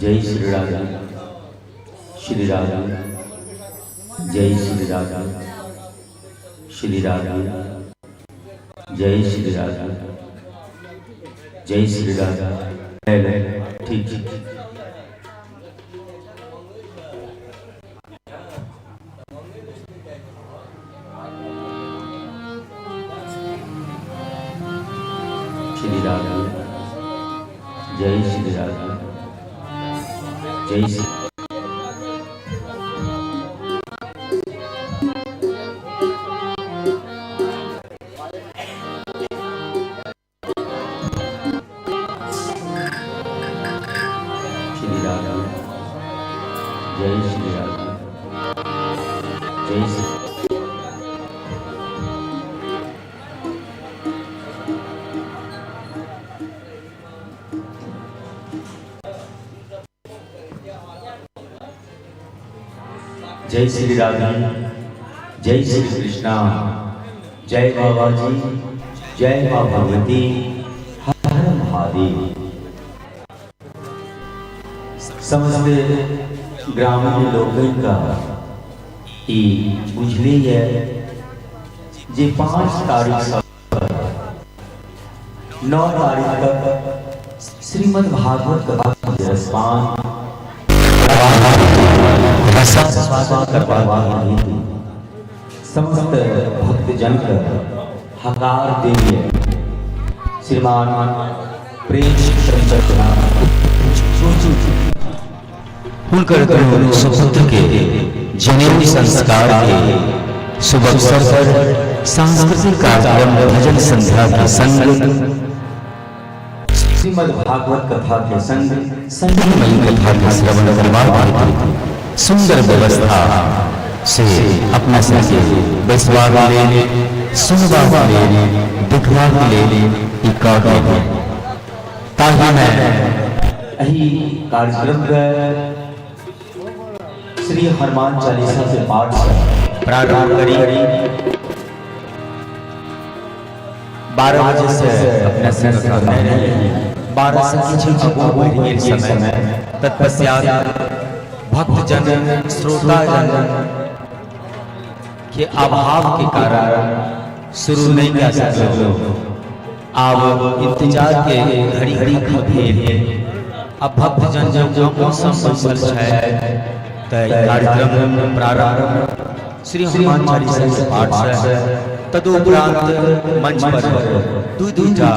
जय श्री राधे, श्री राधे, जय श्री राधे, श्री राधे, जय श्री राधे, जय श्री राधे। ठीक ठीक। श्री राधे, जय श्री राधे, जय श्री श्री राधे, जय श्री राधे, जय श्री जय श्री राधे, जय श्री कृष्णा, जय बाबा जी, जय माँ भगवती, हर हर महादेव। समस्त ग्रामीण लोकनि का ई बुझले ये जे 5 तारीख से 9 तारीख तक श्रीमद् भागवत कथा के रसपान करबाक हेतु समस्त भक्तजन के हकार देलिए श्रीमान प्रेम शंकर झा हुनकर दुनू सुपुत्र के जनेऊ संस्कार के शुभ अवसर पर सांस्कृतिक कार्यक्रम भजन संध्या के संग श्रीमद् भागवत कथा के संग संगीतमयी कथा के श्रवण करबाक हेतु सुंदर व्यवस्था से अपना सबके बैसबाक लेल, सुनबाक लेल, देखबाक लेल ई कऽ गेल। ताहिमे एहि कार्यक्रम के श्री हनुमान चालीसा के पाठ से प्रारंभ करी। 12 बजे से अपना संग करने रही। 12 से किछु आगू बढ़ि गेल समय, तत्पश्चात भक्तजन श्रोताजन के अभाव के कारण शुरू नहीं कए सकलहुँ। आब इंतजार के घड़ी खत्म भेल। अब भक्तजन जब गामो सँ बैसल छथि तऽ कार्यक्रम प्रारंभ श्री हनुमान चालीसा के पाठ से, तदुपरांत मंच पर दू दूटा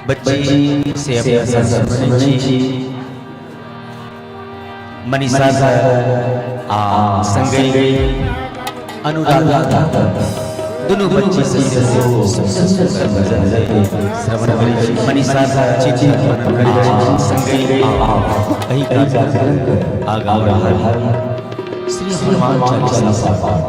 बच्ची से अपना सब सुनै छी, मनीषा आ संगहि अनुराधा, दुनू बच्ची से सेहो श्रवण करै छी। मनीषा चिठी करै छी, संगहि एहि कार्यक्रम आगाँ बढ़ाबी। श्री हनुमान चालीसा पाठ।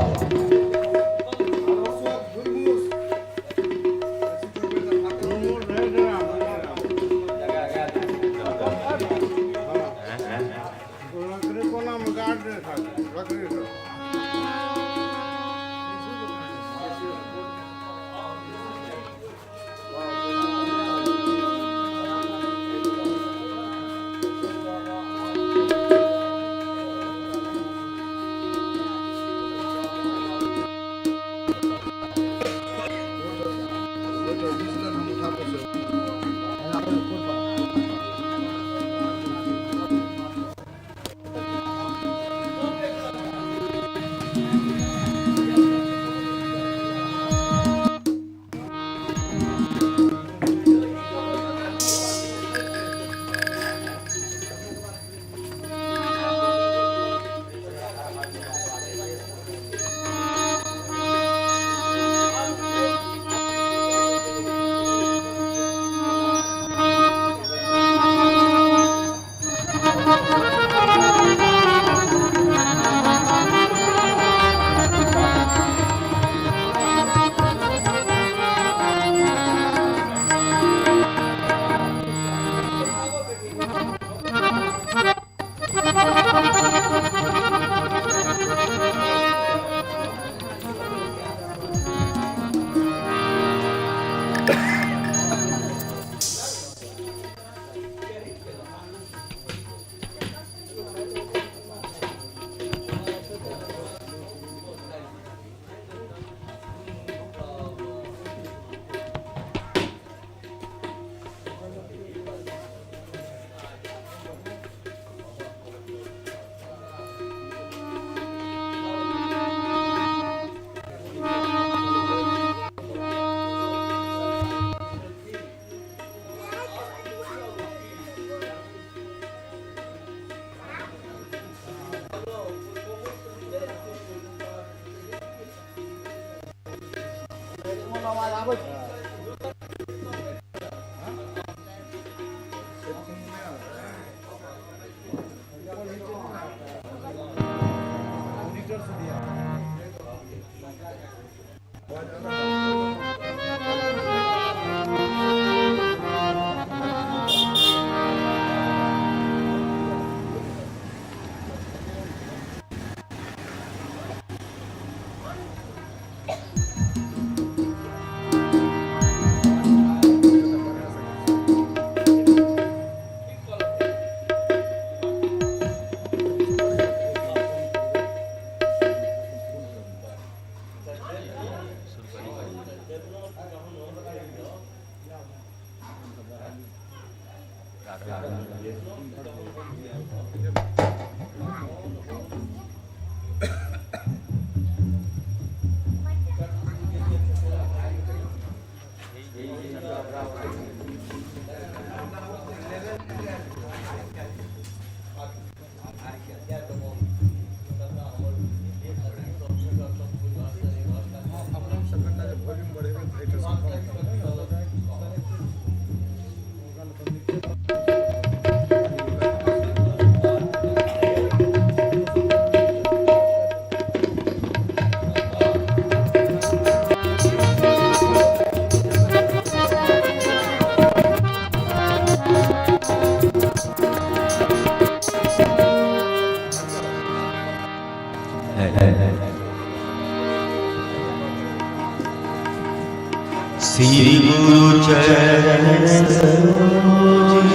श्री गुरु चरण सरोज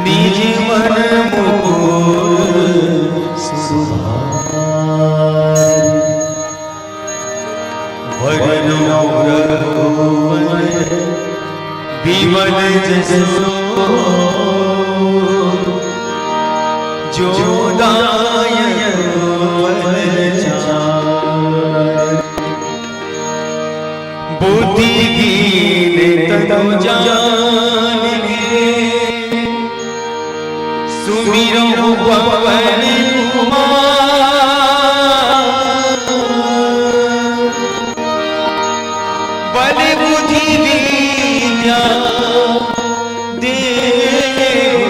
निज मन मुकुर सुधारि, वरनौ रघुवर विमल जसो, जो दायक फल चारि। बुद्धिहीन तनु जानिके, सुमिरौ पवन कुमार। बल बुद्धि विद्या देहु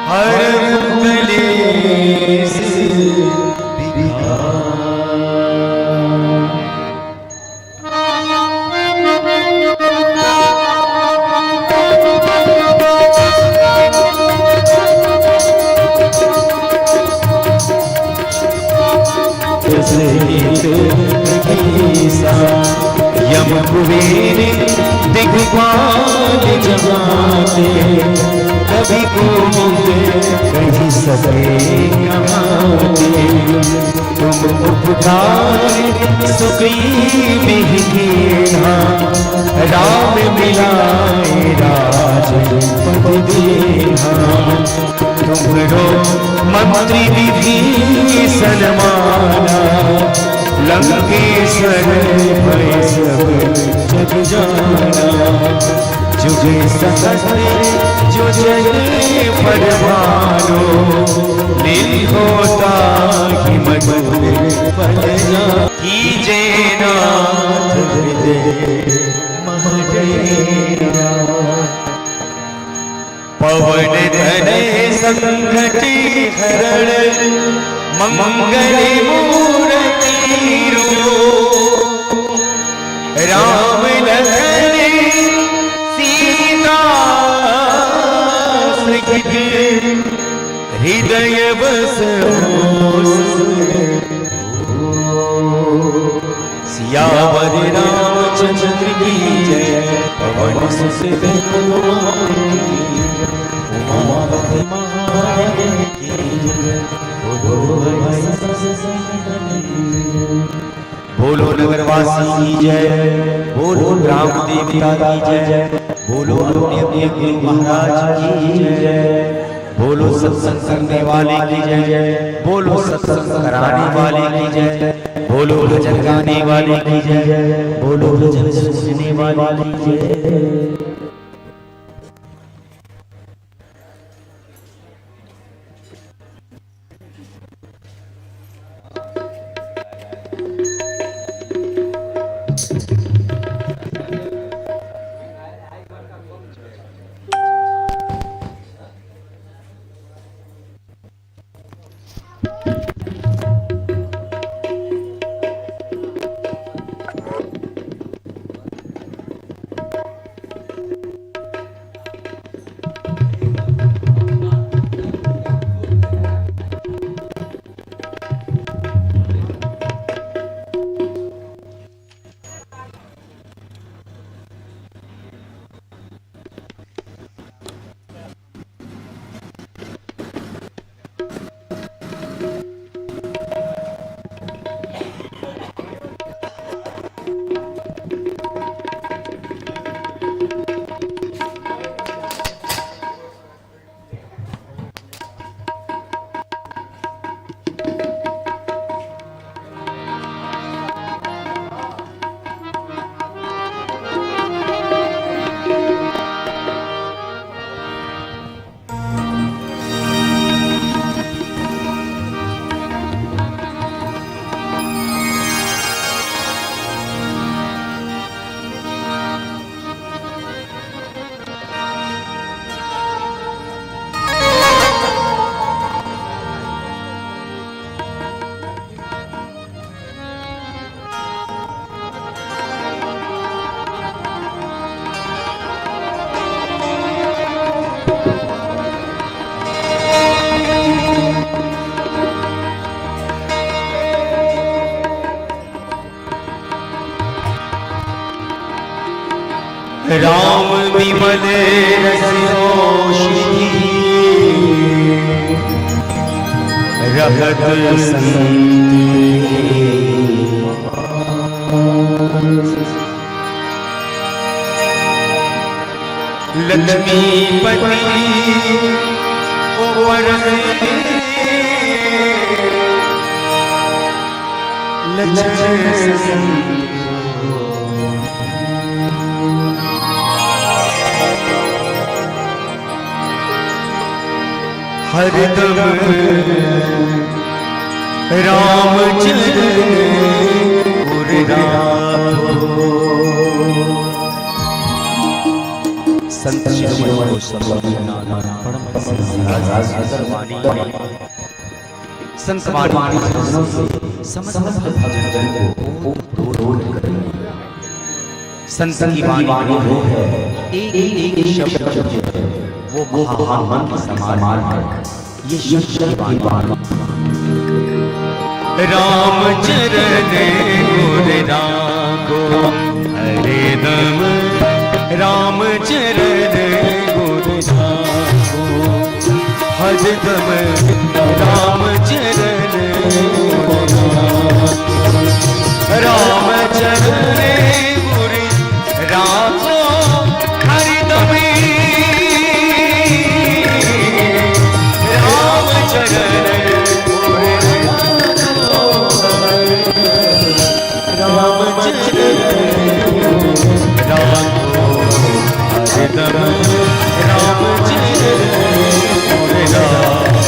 हर कलेश विकार। यम कुबेर दिगपाल जमाते, कभी गोविंद कही सके कहाते। तुम उपकार सुग्रीव ही कीन्हा, राम मिलाए राज पद दीन्हा। तुम्हरो मंत्री विभीषण माना, लंकेश्वर भय सब जग जाना। जुग सहस्र जो जय पर भानो, लील होता ही मधुर फल कीजे नाथ हृदय महडेरा। पवन तनय संकट हरण, मंगल मूर्ति रूप। राम लखन सीता सहित, हृदय बसो। सियावर रामचंद्र की जय, पवन सुत हनुमान की जय, उमापति महादेव की जय, बोलो भाई संतन की जय। बोलो नगरवासी की जय, बोलो ग्राम देवता की जय, बोलो अपने अपने गुरु महाराज की जय, बोलो सत्संग करने वाले की जय, बोलो सत्संग कराने वाले की जय, बोलो भजन गाने वाले की जय, बोलो भजन सुनने वाले की जय। राम विमल रस औषधि रहत संत। लक्ष्मीपति ऊपर लक्ष्मण। हरदम राम चरण उर राखो। संत शिरोमणि परम संत वाणी भजनों से समस्त भजन को ओतप्रोत करेंगे। संत की संत की वाणी वाणी वो है, एक एक एक एक शब्द शब्द जो है वो वो महामंत्र महामंत्र समान समान है। है। ये ये शब्द शब्द की की वाणी वाणी। राम चरण गुर राखो हरे दम, राम चरण गुर राखो हर दम, राम चरण गुर राखो, राम चरण गुर राखो हर दम, राम चरण गुर राखो, राम चरण राखो हरदम, राम चरण राखो।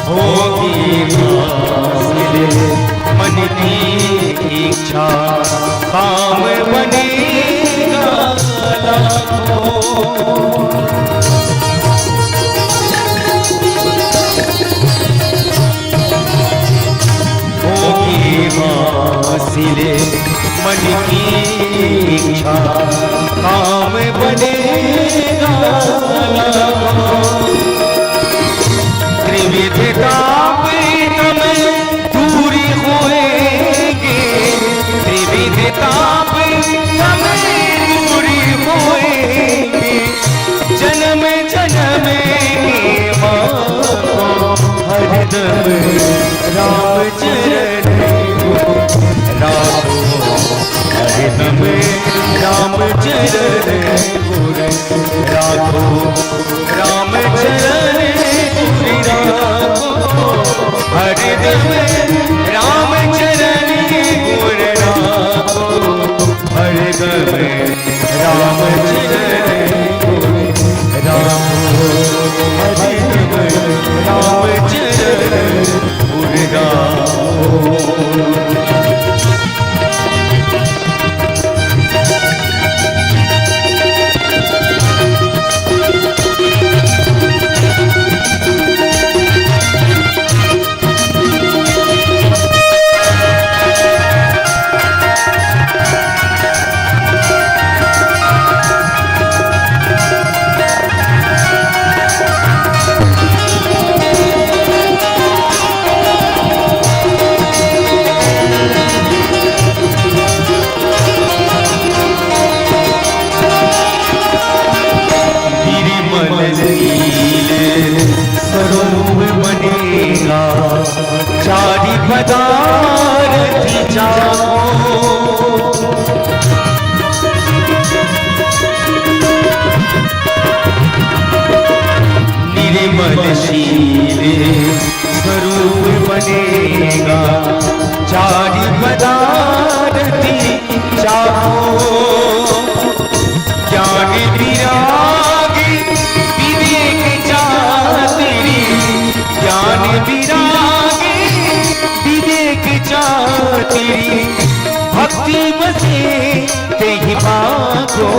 होगी हासिल मन की इच्छा, काम बनेगा लाखों। होगी हासिल मन की इच्छा, काम बनेगा लाखों। त्रिविध ताप तम दूरी होएंगे, त्रिविध ताप तम दूरी होएंगे, जन्म जन्म के माखो हरदम राम चरण राखो, हरदम राम चरण गुर राखो, राम चरण राखो हरदम, राम चरण गुर राखो हरदम, राम चरण गुर राखो हरदम, राम चरण गुर राखो।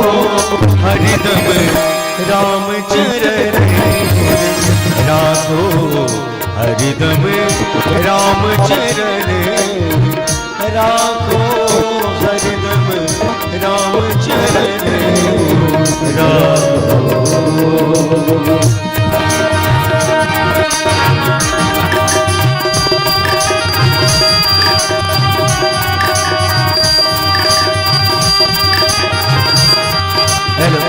हरदम राम चरण राखो, हरदम राम चरण राखो, हरदम राम चरण राखो। हेलो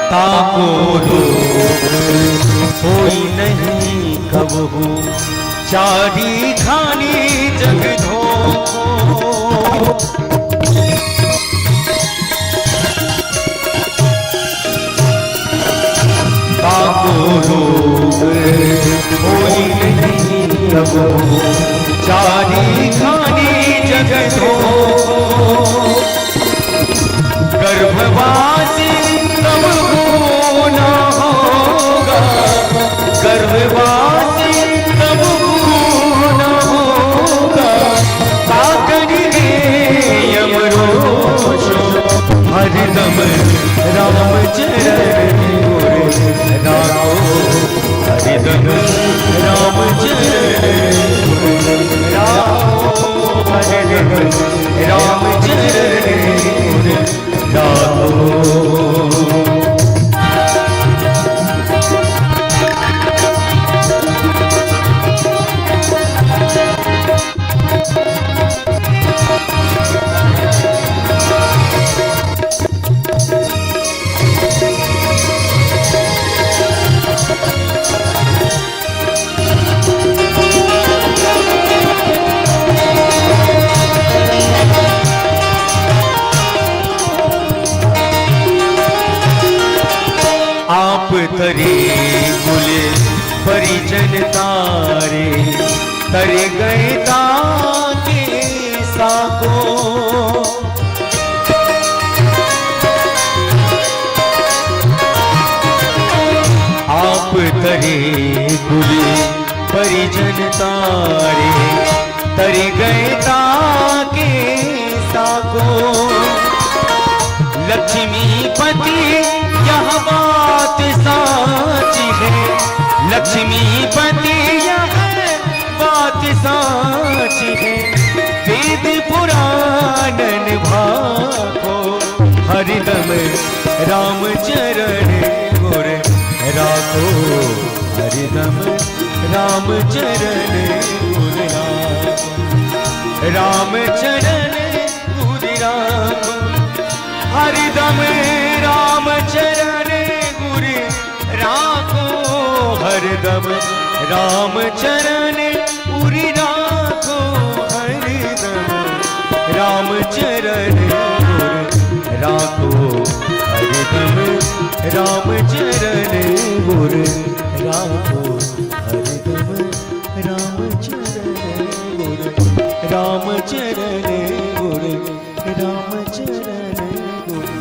ताको रोग होई नहीं कबहू, चारी खानी जग धोखो। ताको रोग होई नहीं कबहू, चारी खानी जग धोखो। गर्भवासी कब न होगा, गर्भवासी कब न होगा, ताकरिए यमरोशो। हरदम राम चरण राखो, हरदम राम चरण राखो, हरदम राम चरण राखो। आप तरे कुल परिजन तारे, तर गए ताके साको। आप तरे कुल परिजन तारे, तर गए ताके साको। लक्ष्मीपति यह बात साची है, लक्ष्मीपति यह बात साची है, वेद पुराणन भाखो। हरदम राम चरण गुर राखो, हरदम राम चरण गुर राखो, राम चरण गुर राखो, हरदम राम चरण गुर राखो, हरदम राम चरण गुर राखो, हरदम राम चरण गुर राखो, हरदम राम चरण गुर राखो, हरदम राम चरण गुर, राम चरण गुर, राम चरण गुर।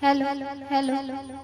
Hello hello.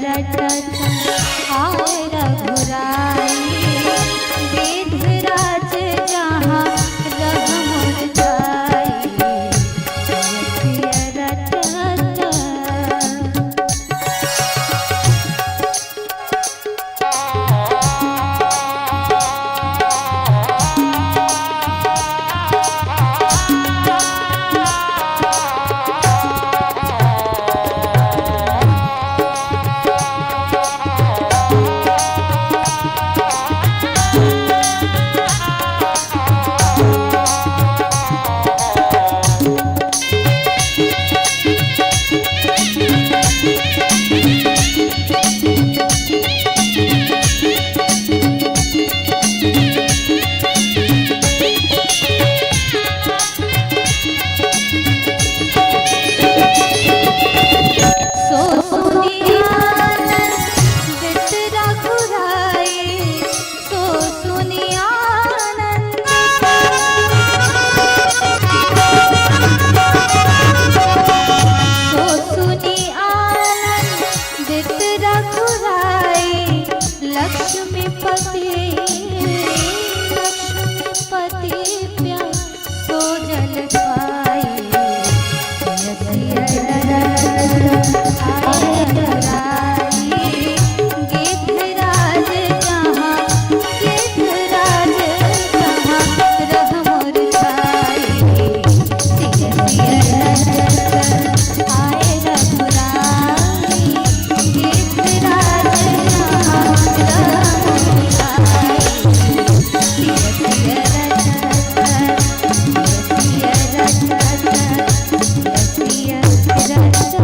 रटत आय रघुराई, गिद्धराज जहाँ रह मोर जाई। सिय सिय रटत। सो सुनियानंद रघुराई, सो सुनियानंद, सो सुनियानंद रघुराई, लक्ष्मीपति लक्ष्मीपति प्या सो जल पाई। गिद्धराज जहाँ, गिद्धराज जहाँ रह मोर छाई। सिय सिय रटत आए रघुराई, गिद्धराज जहाँ रह मोर छाई। सिय सिय रटत, सिय सिय रटत, सिय सिय रटत।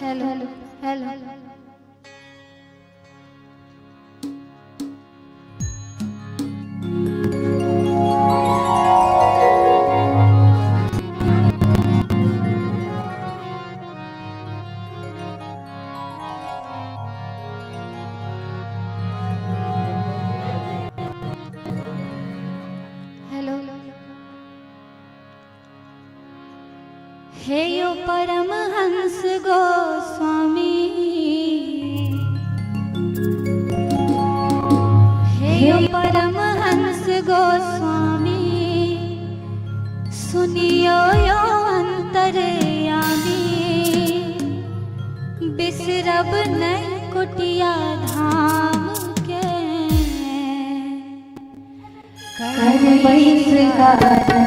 Hello hello hello. हे यो परमहंस गोस्वामी, हे यो परमहंस गोस्वामी, सुनियो यो अंतरयामी। बिसरब नहीं कुटिया धाम के, करबै करबै प्रणाम।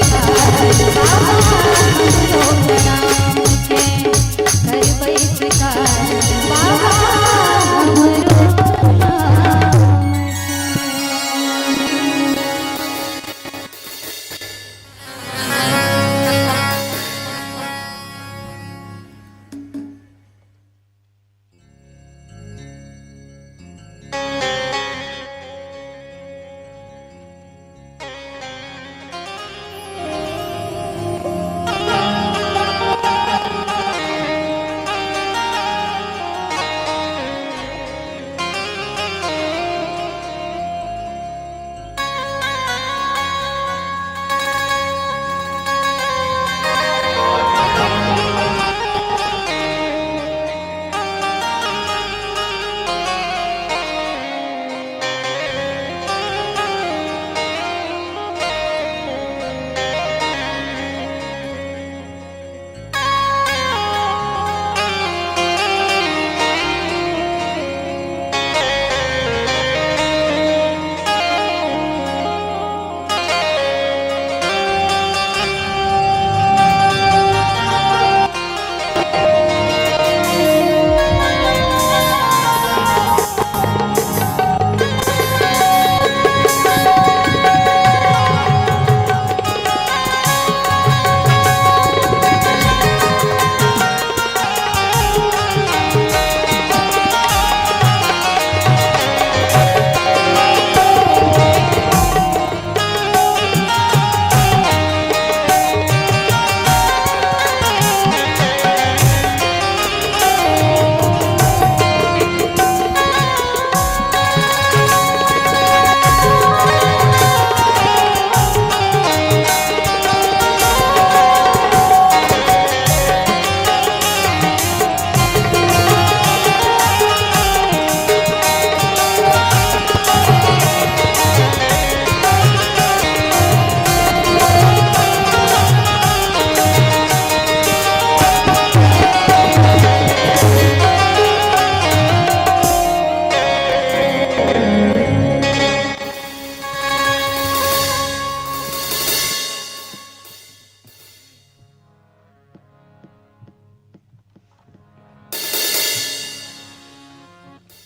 स्वीकार बाबा हमरो प्रणाम के, करबै स्वीकार बाबा हमरो प्रणाम के।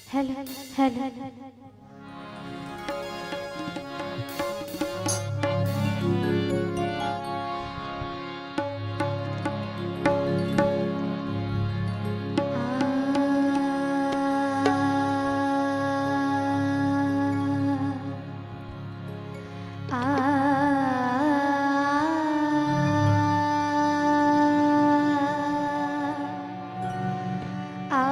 Hello hello. आ आ।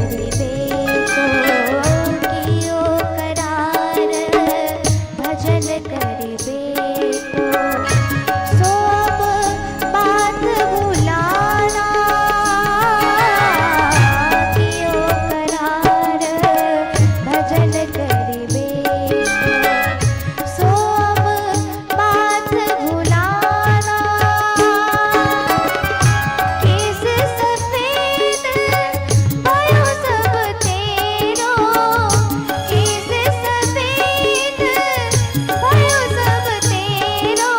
करिबे को कियो करार भजन करिबे को सो अब बात भुलाना कियो करार भजन करिबे को सो अब बात भुलाना केस सफेद भयो सब तेरो केस सफेद भयो सब तेरो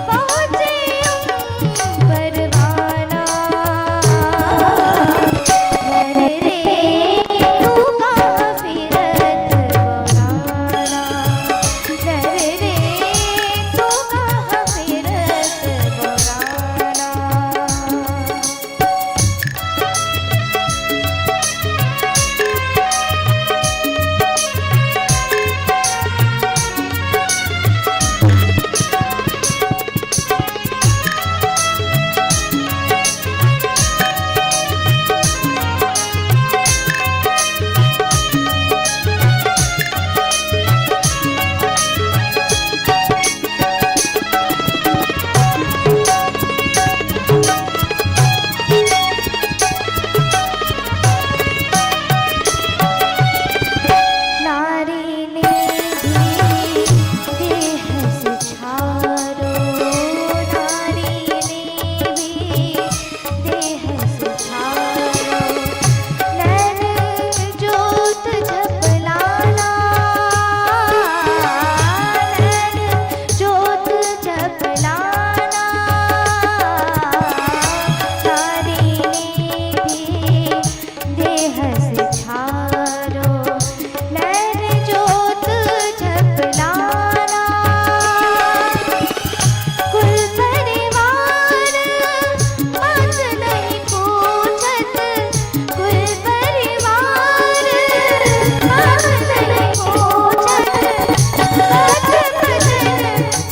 पहुँचे परवाना नर रे तू कहाँ फिरत बौराना नर रे तू कहाँ फिरत बौराना। नारी ने भी देह से छारो नारी ने भी देह से छारो नैन जोत झपलाना नैन जोत झपलाना नारी ने भी देह से छारो नैन जोत झपलाना कुल परिवार बात नहीं पूछत कुल परिवार बात नहीं पूछत बात भजन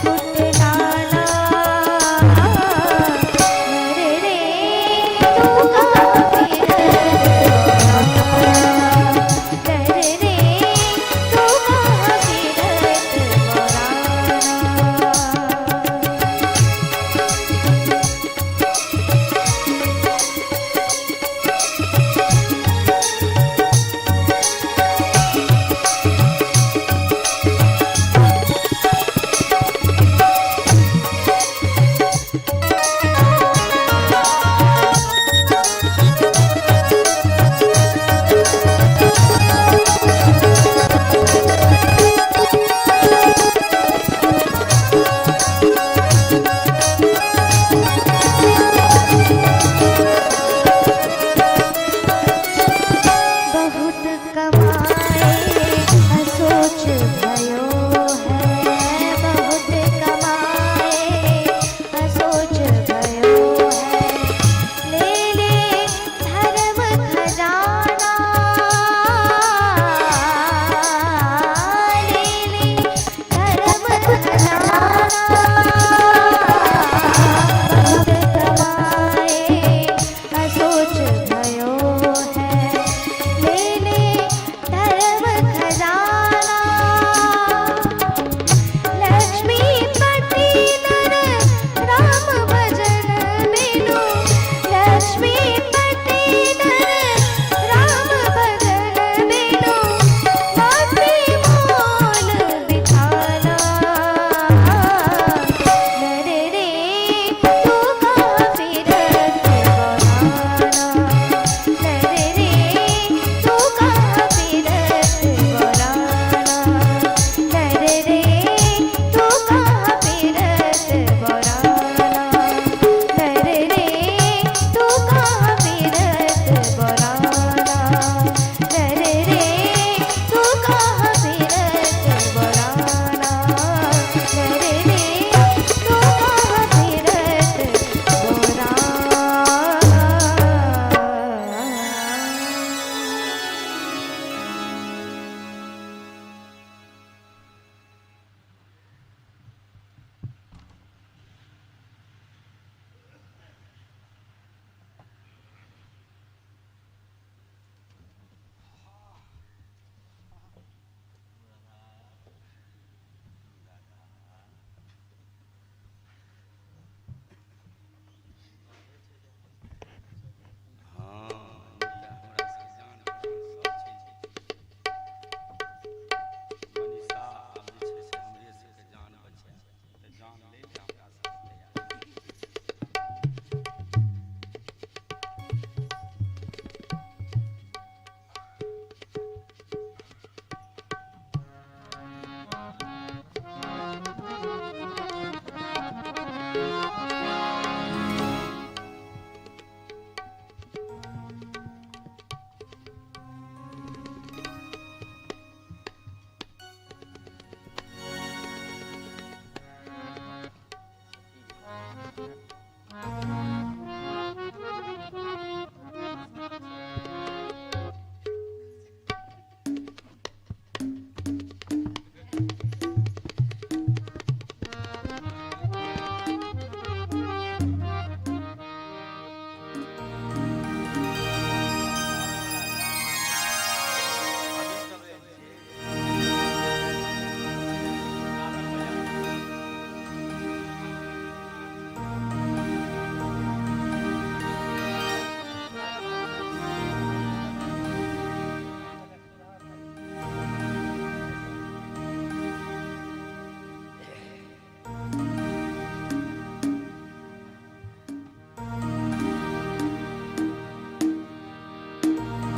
कुटलाना नर रे तू कहाँ फिरत नर रे तू कहाँ फिरत बौराना। बहुत कमाए असोच भयो है बहुत कमाए असोच भयो है ले ले धर्म खजाना ले ले धर्म खजाना बहुत कमाए असोच भयो है ले ले धर्म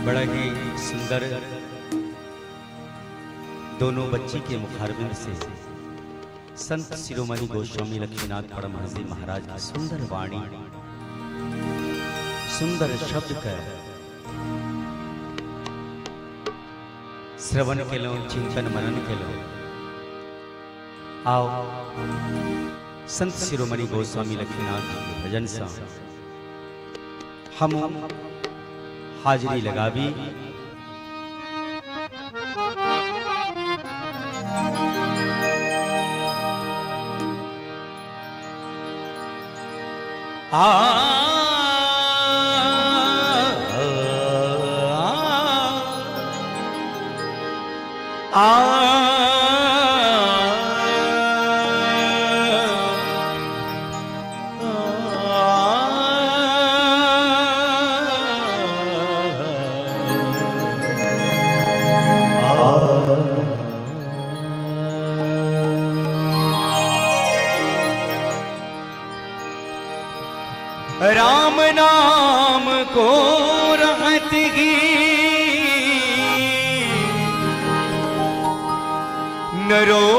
बड़ा ही सुंदर दोनों बच्ची के मुखारबिंद से संत शिरोमणि गोस्वामी लक्ष्मीनाथ परमहंस जी महाराज की सुंदर वाणी, सुंदर शब्द का श्रवण केलहुँ, चिंतन मनन केलहुँ। आओ संत शिरोमणि गोस्वामी लक्ष्मीनाथ जी के भजन से हम हाजिरी लगाबी। आ आ राम नाम को रहत ही नरो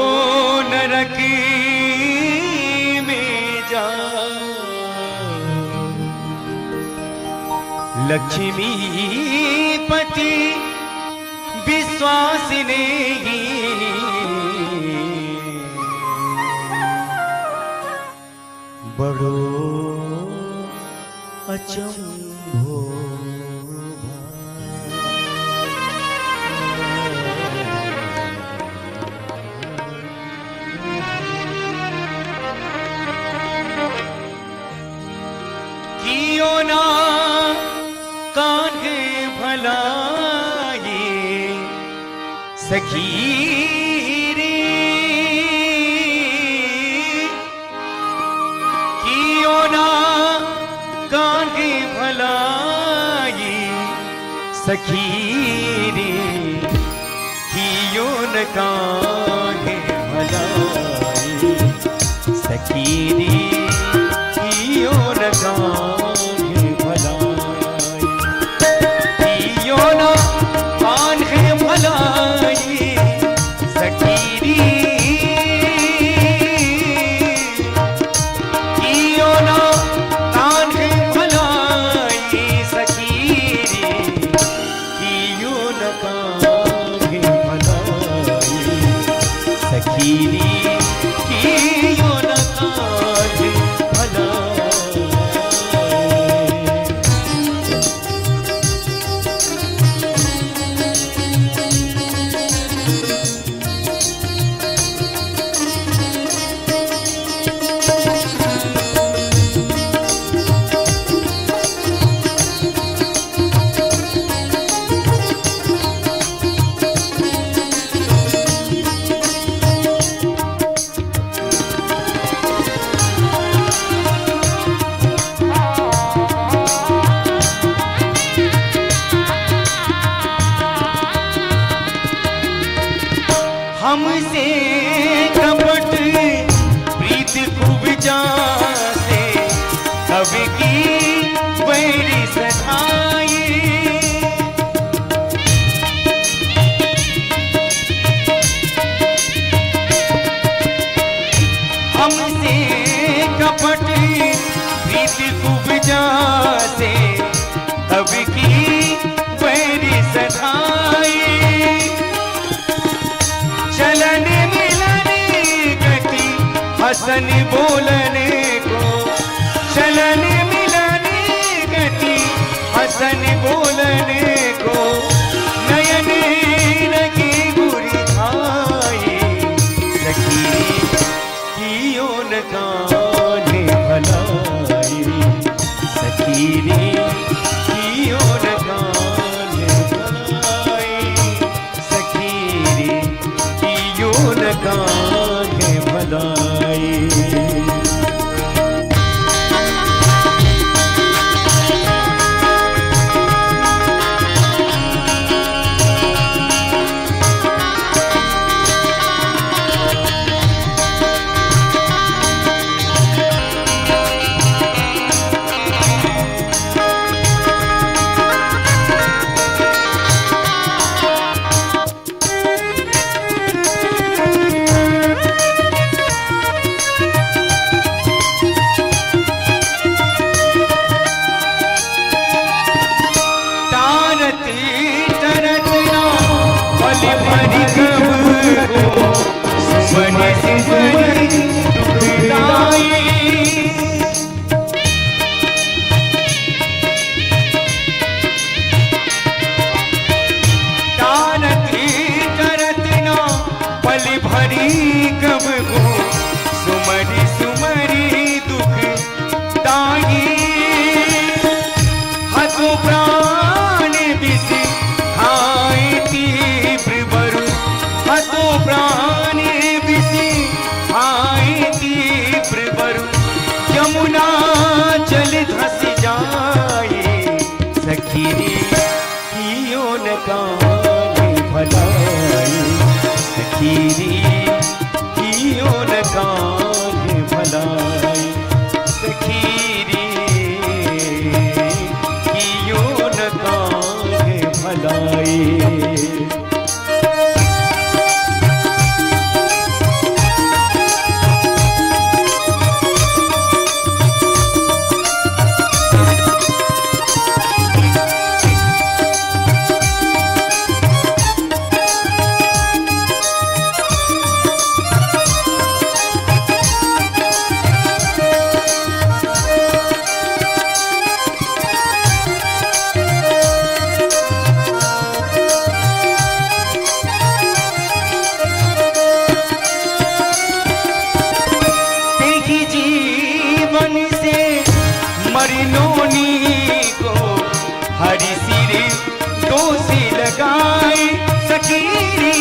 नरक में जा। लक्ष्मी पति विश्वास नहीं, बड़ो अचंभो। कियो ना कान्हे भलाई सखी रे, कियो ना कान्हे भलाई सखी रे, कियो न कान्हे भलाई सखी रे, कियो न कान्हे भलाई, कियो न कान्हे भलाई सखी रे, कियो न कान्हे भलाई सखी रे, कियो न कान्हे भलाई सखी रे, कियो न कान्हे भलाई। हमसे कपट प्रीत कुबजा से कब की बैरी सधाई, हमसे कपट प्रीत कुबजा से कब की बैरी सधाई, चलन मिलन गति हसन बोलने को, चलन मिलन गति हसन बोलने को, नयन लगी गुरझाई सखी कियो न कान्हे भलाई सखी रे, कियो न कान्हे भलाई सखी रे, कियो न कान्हे भलाई। पल भरी कब हो सुमरी सुमरी दुख दाई। हतो प्राण विष खाए तीव्र बरु, हतो प्राण विष खाए तीव्र बरु, यमुना जल धस जाए। सखी रे कियो न कान्ह भलाई, सखी रे कियो न कान्ह भलाई, सखी रे कियो न कान्ह भलाई। जीवन से मरनोनी को हरि सिर दोषी लगाए सखीरी।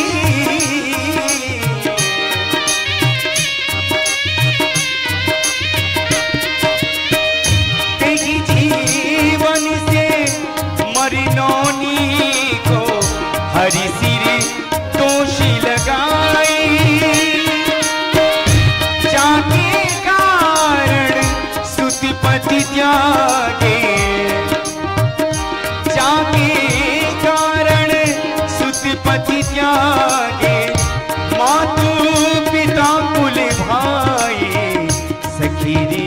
तेरी जीवन से मरनोनी को हरि सिर दोषी लगाए, जाके कारण सुतपति त्यागे, जाके कारण सुतपति त्यागे, मातु पिता कुल भाई। सखी रे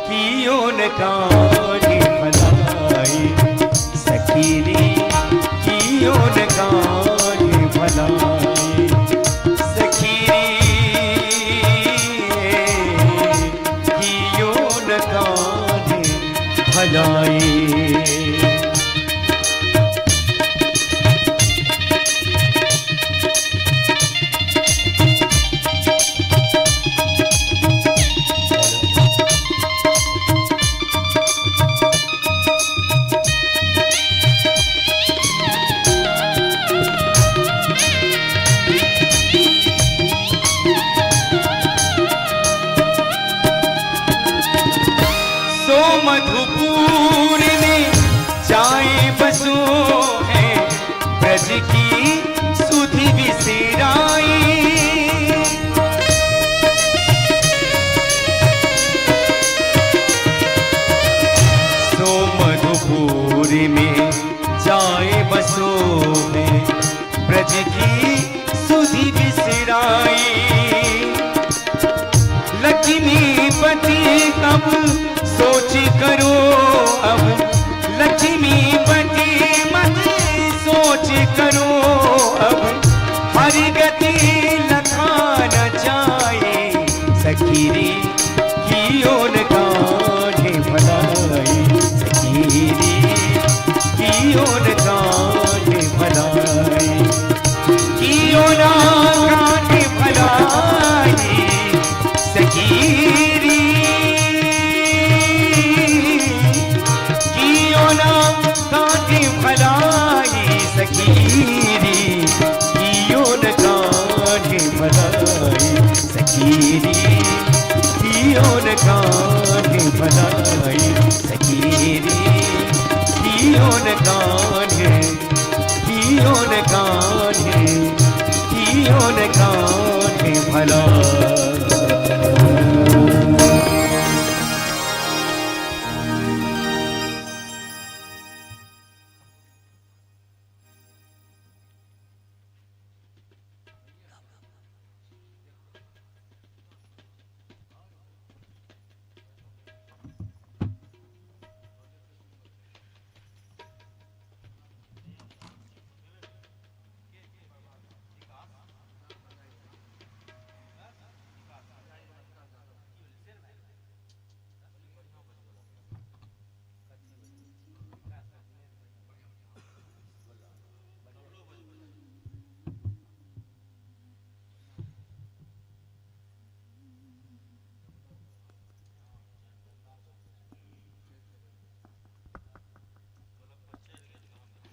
कियो न कान्ह भलाई, सखी रे कियो न कान्ह भलाई, सखी रे कियो न कान्ह भलाई। सो मधुपुर में जाए बसो है, ब्रज की सुधि बिसराई। सो मधुपुर में जाए बसो है, ब्रज की सुधि बिसराई। लक्ष्मी पति कब सोच करो अब, लक्ष्मी पति मत सोच करो अब, हरि गति लखा न जाए। सखी रे कियो न कान्ह भलाई, सखी रे कियो न कान्ह भलाई, कियो न कान्ह भलाई, सखी रे कियो न कान्ह भलाई, सखी रे कियो न कान्ह भलाई, सखी रे कियो न कान्ह भलाई, सखी रे कियो न कान्ह, कियो न कान्ह, कियो न कान्ह भलाई।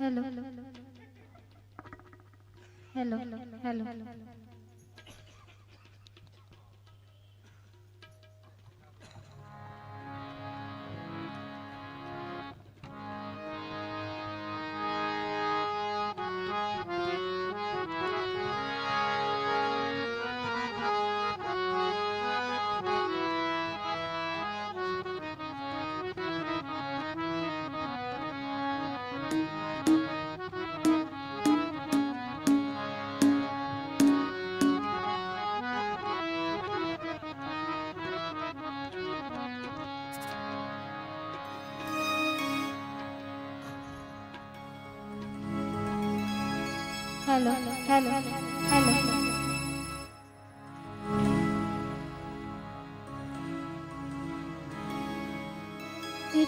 Hello hello hello. Hello hello hello.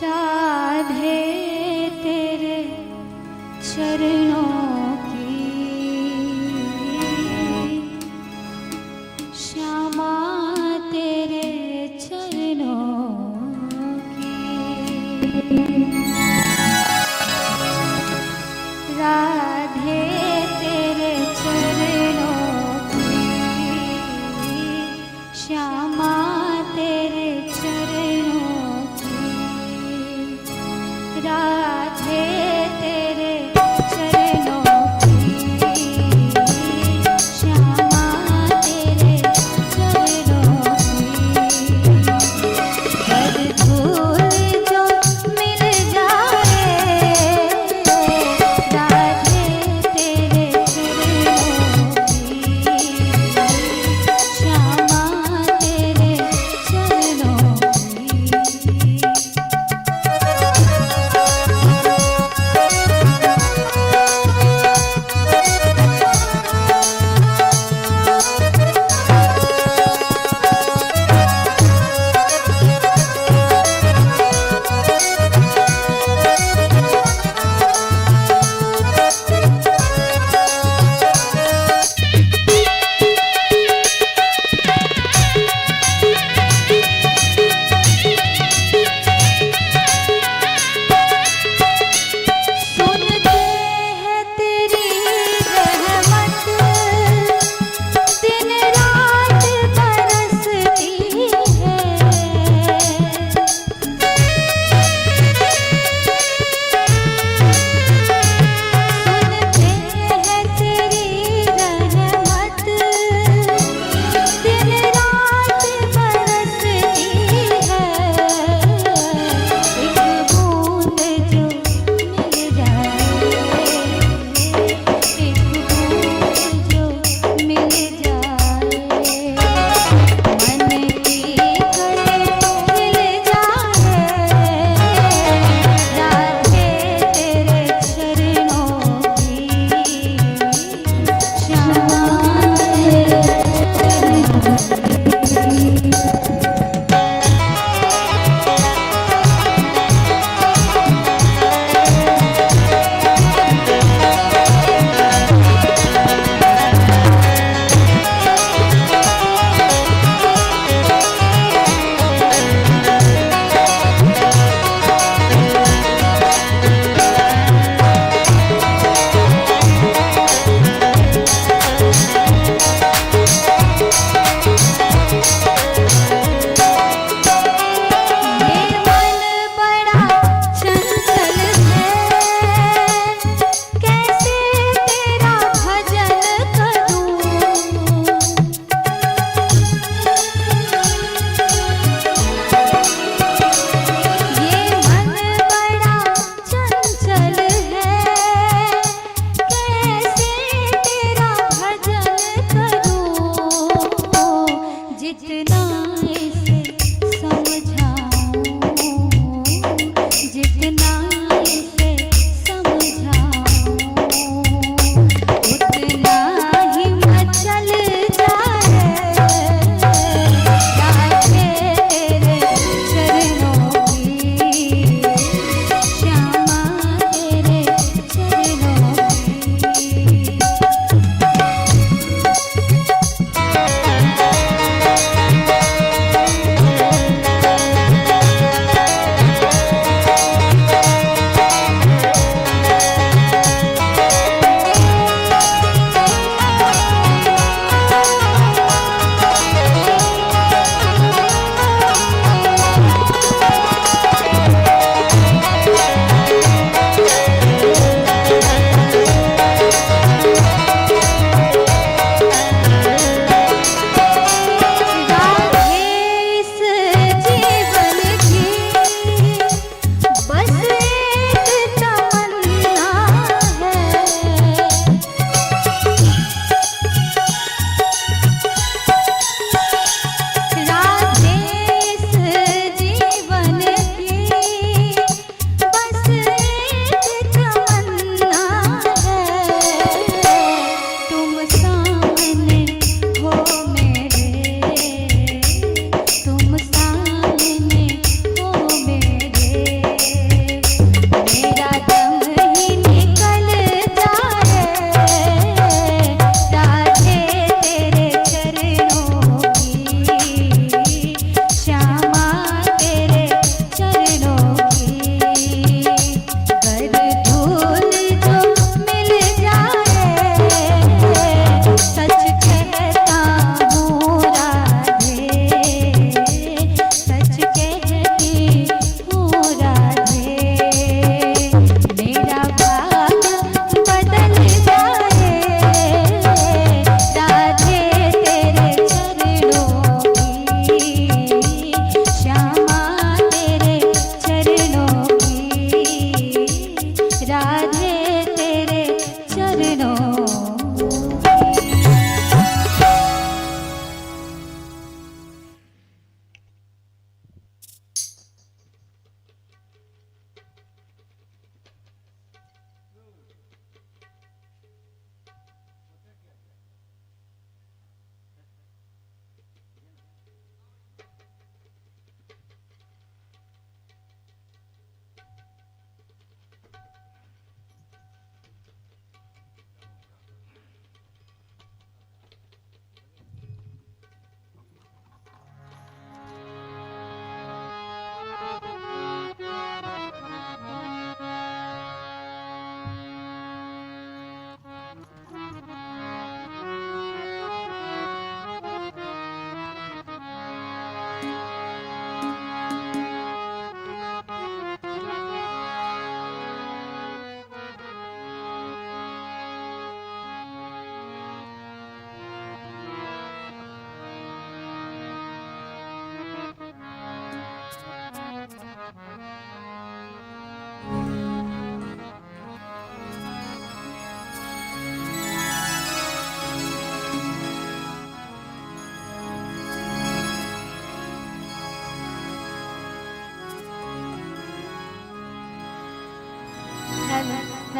Radhe तेरे चरणों की, श्यामा तेरे चरणों की, राधे तेरे चरणों की, श्यामा तेरे चरणों की, राधे तेरे चरणों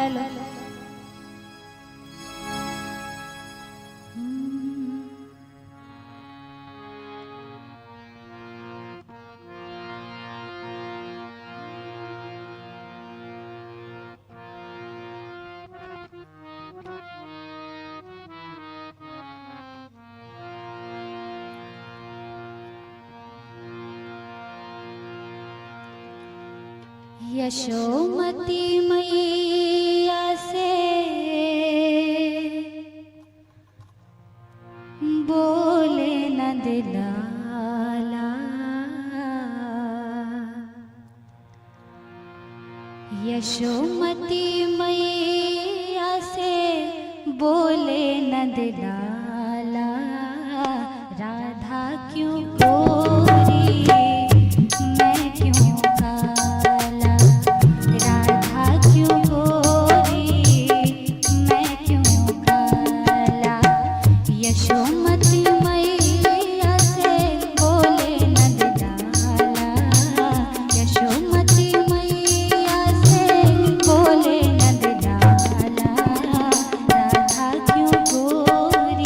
हेलो। यशोमती मैया से बोले नंदलाला, यशोमती मैया से बोले नंदलाला, राधा क्यों गोरी मैं क्यों काला, राधा क्यों गोरी मैं क्यों काला, यशोमती मैया से बोले नंदलाला, यशोमती मैया से बोले नंदलाला, राधा क्यों गोरी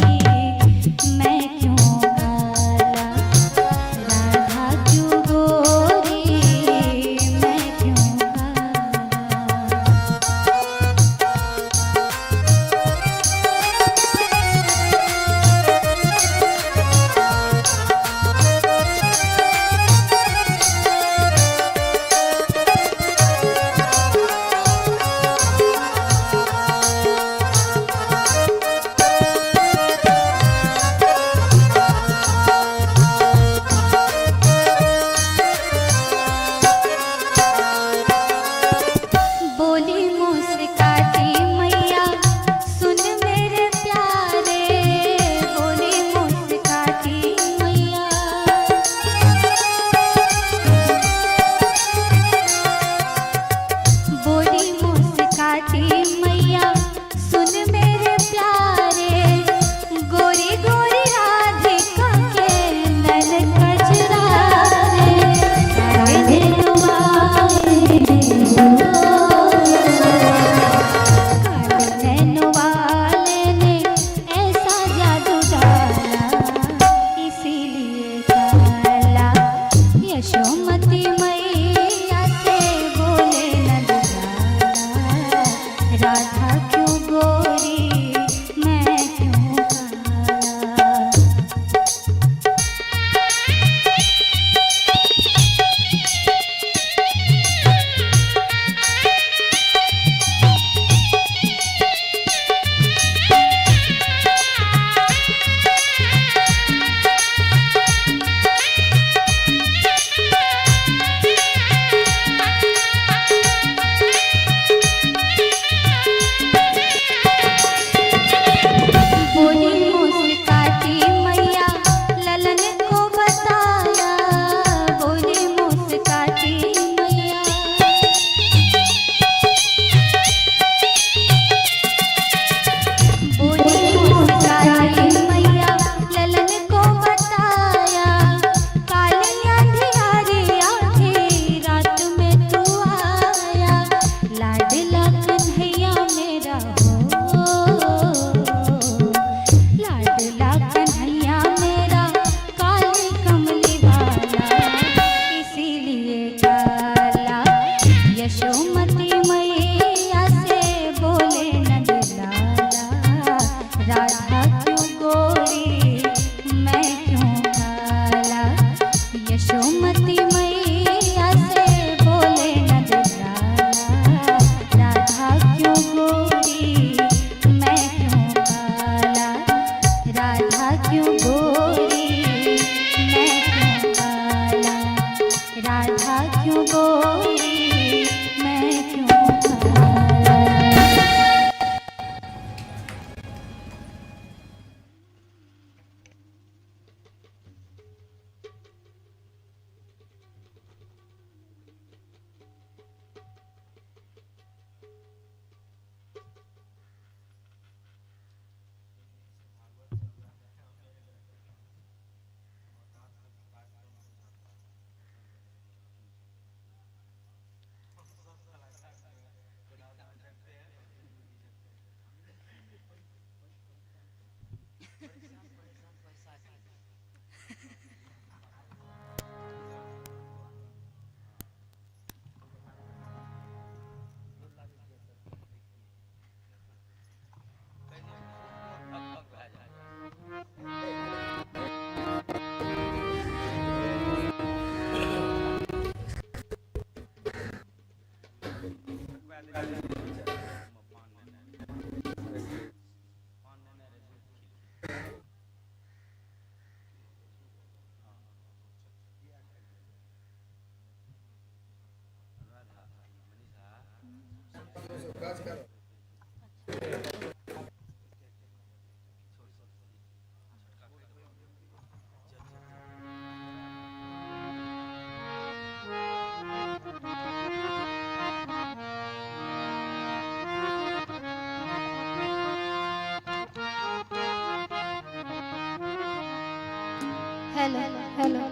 Hello hello.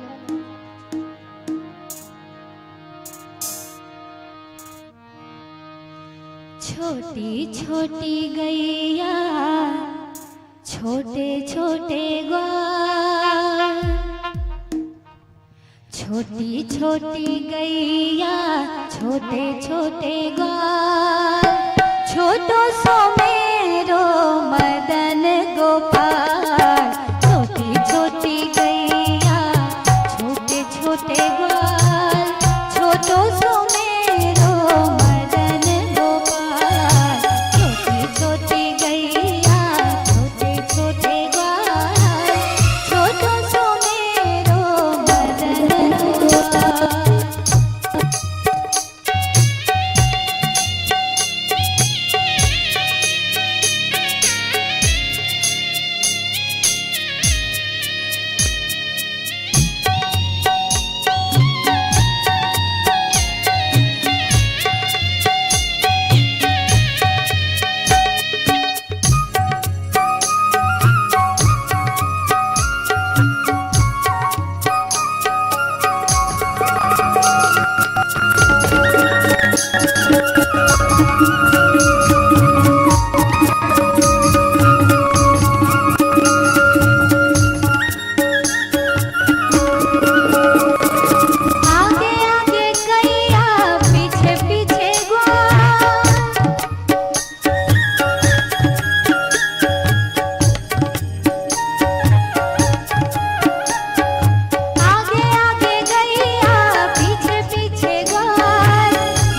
छोटी छोटी गैया छोटे छोटे ग्वाल, छोटी छोटी गैया छोटे छोटे ग्वाल, छोटो सो मेरो मदन गोपाल। छोटी छोटी गैया छोटे छोटे ग्वाल, छोटो सो मेरो मदन गोपाल। छोटी छोटी गैया छोटे छोटे ग्वाल, छोटो सो मेरो मदन गोपाल। आगे आगे गैया पीछे पीछे ग्वाल, आगे आगे गैया पीछे पीछे ग्वाल,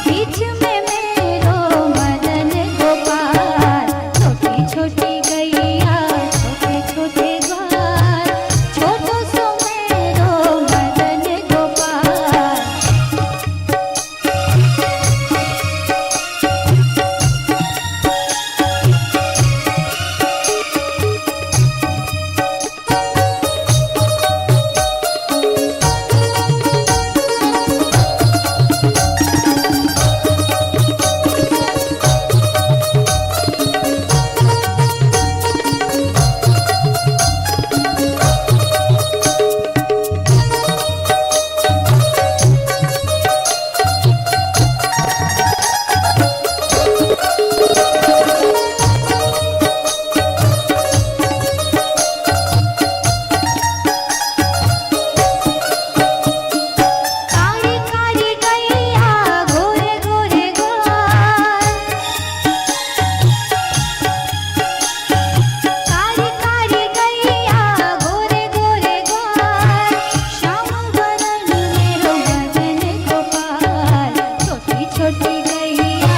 बीच में मेरो मदन गोपाल। छोटी छोटी गैया छोटे छोटे ग्वाल, छोटो सो मेरो मदन गोपाल। काली काली गैया गोरे गोरे ग्वाल, काली काली गैया गोरे गोरे ग्वाल, श्याम वरण मेरो मदन गोपाल। छोटी छोटी गैया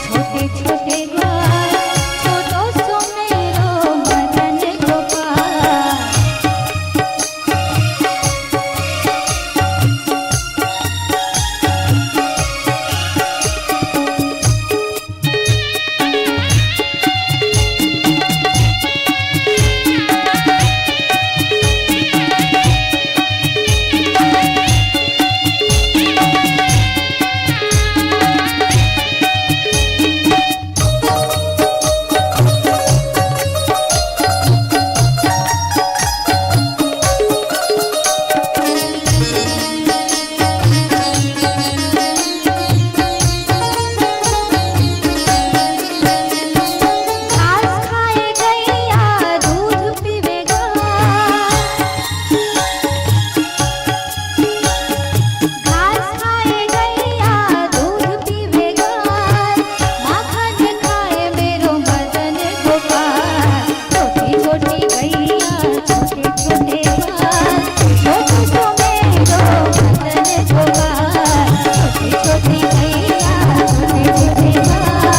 छोटे छोटे ग्वाल, छोटो सो मेरो मदन गोपाल। घास खाए गैया दूध पीवे गाय, घास खाए गैया दूध पीवे गाय, माखन खाए मेरो मदन गोपाल। छोटी छोटी गैया छोटे छोटे ग्वाल, छोटो सो मेरो मदन गोपाल। छोटी छोटी गैया छोटे छोटे ग्वाल,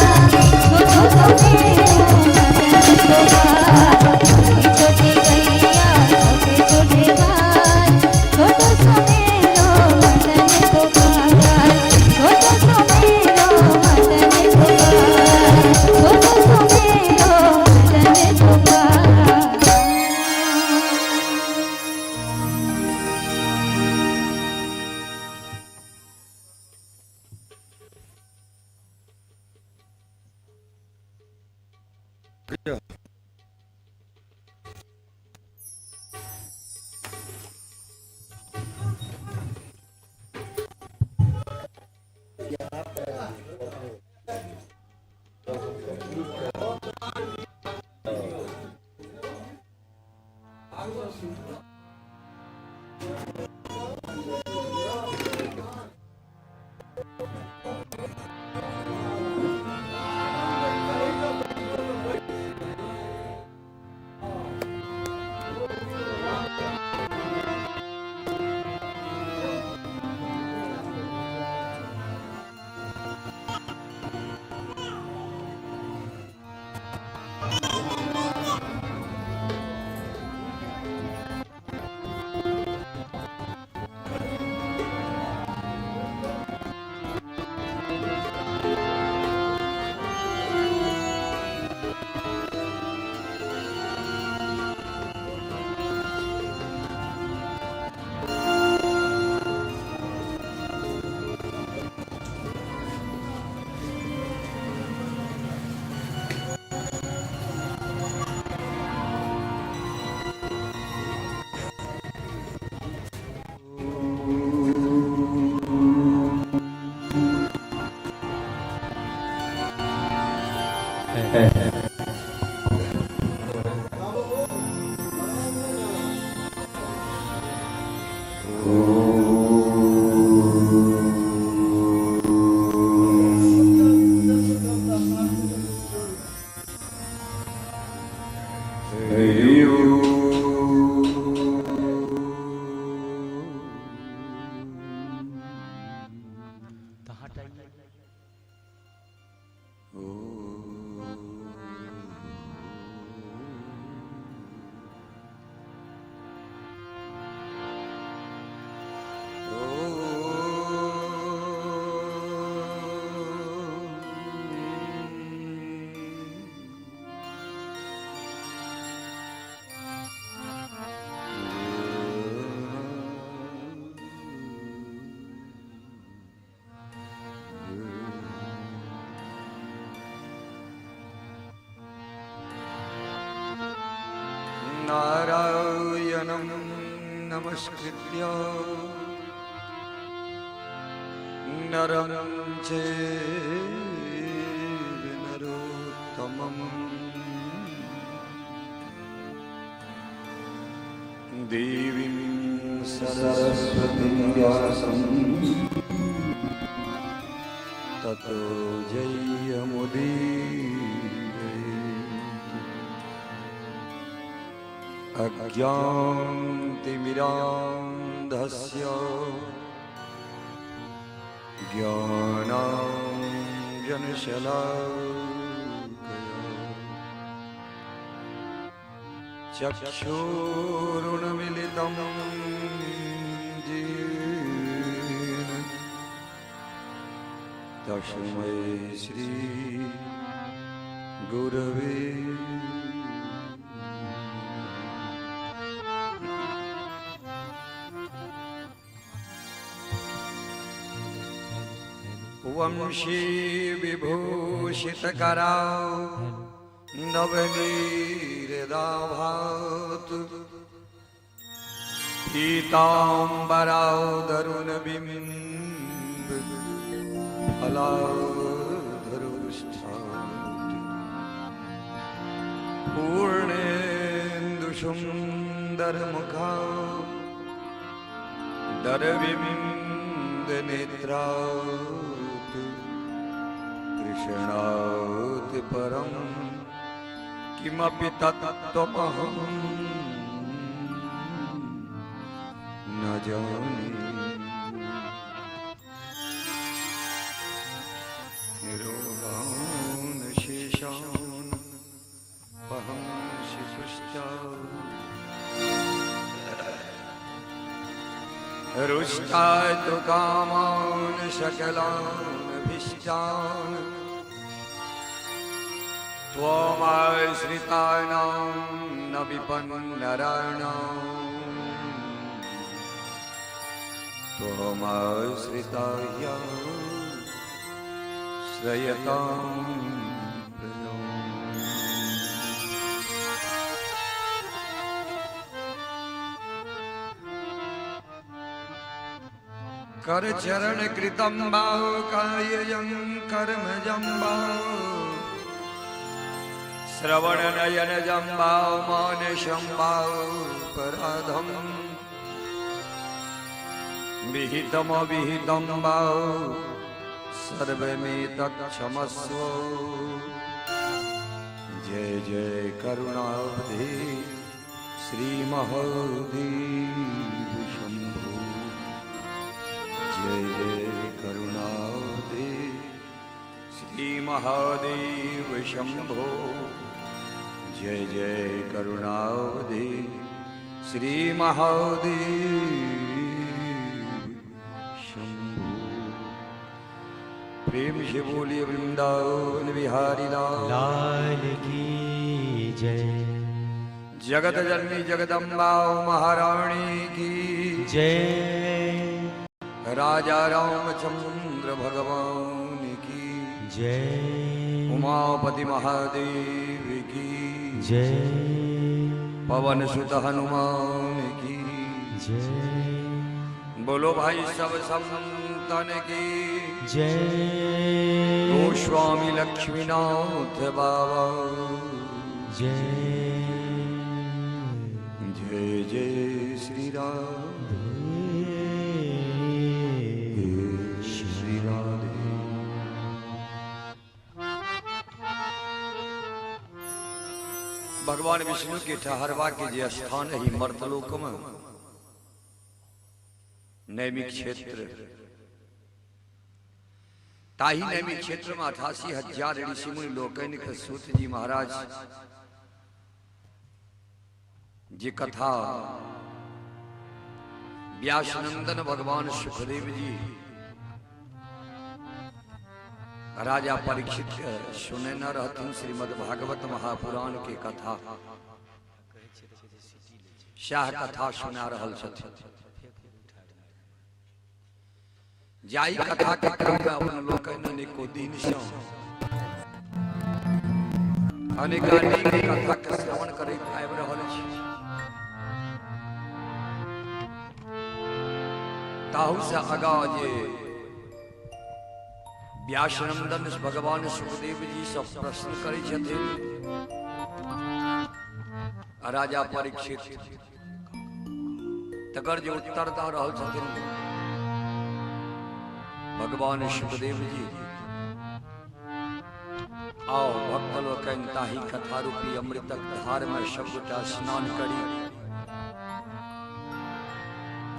छोटो सो मेरो मदन गोपाल। छोटी छोटी गैया छोटे छोटे ग्वाल, छोटो सो मेरो मदन गोपाल। छोटो सो मेरो मदन गोपाल, छोटो सो मेरो मदन गोपाल। नारायणं नमस्कृत्य नरं चैव नरोत्तमं देवीं सरस्वतीं व्यासं ततो जयमुदीरयेत्। अज्ञानतिमिरान्धस्य ज्ञानाञ्जनशलाकया चक्षुरुन्मीलितं येन तस्मै श्री गुरवे। वंशी विभूषितकरा नवनीरदाभात् पीताम्बराव दरुणबिम्ब फलाधरुष्ठात् पूर्णेन्दुसुन्दरमुखा दरविन्दनेत्रात् कृष्णात् परं किमपि तत्त्वमहं न जाने। रोगान् शेषान् वहंसि पश्चात् रुष्टात् कामान् सकलान् भीष्टान् त्वमाश्रितानां न विपन्नराणां त्वमाश्रिताय श्रयतां प्रजाम्। करचरण कृतं वा कायजं कर्मजं वा श्रवण नयन जम्बाव मान शंभाव पराधम विहितम विहितम भाव सर्वमेतत्क्षमस्व। जय जय करुणाब्धि श्री महादेव शंभो। जय जय करुणाब्धि श्री महादेव शंभो। जय जय करुणाब्धि श्री महादेव शंभो। प्रेम से बोलिए वृंदावन बिहारी लाल लाल की जय। जगत जननी जगदम्बा महारानी की जय। राजा रामचंद्र भगवान की जय। उमापति महादेव की जय। पवन सुत हनुमान की जय। बोलो भाई सब संतन की जय। गोस्वामी लक्ष्मीनाथ बाबा जय। जय जय श्री राम श्री राधे। भगवान विष्णु के ठहरवा के जे स्थान ही मर्तलोक में नैमिक क्षेत्र, ताही नैमिक क्षेत्र में 88,000 ऋषि मुनि लोकनि के सूत जी महाराज जी कथा व्यासनंदन भगवान सुखदेव जी राजा परीक्षित के सुने न रहथिन श्रीमद् भागवत महापुराण के कथा शाह कथा सुना रहल छथिन। जाई कथा के क्रम में अपन लोकनि अनेको दिन से अनेकानेक कथा के श्रवण करैत आबि रहल छी। ताहू से आगाँ जे व्यासनंदन भगवान सुखदेव जी सब प्रश्न करै छथिन राजा परीक्षित, तकर जे उत्तर दऽ रहल छथिन भगवान सुखदेव जी। आओ भक्त लोकनि ताही कथा रूपी अमृतक धार में सबगोटा स्नान करी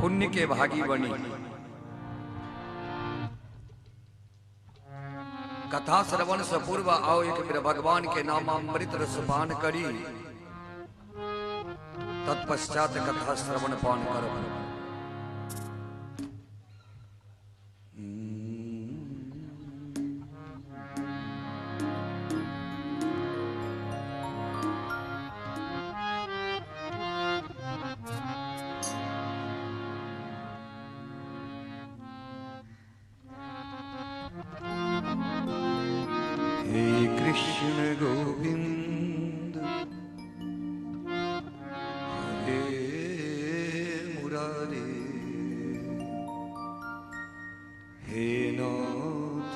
पुण्य के भागी बनी। कथा श्रवण से पूर्व आओ एक बेर भगवान के नाम अमृत रस पान करी, तत्पश्चात कथा श्रवण पान करब। हे कृष्ण गोविंद हरे मुरारे, हे नाथ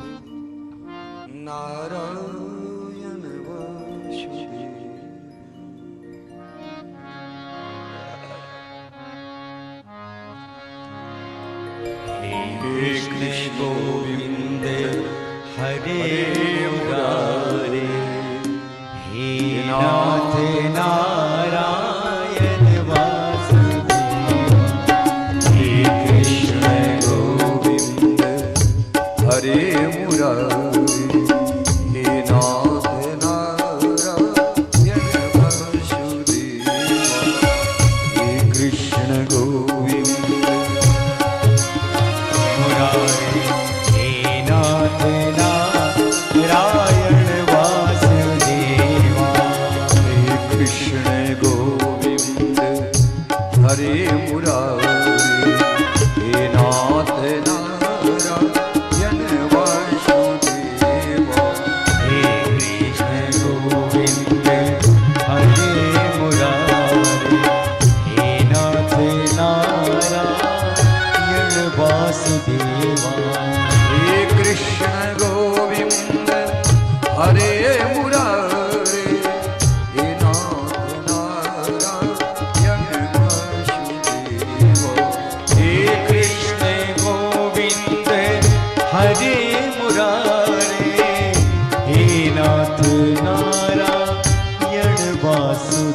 नारायण वासुदेव। हे कृष्ण गोविंद हरे मुरारे, हे नाथ नारायण वासुदेव। हे कृष्ण गोविंद हरे मुरारे, हे नाथ नारायण वासुदेव। हे कृष्ण गोविंद मुरारे, हे नाथ नारायण वासुदेवा। हे कृष्ण गोविंद हरे मुरारे, हे नाथ नारायण वासुदेव। हे कृष्ण गोविंद हरे मुरारे, हे नाथ नारायण वासुदेवा। हे कृष्ण गोविंद हरे मुरारे,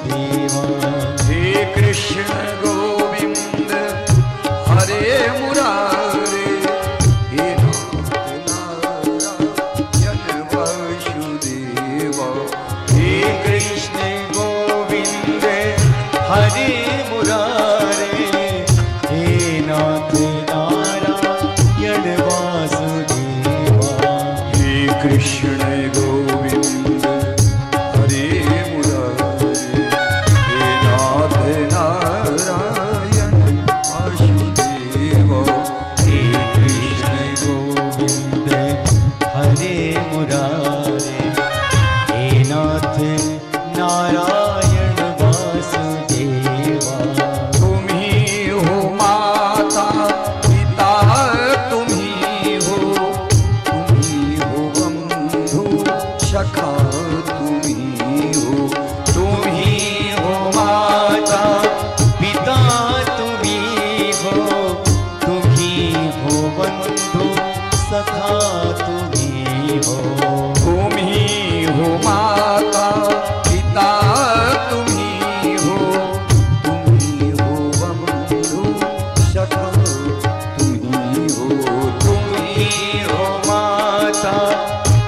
वासुदेवा। हे कृष्ण गोविंद हरे मुरारे, हे नाथ नारायण वासुदेवा। हे कृष्ण गोविंद हरे मुरारे, हे नाथ नारायण वासुदेवा। हे कृष्ण गोविंद हरे मुरारे, हे नाथ नारायण वासुदेवा। हे कृष्ण गोविंद हरे मुरारे, हे नाथ नारायण वासुदेवा। तुम्ही हो माता पिता तुम्ही हो, तुम्ही हो बंधु सखा तुम्ही हो। तुम्ही हो माता पिता तुम्ही हो, तुम्ही हो बंधु सखा तुम्ही हो। तुम्ही हो माता पिता तुम्ही हो, तुम्ही हो बंधु सखा तुम्ही हो। तुम्ही हो माता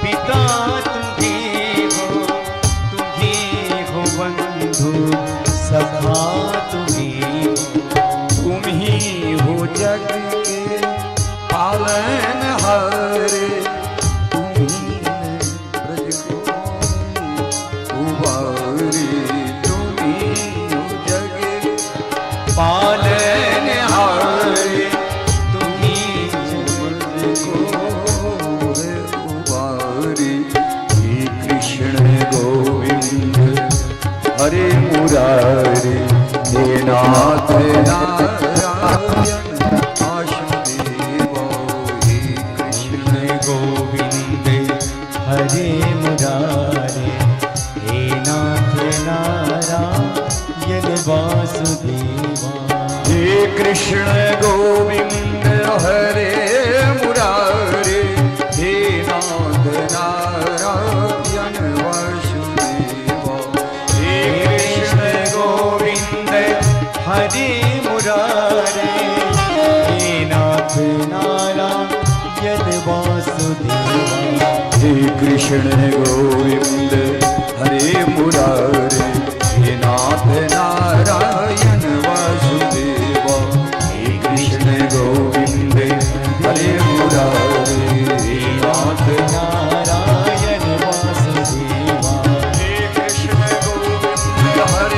पिता तुम्ही हो, तुम्ही हो बंधु सखा तुम्ही हो। तुम्ही हो जग के पालन हरे, तुम्ही ने ब्रज को उबारे। तुम्ही हो जग पालन हरे तुम्ही ब्रज को उबारे। हे कृष्ण गोविंद हरे मुरारे, हे नाथ नारायण वासुदेवा। हे कृष्ण कृष्ण गोविंद हरे मुरारे, हे नाथ नारायण वासुदेवा। हे कृष्ण गोविंद हरे मुरारे, हे नाथ नारायण वासुदेवा। हे कृष्ण गोविंद हरे मुरारे, हे नाथ नारायण वासुदेवा। हे कृष्ण गोविंद हरे मुरारे, हे नाथ नारायण वासुदेवा। हे कृष्ण गोविंद हरे मुरारे, हे नाथ नारायण वासुदेवा। हे कृष्ण गोविंद हरे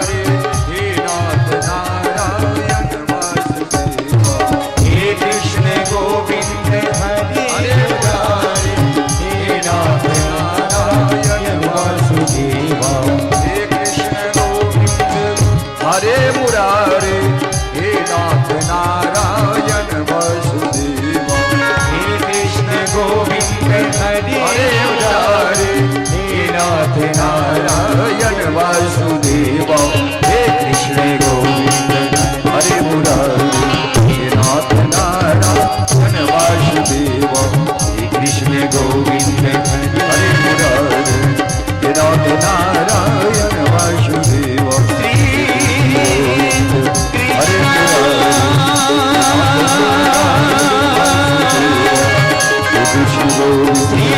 मुरारे, हे नाथ नारायण वासुदेवा। हे कृष्ण गोविंद हरे मुरारे, हे नाथ नारायण वासुदेवा। हे कृष्ण गोविंद हरे मुरारे, हे नाथ नारायण वासुदेवा। हे कृष्ण गोविंद हरे हरे मुरारे, हे नाथ नारायण वासुदेवा। हे कृष्ण गोविंद हरे मुरारे, हे नाथ नारायण वासुदेवा। हे कृष्ण गोविंद हरे मुरारे, हे नाथ नारायण वासुदेवा। हरे मुरारे, हे कृष्ण गोविंद हरे मुरारे, कृष्ण गोविंद हरे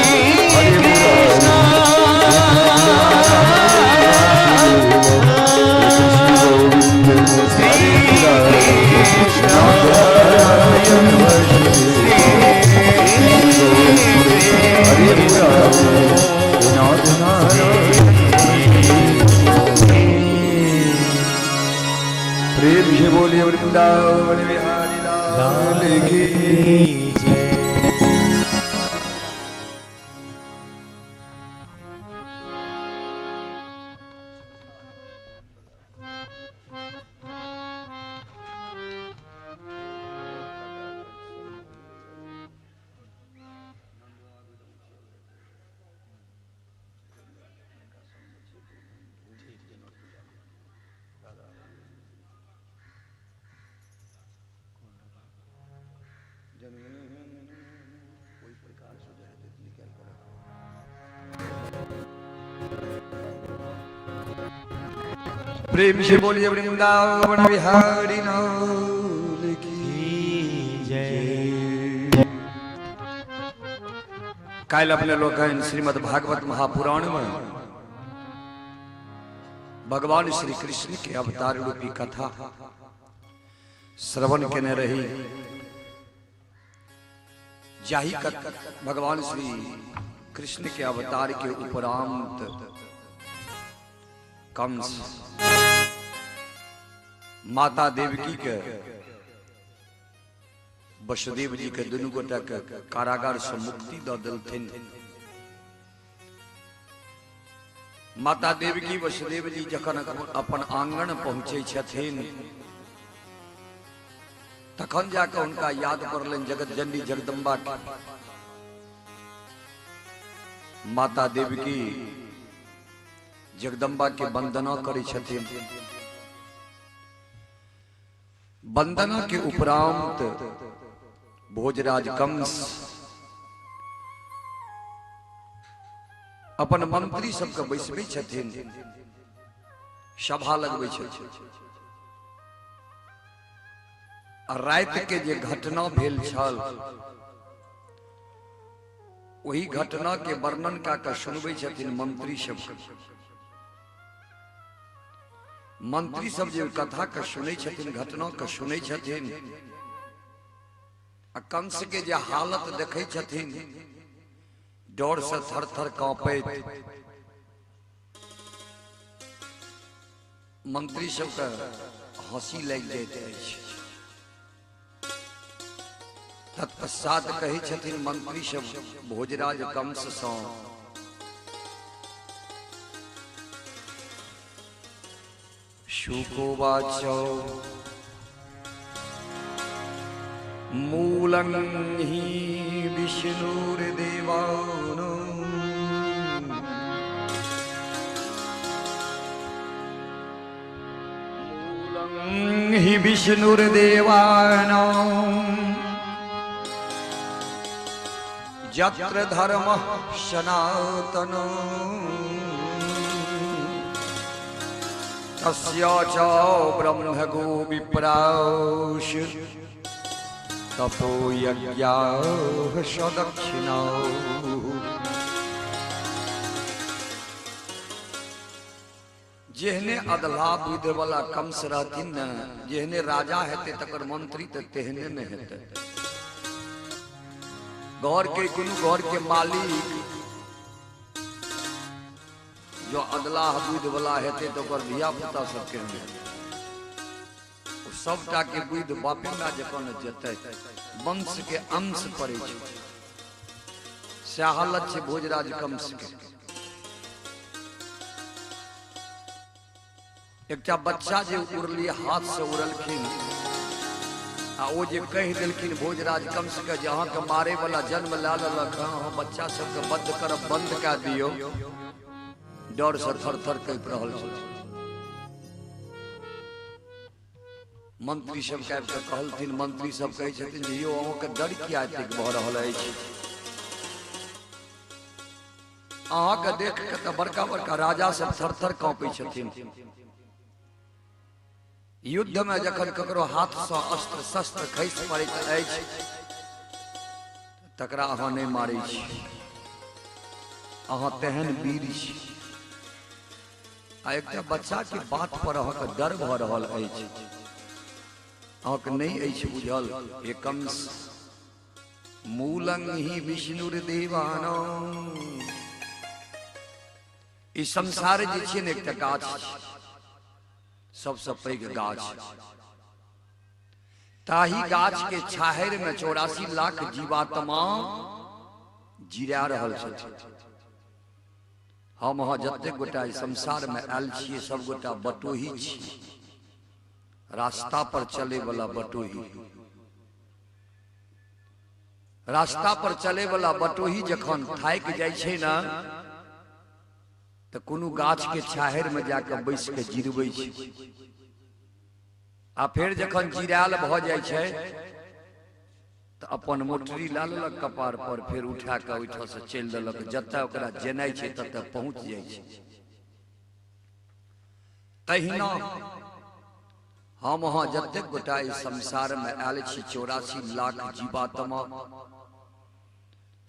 मुरारे, नारायण वासुदेवा। हरे मुरारे, नाथ नारायण। प्रेम से बोलिए वृंदावन बिहारी लाल की जय। जन्मनि प्रेम से बोलिए वृंदावन बिहारी लाल की जय। काल्हि अपने लोग श्रीमद् भागवत महापुराण में भगवान श्री कृष्ण के अवतार रूपी कथा श्रवण केने रही, जाहि भगवान श्री कृष्ण के अवतार के उपरांत कंस माता देवकी के वसुदेव जी के दुनू गोटा के कारागार से मुक्ति द देलथिन। माता देवकी वसुदेव जी जखन अपन आंगन पहुंचे छथिन तखन जाकर उनका याद पड़लनि जगत जननी जगदम्बा के। माता देवकी जगदम्बा के वंदना करै छथिन। वंदना के उपरांत भोजराज कंस अपन मंत्री सबके बैसबै छथिन, सभा लगबै छथिन। आ राति के जे घटना भेल छल वही घटना के वर्णन कऽ के सुनबै छथिन मंत्री सबके। मंत्री सब जे कथा के सुनै छथिन, घटना के सुनै छथिन आ कंस के जे हालत देखै छथिन, डर से थर थर कांपैत मंत्री सबके हंसी लागि जाइत अछि। तत्पश्चात कहै छथिन मंत्री सब भोजराज कंस सँ, शुकोवाच मूलं हि विष्णुर्देवानो मूलं हि विष्णुर्देवानो यत्र धर्मः सनातनो तस्य च ब्रह्मगो विप्राश तपो यज्ञाः सदक्षिणौ। जेहने अदला बुद्धि वाला कंस रहथिन न, जेहने राजा हेतै तकर मंत्री त तेहने ने हेतै। घर के कोनो घर के मालिक जो अदला बुद्धि वाला हेतै तो ओकर धिया पुता सब केहन हेतै? सबटा के बुद्धि बापे माय जकाँ ने जेतै, वंश के अंश पड़ै छै। सएह हालत छै भोजराज कंस के। एकटा बच्चा जे उड़ली हाथ से उड़लखिन आ ओ जे कहि देलखिन भोजराज कंस के जे अहाँके मारे वाला जन्म लए लेलक हँ, अहाँ बच्चा सबके बंद करब, बंद कए दियौ। डर से थर थर काँपि रहल छथिन। मंत्री सब आबि कऽ कहलथिन, मंत्री सब कहै छथिन जे यौ अहाँके डर किया एतेक भऽ रहल अछि? अहाँके देख के तऽ बड़का बड़का राजा सब थर थर काँपै छथिन। युद्ध में जखन ककरो हाथ सँ अस्त्र शस्त्र खसि पड़ैत अछि तकरा अहाँ नहि मारै छी, अहाँ तेहन वीर छी। आ एकटा बच्चा के बात पर अहाँके डर भऽ रहल अछि, अहाँके नहि अछि बुझल। हे कंस, मूलं हि विष्णुर्देवानां। ई संसार जे छै ने एकटा गाछ छै, सबसँ पैघ गाछ। ताही गाछ के छाहरि में 84 लाख जीवात्मा जिरा रहल छथिन। हम अहाँ जतेक गोटा एहि संसार में आयल छियै सब गोटा बटोही छी, रास्ता पर चले वाला बटोही। रास्ता पर चले वाला बटोही जखन थाकि जाइ छै ने तऽ कोनो गाछ के छाहरि में जाके बैस के जिरबै छै। आ फेर जखन जिरायल भऽ जाइ छै तऽ अपन मोटरी लए लेलक कपार पर, फेर उठा कऽ ओहिठाम से चलि देलक, जतऽ ओकरा जेनाइ छै ततऽ पहुँच जाइ छै। तहिना हम अहाँ जतेक गोटा एहि संसार में आयल छी, 84 लाख जीवात्मा,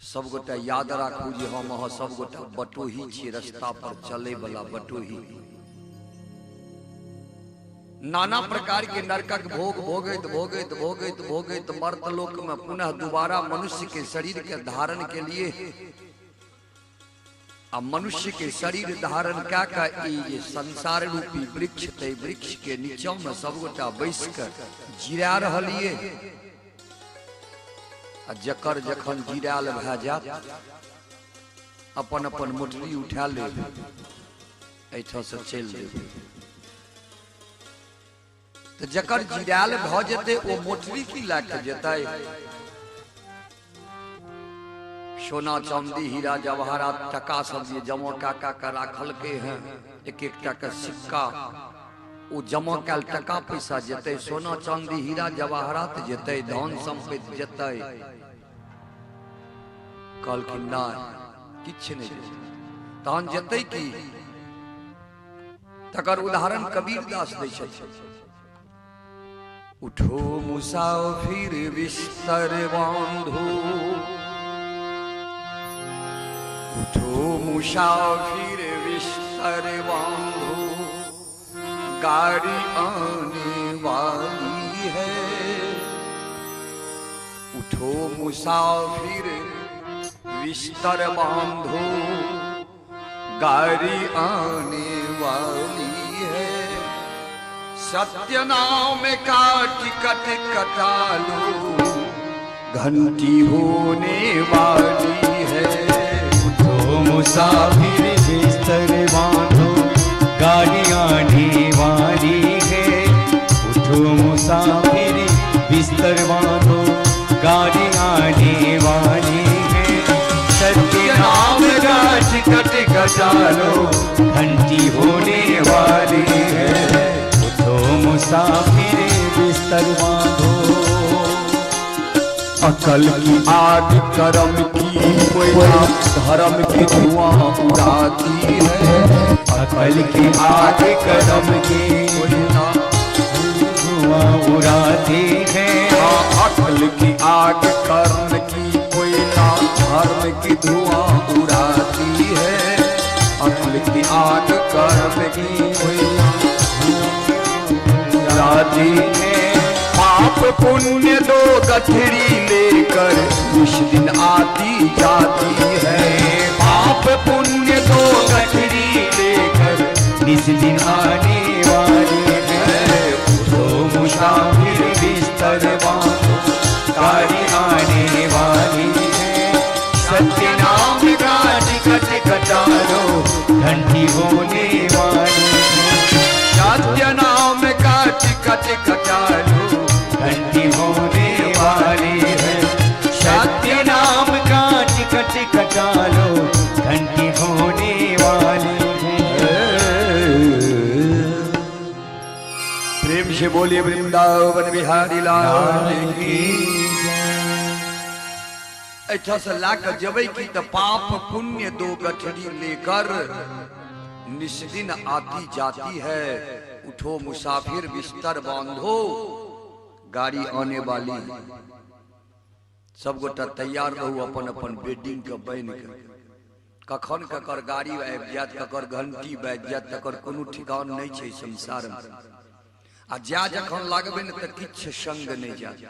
सब गोटा याद राखू जे हम अहाँ सब गोटा बटोही छी, रास्ता पर चले वाला बटोही। नाना प्रकार के नरकक भोग भोगैत भोगैत भोगैत भोगैत मर्त लोक में पुनः दोबारा मनुष्य के शरीर के धारण के लिए, आ मनुष्य के शरीर धारण क्या का ई संसार रूपी वृक्ष, ते वृक्ष के नीचा में सब गोटा बैस के जिरा रहलिए। आ जकर जखन जिरायल भए जात अपन अपन मोटरी उठा लेब, एहिठाम से चलि देब। तो जकर जिरायल भऽ जेतै ओ मोटरी की लए के जेतै? सोना चांदी हीरा जवाहरात टका सब जे जमा कए कए के राखलकै हैं, एक एक टा के सिक्का, ओ जमा कयल टका पैसा जेतै, सोना चांदी हीरा जवाहरात जेतै, धन संपत्ति जेतै। कहलखिन नहि, किछु नहि जेतै। तहन जेतै की? तकर उदाहरण कबीर दास दै छथिन। उठो मुसाफिर बिस्तर बांधो, उठो मुसाफिर बिस्तर बांधो, गाड़ी आने वाली है। उठो मुसाफिर बिस्तर बांधो, गाड़ी आने वाली है। सत्य नाम का टिकट कटा लो, घंटी होने वाली है। उठो मुसाफिर बिस्तर बांधो, गाड़ी आने वाली है। उठो मुसाफिर बिस्तर बांधो, गाड़ी आने वाली है। सत्य नाम का टिकट कटा लो, घंटी होने वाली है। उठो मुसाफिर बिस्तर बांधो। अकल की आग करम की कोयला, धर्म की धुआं उड़ाती है। अकल की आग करम की कोयला धुआं उड़ाती है। अकल की आग कर्म की कोयला, धर्म की धुआं उड़ाती है। अकल की आग कर्म की कोयला उड़ाती है। पाप पुण्य दो गठरी लेकर कुछ दिन आती जाती है। पाप पुण्य दो गठरी लेकर निस दिन आने वाली है। उठो मुसाफिर बिस्तर बांधो, गाड़ी आने वाली है। सत्य नाम का टिकट कटा लो, घंटी होने वाली है। सत्य नाम का टिकट कटा लो, घंटी होने वाली है। सत्य नाम का टिकट कटा लो, घंटी होने वाली है। प्रेम से बोलिए वृंदावन बिहारी लाल की। एहिठाम से ला के जेबै की तऽ पाप पुण्य दो गठरी लेकर निस्दिन आती जाती है। उठो मुसाफिर बिस्तर बांधो, गाड़ी आने वाली। सब गोटा तैयार रहू अपन अपन बेडिंग के बनि के। कखन ककर गाड़ी आबि जायत, ककर घंटी बाजि जायत, तकर कोनो ठिकान नहि छै संसार में। आ जा जखन लागबै ने तऽ किछु संग नहि जायत,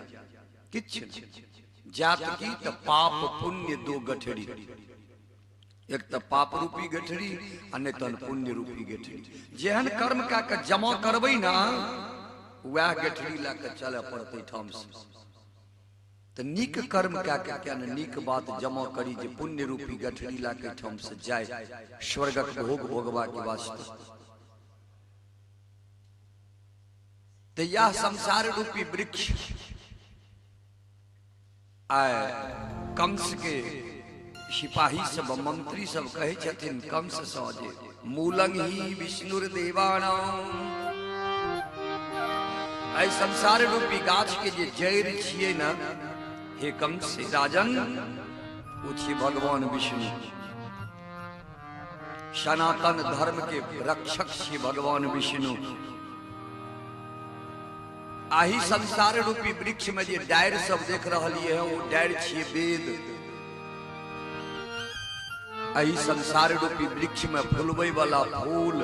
किछु जात की तऽ पाप पुण्य दो गठरी। एक तऽ पाप रूपी गठरी आ नहि तहन पुण्य रूपी गठरी। जेहन कर्म कए के जमा करबै ने, वएह गठरी लए के चलय पड़तै ठाम से। तऽ नीक कर्म कए के किया ने नीक बात जमा करी जे पुण्य रूपी गठरी लए के ठाम से जाय स्वर्गक भोग भोगवा के वास्ते। तऽ यह संसार रूपी वृक्ष आय कंस के सिपाही सब मंत्री सब कहै छथिन कंस सँ जे मूलंग ही विष्णुर देवानाम। एहि संसार रूपी गाछ के जे जड़ि छियै ने हे कंस राजन, ओ छियै भगवान विष्णु। सनातन धर्म के रक्षक छी भगवान विष्णु। आही संसार रूपी वृक्ष में जे डारि सब देख रहलियै हँ, ओ डारि छियै वेद। एहि संसार रूपी वृक्ष में फुलबै वाला फूल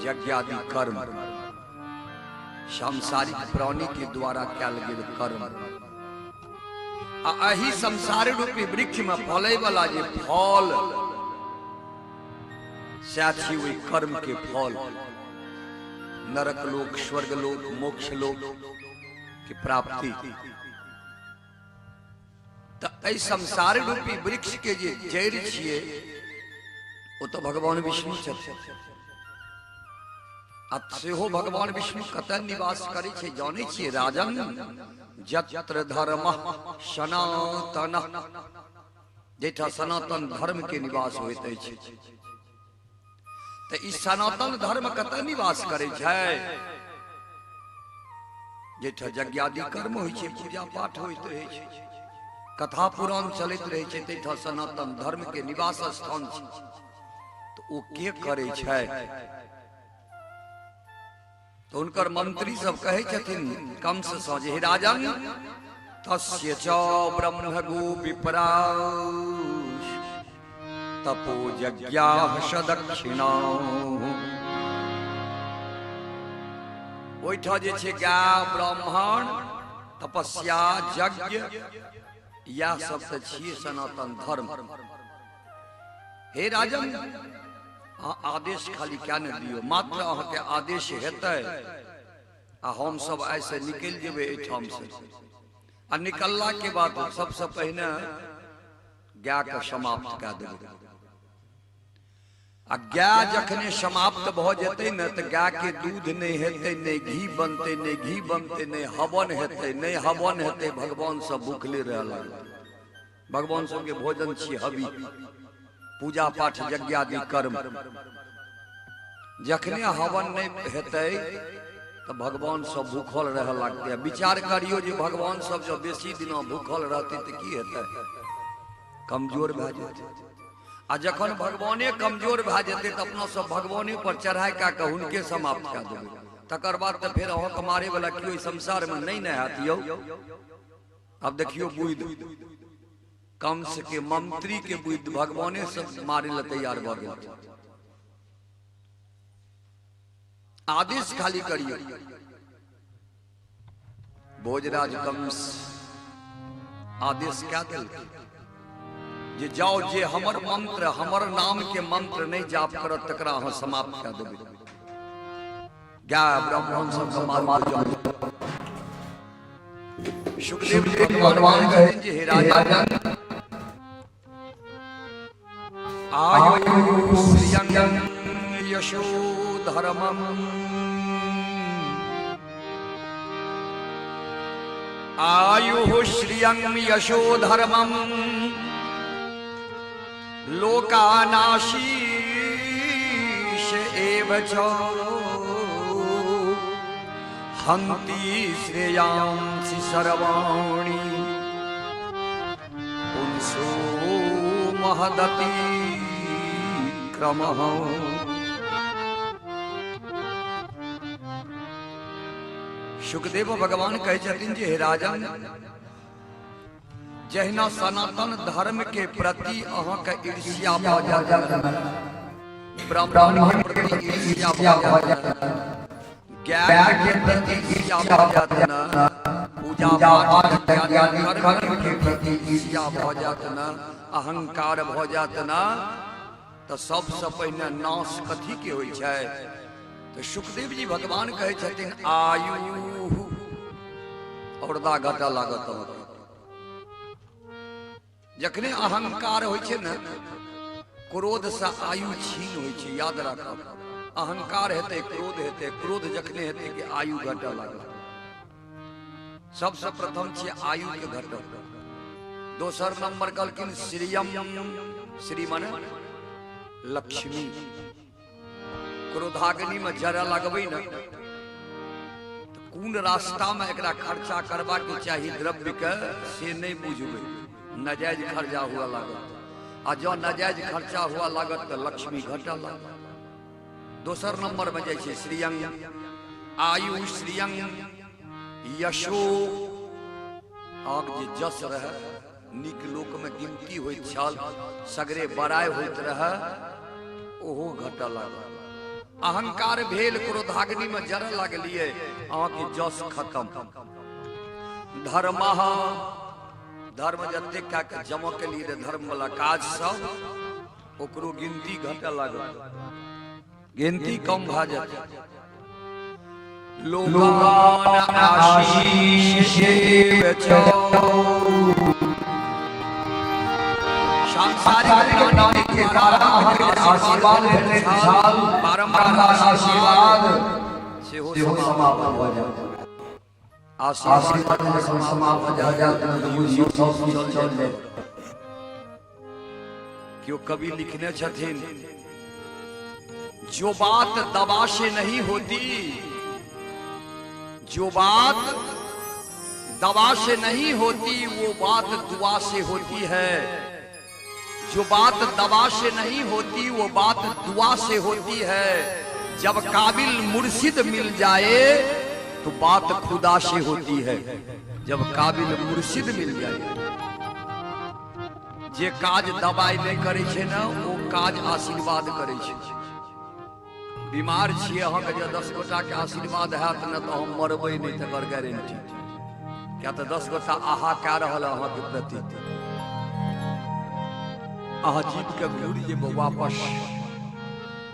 यज्ञादि कर्म, सांसारिक प्राणी के द्वारा कयल गेल कर्म। आ एहि संसार रूपी वृक्ष में फलै वाला जे फल, सएह छी ओहि कर्म के फल, नरक लोक, स्वर्ग लोक, मोक्ष लोक के प्राप्ति। तऽ एहि संसार रूपी वृक्ष के जे जड़ि छियै ओ तऽ भगवान विष्णु छथिन। आ सेहो भगवान विष्णु कतऽ निवास करै छै जानै छियै राजन? यत्र धर्म सनातन, जाहिठाम सनातन धर्म के निवास होइत अछि। तऽ ई सनातन धर्म कतऽ निवास करै छै? जाहिठाम यज्ञादि कर्म होइ छै, पूजा पाठ होइत रहै छै, कथा पुराण चलैत रहै छै, ताहिठाम सनातन धर्म के निवास स्थान छै। तऽ ओ के करै छै? तऽ हुनकर मंत्री सब कहै छथिन कंस सँ जे हे राजन, तस्य च ब्रह्म गो विप्राश तपो यज्ञाः सदक्षिणा। ओहिठाम जे छै गाय, ब्राह्मण, तपस्या, यज्ञ, इएह सब तऽ छियै सनातन धर्म। हे राजन, अहाँ आदेश खाली क्या ने दियौ, मात्र अहाँके आदेश हेतै आ हम सब आइसँ निकलि जेबै एहिठाम से। आ निकलला के बाद सबसँ पहिने गायके समाप्त कए देबै। आ गाय जखने समाप्त भऽ जेतै ने तऽ गायके दूध नहि हेतै, नहि घी बनतै, नहि घी बनतै, नहि हवन हेतै, नहि हवन हेतै, भगवान सब भूखले रहऽ लगतै। भगवान सबके भोजन छी हवि, पूजा पाठ, यज्ञादि कर्म। जखने हवन नहि हेतै तऽ भगवान सब भूखल रहऽ लगतै। विचार करियौ जे भगवान सब जब बेसी दिना भूखल रहतै तऽ की हेतै? कमजोर भए जेतै। आ जखन भगवाने कमजोर भए जेतै तऽ अपना सब भगवाने पर चढ़ाइ कए कऽ हुनके समाप्त कए देबै। तकर बाद तऽ फेर अहाँके मारे वाला केओ संसार में नहीं ने हैत यौ। अब देखियौ बुद्धि, कंस के मंत्री के बुद्धि भगवाने सब मारे ला तैयार भऽ गेल। आदेश खाली करियौ। भोजराज कंस आदेश क्या देलखिन जे जाओ, जे हमर मंत्र, हमर नाम के मंत्र नहीं जाप करत तकरा अहाँ समाप्त कए देबै। गाय ब्राह्मण सबके मारू जाओ। सुखदेव जी भगवान कहै जे हे राजा, आयु श्रियं यशो धर्मम्, आयु श्रियं यशो धर्मम् लोकानाशीष एव च हन्ति श्रेयांसि सर्वाणि पुंसो महदति क्रमः। सुखदेव भगवान कहै छथिन जे हे राजन, जहिना सनातन धर्म के प्रति अहाँके ईर्ष्या भऽ जायत, ब्राह्मण के प्रति ईर्ष्या भऽ जायत, गाय के प्रति ईर्ष्या भऽ जायत ने, पूजा पाठ कर्म के प्रति ईर्ष्या भऽ जायत ने, अहंकार भऽ जायत ने, तऽ सबसँ पहिने नाश कथी के होइ छै? तऽ सुखदेव जी भगवान कहै छथिन आयु औरदा घटा लागत अहाँके। जखने अहंकार होइ छै ने, क्रोध से आयु छीन होइ छै, याद राखब। अहंकार हेतै, क्रोध हेतै, क्रोध जखने हेतै कि आयु घटऽ लागत। सबसे प्रथम छियै आयु के घटब। दोसर नंबर कहलखिन श्रियम, श्री माने लक्ष्मी। क्रोधाग्नि में जरा लगबै ने तऽ कोन रास्ता में एकरा खर्चा करबाक चाही द्रव्य के से नहीं बुझबै, नाजायज खर्चा हुआ लागत। आ जँ नाजायज खर्चा हुआ लागत तऽ लक्ष्मी घटऽ लागत। दोसर नंबर में जाइ छै श्रियंग, आयु श्रियंग यशो। आग जे जस रहे, नीक लोक में गिनती होइत छल, सगरे बड़ाइ होइत रहे, ओहो घटऽ लागल। अहंकार भेल, क्रोधाग्नि में जरऽ लागलियै, अहाँके जस खत्म। धर्म, धर्म जतेक कए कऽ जमा केलियै रहै धर्म वाला काज सब, ओकरो गिनती घटऽ लागल, गिनती कम भऽ जायत। लोकान आशीष सांसारिक प्राणी के द्वारा अहाँके आशीर्वाद भेटैत छल, बारम्बार आशीर्वाद सेहो समाप्त भऽ जायत। आशीर्वाद जखन समाप्त भऽ जायत तऽ बुझियौ सब किछु चल जायत। क्यों कवि लिखने छथिन, जो बात दवा से नहीं होती, जो बात दवा से नहीं होती वो बात दुआ से होती है। जो बात दवा से नहीं होती वो बात दुआ से होती है। जब काबिल मुर्शिद मिल जाए तो बात खुदा से होती है। जब काबिल मुर्शिद मिल जाए, जे काज दवाई नहीं करे छै ने, ओ काज आशीर्वाद करे छै। बीमार छियै अहाँके जे 10 गोटा के आशीर्वाद हैत ने तऽ हम मरबै नहि, तकर गारंटी। किया तऽ 10 गोटा आहा कए रहल अहाँके प्रति, अहाँ जीत के घुरि जेबै वापस।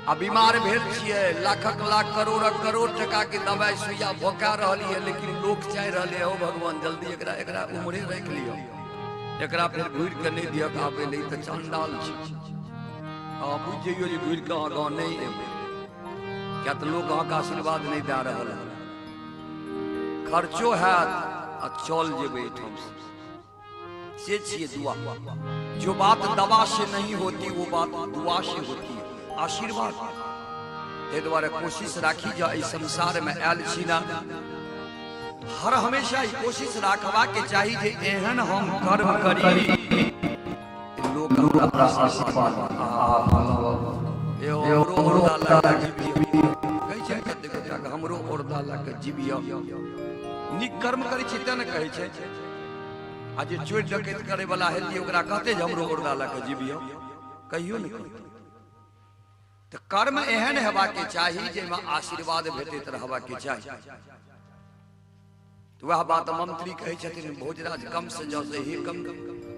आ बीमार भेल छियै, लाखक लाख करोड़क करोड़ टका के दवाई सुइया भोका रहल यऽ, लेकिन लोक चाहि रहल यऽ, ओ भगवान जल्दी एकरा एकरा उम्रे राखि लिअ, एकरा फेर घुरि के नहि दिअ आबै लए, ई तऽ चंडाल छै। अहाँ बुझि जइयौ जे घुरि कऽ अहाँ गाँव नहि एबै, किया तऽ लोक अहाँके आशीर्वाद नहि दए रहल है। खर्चो हैत आ चल जेबै एहिठामसँ। से छियै दुआ। जो बात दवा से नहीं होती वो बात दुआ से होती है, आशीर्वाद। ताहि दुआरे कोशिश राखी जे एहि संसार में आयल छी ना, हर हमेशा ई कोशिश राखबाक चाही जे एहन हम कर्म करी लोक हमरा आशीर्वाद। हमरो औरदा लऽ कऽ जीबियौ, कहै छै कतेक गोटाके हमरो औरदा लऽ कऽ जीबियौ। नीक कर्म करै छी तेँ ने कहै छै। आ जे चोरि डकैत करे वाला हेतै ओकरा कहतै जे हमरो औरदा लऽ कऽ जीबियौ, कहियो नहि कहतै। तऽ कर्म एहन हेबाक चाही जाहिमे आशीर्वाद भेटैत रहबाक चाही। वएह बात मंत्री कहै छथिन भोजराज कम से जँ से हे कम।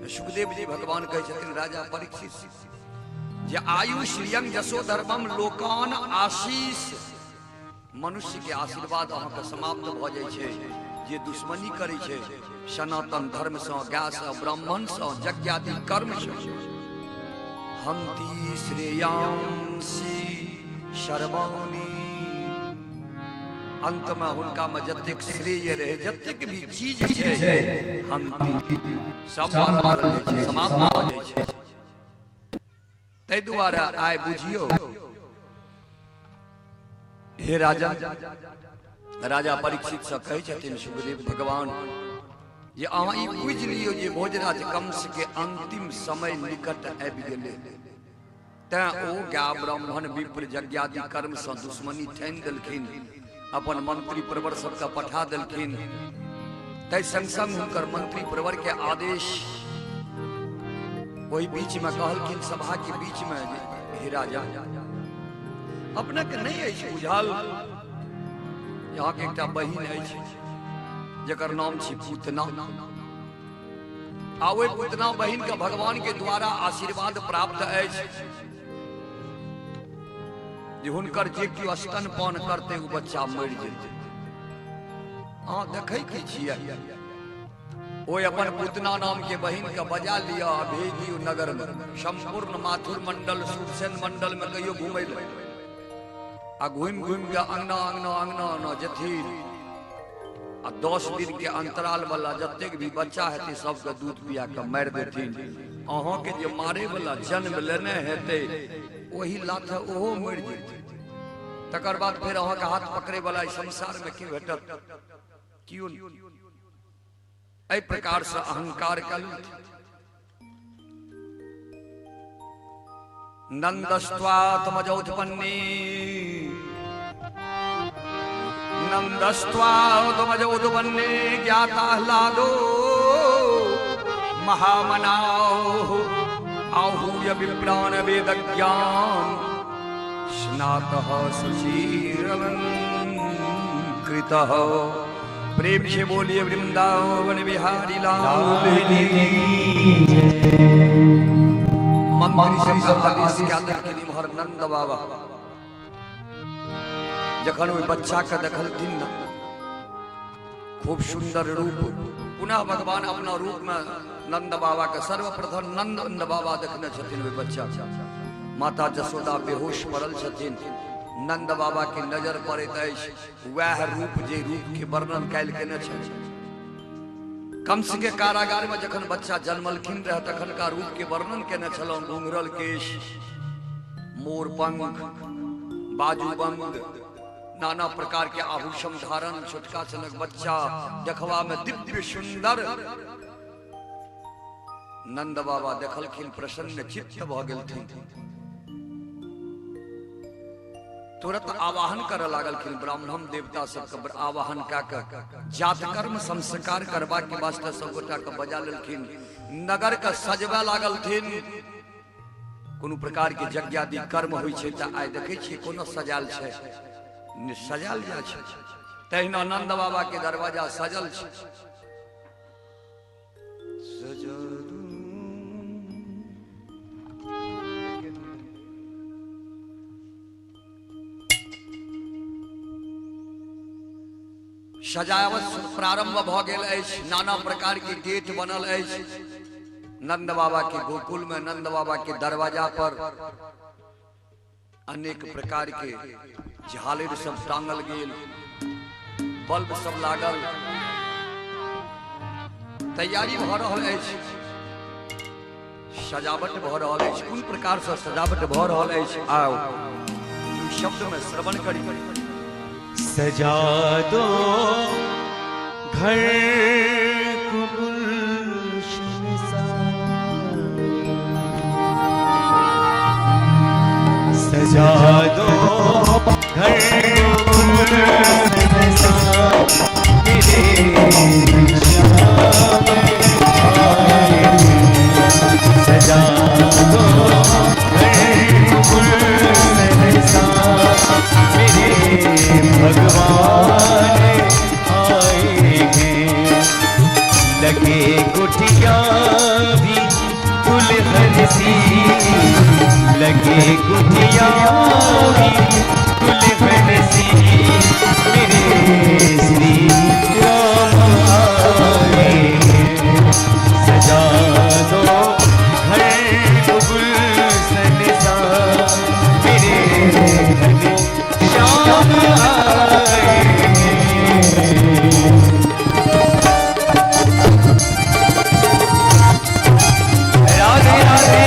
सुखदेव जी भगवान कहै छथिन राजा परीक्षित जे आयु श्रियं जसो धर्मम लोकान आशीष, मनुष्य के आशीर्वाद अहाँके समाप्त भऽ जाइ छै जे दुश्मनी करै छै सनातन धर्म सँ, गाय सँ, ब्राह्मण सँ, यज्ञादि कर्म सँ। हंति श्रेयांसि सर्वाणि, अंत में हुनका में जतेक श्रेय रहे, जतेक भी चीज छै, हंति सब समाप्त भऽ जाइ छै। ताहि दुआरे आइ बुझियौ हे राजा, राजा परीक्षित से कहै छथिन सुखदेव भगवान जे अहाँ ई बुझि लियौ जे भोजराज कंस के अंतिम समय निकट आबि गेलै, तैं ओ गाय ब्राह्मण विप्र यज्ञादि कर्म से दुश्मनी ठानि देलखिन, अपन मंत्री प्रवर सबके पठा देलखिन। ताहि संग संग हुनकर मंत्री प्रवर के आदेश ओहि बीच में कहलखिन सभा के बीच में, हे राजा अपने के नहीं अछि बुझल, अहाँके एकटा बहिन अछि जकर नाम छी पूतना, आ ओहि पूतना बहिन के भगवान के द्वारा आशीर्वाद प्राप्त अछि जे हुनकर जे केओ स्तनपान करतै ओ बच्चा मरि जेतै। अहाँ देखै की छियै? ओ अपन पूतना नाम के बहिन के बजा लिअ आ भेज दियौ नगर में, संपूर्ण माथुर मंडल सुरसेन मंडल में कहियो घुमै लए, आ घुमि घुमि के अंगना अंगना अंगना अंगना जेथिन, आ 10 दिन के अंतराल वाला जतेक भी बच्चा हेतै सबके दूध पिया के मारि देथिन। अहाँके जे मारे वाला जन्म लेने हेतै ओही लाथे ओहो मरि जेतै। तकर बाद फेर अहाँके हाथ पकड़े वाला एहि संसार में के भेटत? केओ नहि। एहि प्रकार से अहंकार कलू। नंदस्त्वात्मजोत्पन्नी नंदस्त्वात्मजोत्पन्नी ज्ञाताह्लादो महामनाओ आहूय विप्राण वेद ज्ञान स्नातः सुशीरलंकृतः। प्रेम से बोलिए वृंदावन बिहारी लाल। मंत्री सब आदेश कए देलखिन। इम्हर नंद बाबा जखन ओहि बच्चा के देखलखिन ने, खूब सुंदर रूप, पुनः भगवान अपना रूप में नंद बाबा के सर्वप्रथम नंद नंद बाबा देखने छथिन ओहि बच्चा। माता जसोदा बेहोश पड़ल छथिन। नंद बाबा के नजर पड़ैत अछि वएह रूप जे रूप के वर्णन कयल केने छथिन। कंस के कारागार में जखन बच्चा जन्मलखिन रहे तखन का रूप के वर्णन केने छलहुँ। घुंघरल केश, मोर पंख, बाजूबंद, नाना प्रकार के आभूषण धारण, छोटका सनक बच्चा, देखवा में दिव्य सुंदर। नंद बाबा देखलखिन, प्रसन्न चित्त भऽ गेलथिन। तुरंत आवाहन करऽ लागलखिन ब्राह्मण देवता सबके। आवाहन कए कऽ जात कर्म संस्कार करबा के वास्ते सब गोटा के बजा लेलखिन। नगर के सजबे लागलथिन। कोनो प्रकार के यज्ञादि कर्म होइ छै तऽ आइ देखै छियै कोनो सजायल छै, सजायल जाइ छै, तहिना नंद बाबा के दरवाजा सजल छै। सजावट प्रारंभ भऽ गेल अछि। नाना प्रकार के गेट बनल अछि नंद बाबा के गोकुल में। नंद बाबा के दरवाजा पर अनेक प्रकार के झालरि सब टांगल गेल, बल्ब सब लागल, तैयारी भऽ रहल अछि, सजावट भऽ रहल अछि। कोन प्रकार से सजावट भऽ रहल अछि, आउ शब्द में श्रवण करी। सजा दो घर को गुलशन सा, सजा दो घर को गुलशन सा, मेरे श्याम आए। सजा दो घर को गुलशन सा, मेरे भगवान आए हैं। लगे कुटिया भी दुल्हन सी, लगे कुटिया भी दुल्हन सी, मेरे श्री राम आए हैं। सजा दो घर को गुलशन सा, मेरे घन श्याम आए हैं। राधे राधे।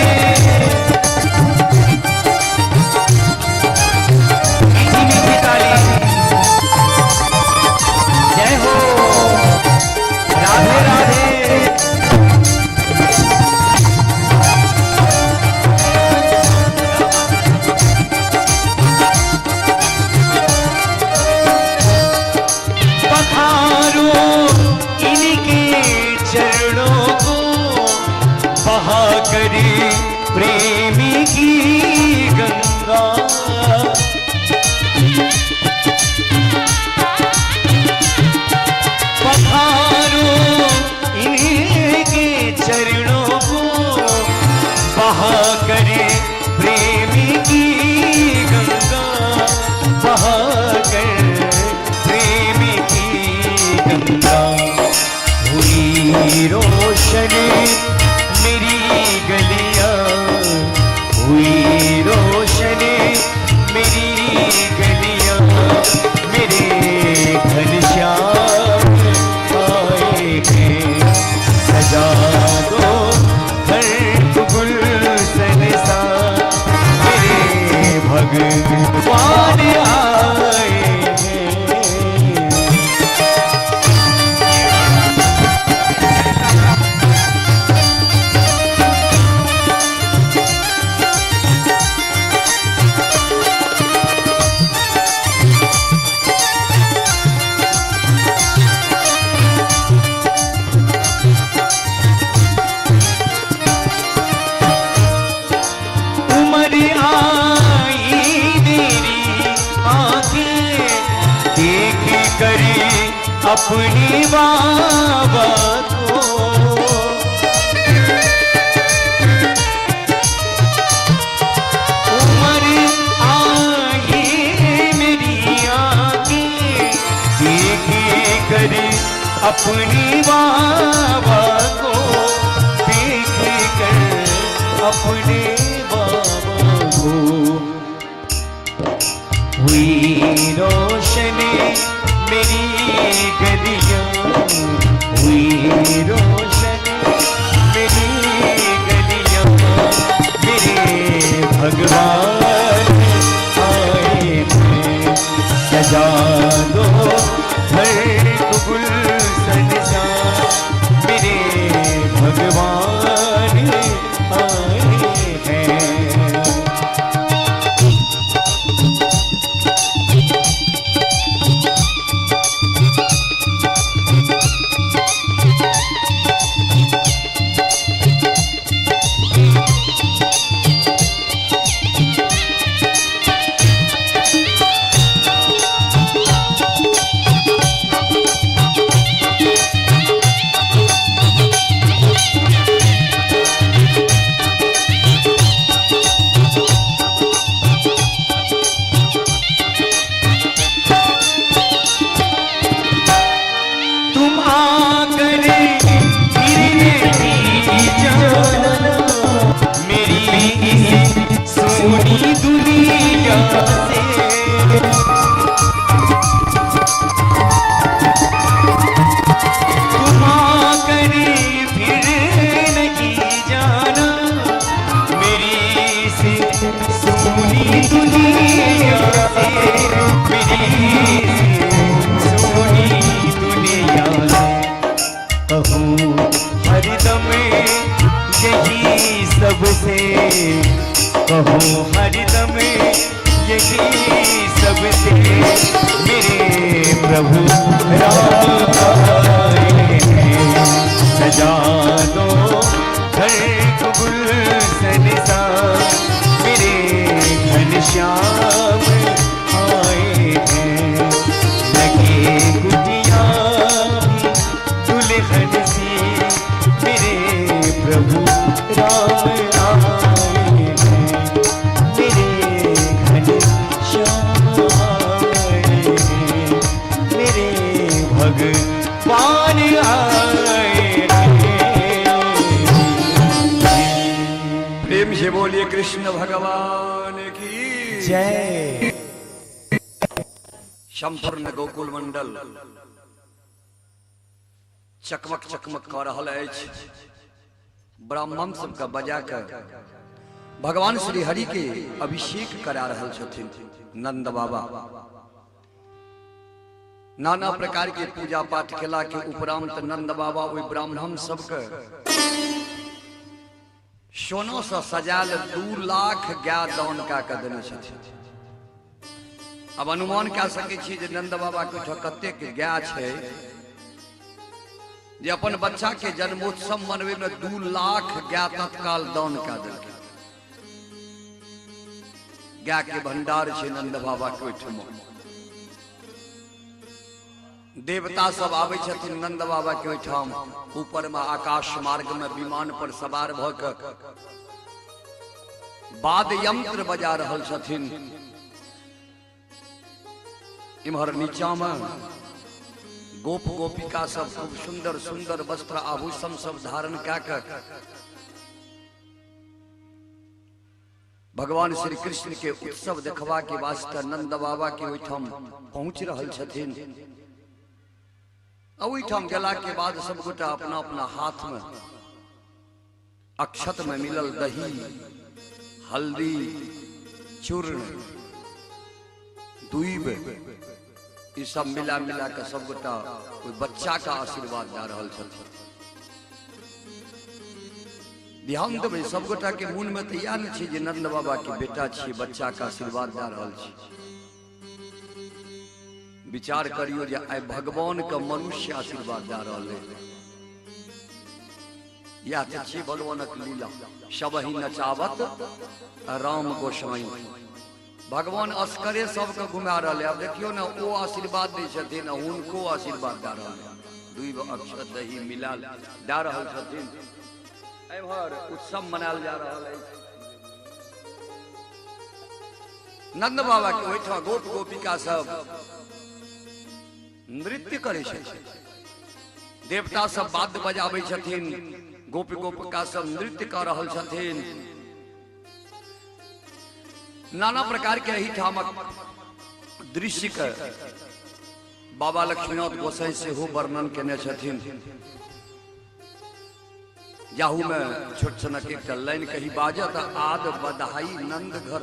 मीठी मीठी ताली, जय हो, राधे राधे। पखारो इनके चरणों को, बहा करे प्रेमी की गंगा। पखारो इनके चरणों को, बहा करे प्रेमी की गंगा, बहा कर प्रेमी की गंगा। हुई रोशन मेरी गलियां, हुई रोशन अपने बाबा को। उम्र आई मेरी आंखें देखे कर अपने बाबा को, देखे कर अपने बाबा को। हुई रोशन मेरी गलियां, हुई रोशन मेरी गलियां, मेरे भगवान आए हैं। सजा दो घर को गुलशन सा, मेरे भगवान आए हैं। तुम आकर फिर नहीं जाना, मेरी इस सोनी दुनिया से। तुम आकर फिर नहीं जाना, मेरी इस सोनी दुनिया से, मेरी इस सोनी दुनिया से। कहूँ हरदम यही सबसे, कहूँ हरदम यही सबसे, मेरे प्रभु राम आए हैं। सजा दो घर को गुलशन सा, मेरे घनश्याम आए हैं। लगे कुटिया भी दुल्हन सी, मेरे प्रभु राम आए हैं। मेरे घनश्याम आए हैं, मेरे भगवान आए हैं। प्रेम से बोलिए कृष्ण भगवान की जय। संपूर्ण गोकुल मंडल चकमक चकमक कऽ रहल अछि। ब्राह्मण सबके बजा कऽ भगवान श्री हरि के अभिषेक करा रहल छथिन नंद बाबा। नाना प्रकार के पूजा पाठ केला के उपरांत नंद बाबा ओहि ब्राह्मण सबके सोना से सजाल 2 लाख गाय दान कऽ के देने छथिन। अब अनुमान कऽ सकै छी जे नंद बाबा के ओहिठाम कतेक गाय छै जे अपन बच्चा के जन्मोत्सव मनवे में 2 लाख गाय तत्काल दान कऽ देलकै। गाय के भंडार छै नंद बाबा के ओहिठाम। देवता सब आबै छथिन नंद बाबा के ओहिठाम, ऊपर में आकाश मार्ग में विमान पर सवार भऽ कऽ वाद्य यंत्र बजा रहल छथिन। इम्हर नीचा में गोप गोपिका सब खूब सुंदर सुंदर वस्त्र आभूषण सब धारण कऽ कऽ भगवान श्री कृष्ण के उत्सव देखबा के वास्ते नंद बाबा के ओहिठाम पहुंच रहल छथिन। ओहिठाम गेला के बाद सब गोटा अपना अपना हाथ में अक्षत में मिलल दही, हल्दी, चूर्ण, दूब ई सब मिला मिला के सब गोटा ओहि बच्चा का आशीर्वाद दऽ रहल छथिन। ध्यान देबै सब गोटा के मन में तऽ इएह ने छै जे नंद बाबा के बेटा छियै, बच्चा के आशीर्वाद दऽ रहल छी। विचार करियो जे आइ भगवान के मनुष्य आशीर्वाद दऽ रहल है। यह तऽ छी भगवानक लीला। सब ही नचावत राम गोसाई। भगवान असकरे सबके घुमा रहल है। आब देखियौ ने, ओ आशीर्वाद दै छथिन आ हुनको आशीर्वाद दऽ रहल है। दुइ अक्षर दही मिला दऽ रहल छथिन। एम्हर उत्सव मनायल जा रहल अछि नंद बाबा के ओहिठाम। गोप गोपिका सब नृत्य करै छथिन, देवता सब वाद्य बजाबै छथिन, गोप गोपिका सब नृत्य कऽ रहल छथिन। नाना प्रकार के एहिठामक दृश्य के बाबा लक्ष्मीनाथ गोसाई सेहो वर्णन केने छथिन, जाहू में छोट सनक एकटा लाइन कही, बाजत आद बधाई नंद घर,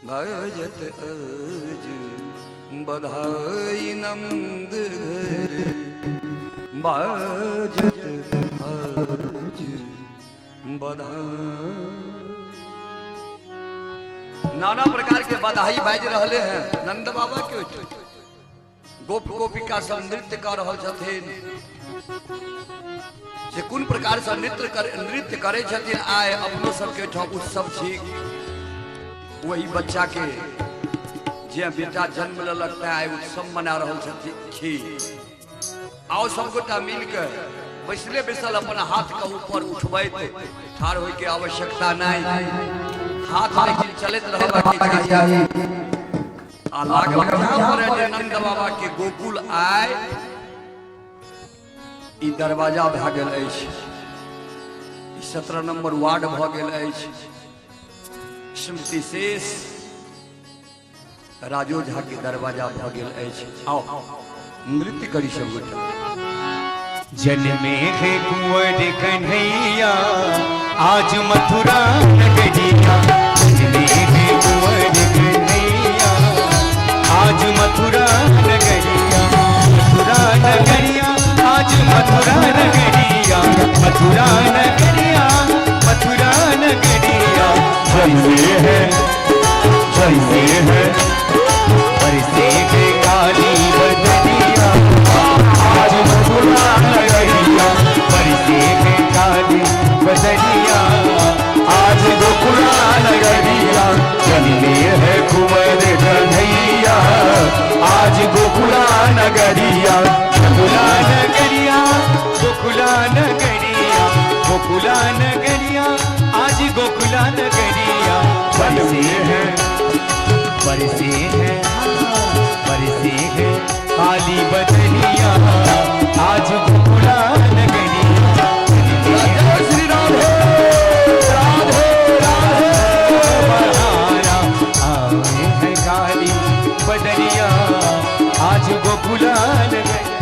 बाजत आज बधाई नंद घर, बाजत आज बधाई। नाना प्रकार के बधाई बाजि रहले हैं नंद बाबा के। गोप गोपिका सब नृत्य कर रहल छथिन। से कोन प्रकार से नृत्य करे छथिन। आय अपनो सबके ओहिठाम उत्सव छी। वही बच्चा के जे बेटा जन्म लेलक तैं आइ उत्सव मना रहल छथिन छी। आओ सब गोटा मिल के बैसले बैसल अपन हाथ के ऊपर उठबैत ठाढ़ होय के आवश्यकता नहीं, हाथ लेकिन चलैत रहबाक चाही। आ लागल पड़े जे नंद बाबा के गोकुल आय ई दरवाजा भए गेल अछि, ई 17 नंबर वार्ड भऽ गेल अछि। स्मृति शेष राजो झा के दरवाजा भऽ गेल अछि। आओ नृत्य करी सब गोटा। जन्मे है कुंवर कन्हैया आज मथुरा नगरिया, जन्मे है कुंवर कन्हैया आज मथुरा नगरिया, मथुरा नगरिया आज मथुरा नगरिया, मथुरा नगरिया मथुरा नगरिया। जन्मे है जन्मे है बरसे है काली बदरिया आज मथुरा नगरिया, बरसे है काली बदरिया आज गोकुला नगरिया। जन्मे है कुंवर कन्हैया आज गोकुला नगरिया, गोकुला नगरिया गोकुला नगरिया गोकुला नगरिया आज गोकुला नगरिया। बरसे है बरसे है बरसे है काली बदरिया आज गोकुला नगरिया। जय श्री राधे राधे राधे। बहारा आए है काली बदरिया आज गोकुला नगरिया।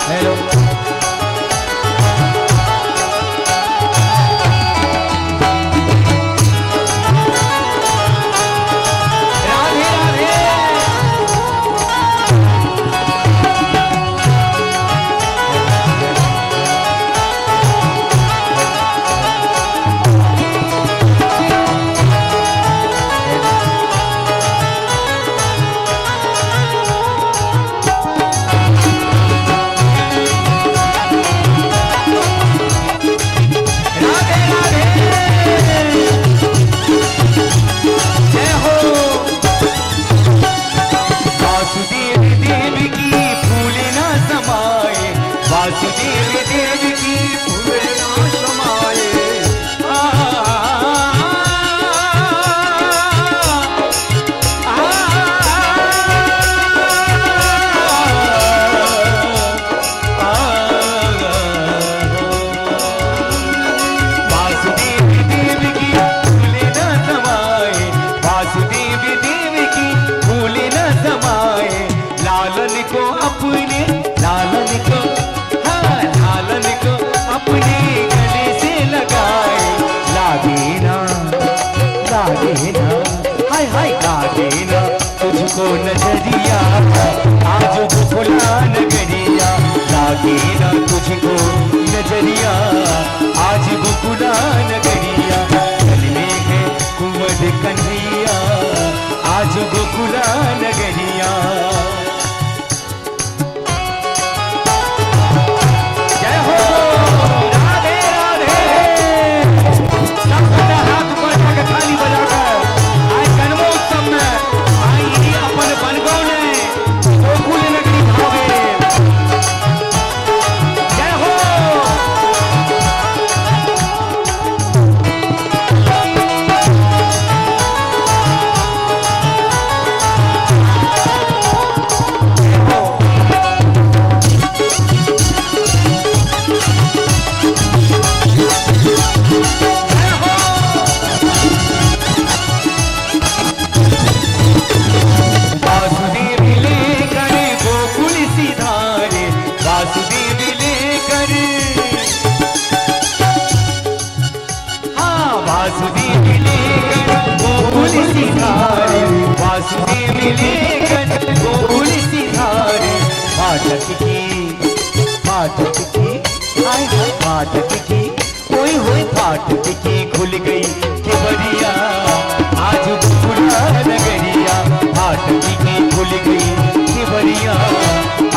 हेलो राधे राधे। राधे राधे जय हो। वासुदेव देव की फूल ना समाए, वासुदेव देव की फूल ना समाए। आ, आ, आ, वासुदेव देव की फूल न समाए, वासुदेव देव की फूल न समाए। लालन को अपने, लालन को, हाँ लालन को अपने गले से लगाए। लागे ना लागे ना हाय हाय लागे ना तुझको नजरिया आज गोकुला नगरिया, लागे ना तुझको नजरिया आज गोकुला नगरिया। जन्मे है कुंवर कन्हैया आज गोकुला नगरिया। जय हो राधे राधे। सब हाथ ऊपर उठा के थाली बजा। फाटक की, फाटक की, हाय हाय फाटक की, ओए होए फाटक की खुल गई केवड़िया, आज गोकुला नगरिया। फाटक की खुल गई केवड़िया,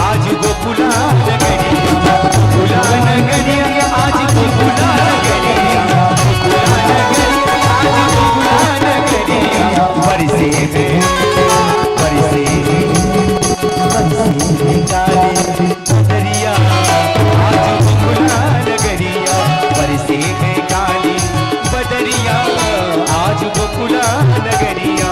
आज गोकुला नगरिया। गोकुला नगरिया, आज गोकुला नगरिया। गोकुला नगरिया, आज गोकुला नगरिया। बरसे है, बरसे है, बरसे काली बदरिया, आज गोकुला नगरिया। बरसे है काली बदरिया, आज गोकुला नगरिया।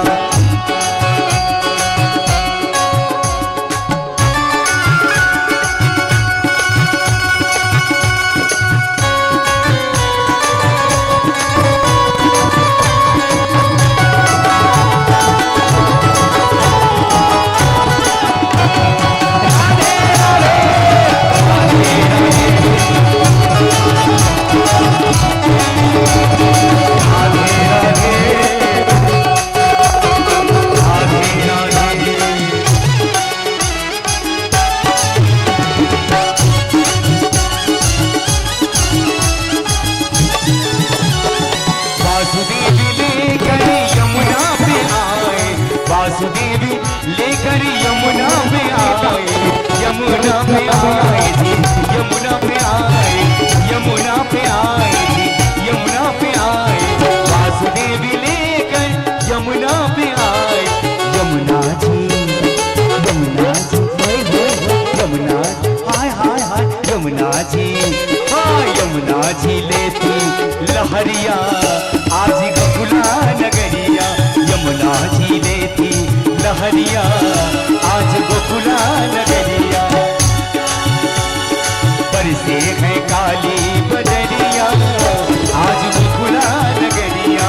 राधे राधे राधे। वासुदेव लेकर यमुना पे आए, वासुदेव लेकर यमुना पे आए, यमुना पे आए जी, यमुना पे आए, यमुना पे आए जी, यमुना पे आए। वासुदेव लेकर यमुना पे आए, यमुना जी, यमुना जी, होए होए होए, यमुना, हाय हाय हाय, यमुना जी, हाय यमुना जी लेती लहरिया, आज गोकुला नगरिया। यमुना जी लेती लहरिया, आज गोकुला नगरिया। बरसे है काली बदरिया, आज गोकुला नगरिया।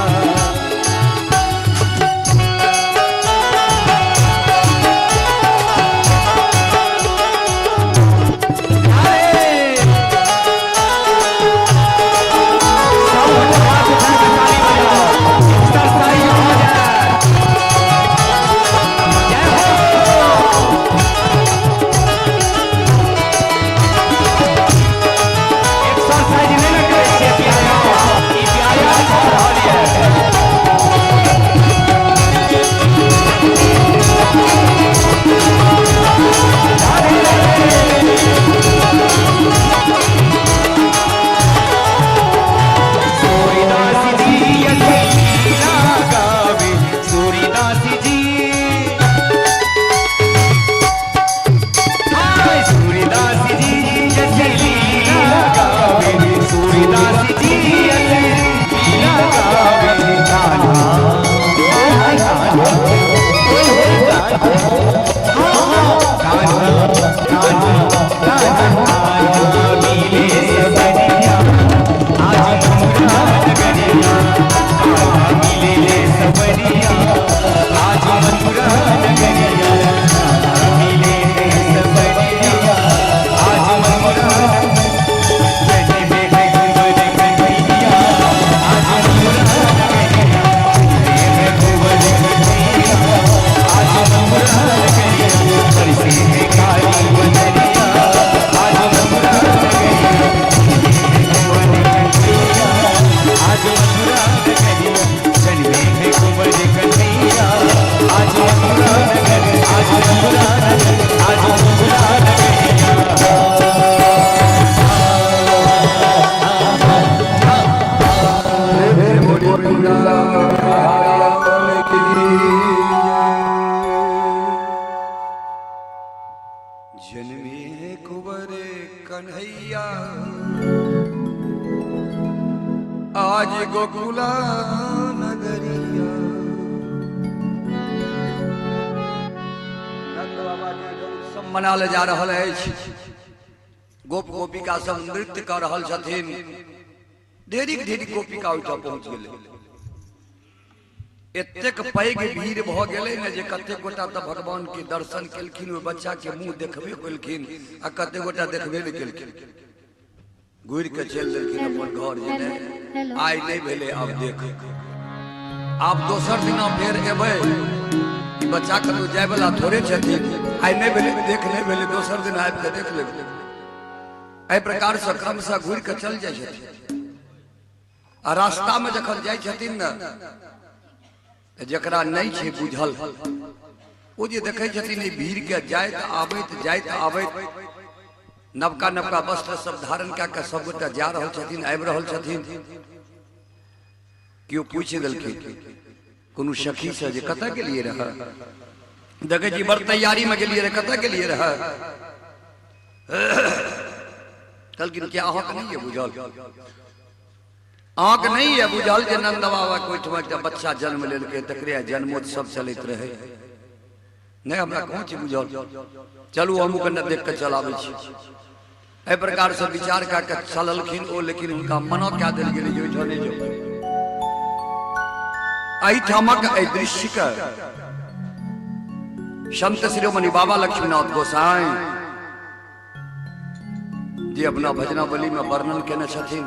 सूरीदास जी यसी लीला गावे, सूरीदास जी, हाय सूरीदास जी यसी लीला गावे, सूरीदास जी यसी लीला गावे। कान्हा हाय हाय कान्हा, ओए होए कान्हा, कान्हा कान्हा कान्हा, कान्हा मिले सबरिया, आज मथुरा नगरिया। कान्हा मिले सबरिया, आज मथुरा नगरिया। कान्हा मिले सबरिया, आज मथुरा। जन्मे है कुंवर कन्हैया, आज मथुरा नगरिया। जन्मे है कुंवर कन्हैया, आज मथुरा नगरिया। बरसे है काली बदरिया, आज मथुरा नगरिया। आज मथुरा नगरिया, जन्मे है कुंवर कन्हैया, आज मथुरा नगर, आज मथुरा नगर, आज मथुरा नगरिया। जन्मे है कुंवर कन्हैया, आज गोकुला नगरिया। नंद बाबा के उत्सव मनाल जा रहल अछि। गोप गोपिका सब नृत्य कर रहल छथिन। ढेरिक ढेरी गोपिका ओहिठाम पहुंच गेलै। एतेक पैघ भीड़ भऽ गेलै ने जे कतेक गोटा तऽ भगवान के दर्शन केलखिन, ओहि बच्चा के मुंह देखबे केलखिन, आ कतेक गोटा देखबे नहि केलखिन, घुरि के चलि देलखिन अपन घर जे नहि आइ नहि भेलै, आब देख, आब दोसर दिना फेर एबै। ई बच्चा कतौ जाय वाला थोड़े छथिन। आइ नहि भेलै, देख नहि भेलै, दोसर दिन आबि कऽ देख लेबै। एहि प्रकार से क्रमशः घुरि कऽ चल जाइ छथिन। आ रास्ता में जखन जाइ छथिन ने, तऽ जकरा नहि छै बुझल, ओ जे देखै छथिन ई भीड़ के जाइत आबैत जाइत आबैत, नवका नवका वस्त्र सब धारण कए कऽ सबगोटा जा रहल छथिन, आबि रहल छथिन। केओ पूछि देलखिन कोनो सखी से जे कतऽ गेलियै रहए, देखै छी बड़ तैयारी में गेलियै रहए, कतऽ गेलियै रहए? कहलखिन कि अहाँके नहि यऽ बुझल, अहाँके नहि यऽ बुझल जे नंद बाबा के ओहिठमा एकटा बच्चा जन्म लेलकै, तकरे आइ जन्मोत्सव चलैत रहै। नहि, हमरा कहाँ छै बुझल, चलू हमहूँ कने देख कऽ चल आबै छी। एहि प्रकार से विचार कए कऽ चललखिन ओ, लेकिन हुनका मना कए देल गेलै जे ओहिठाम नहि जाउ। एहिठामक एहि दृश्यके संत शिरोमणि बाबा लक्ष्मीनाथ गोसाई जे अपना भजनावली में वर्णन केने छथिन,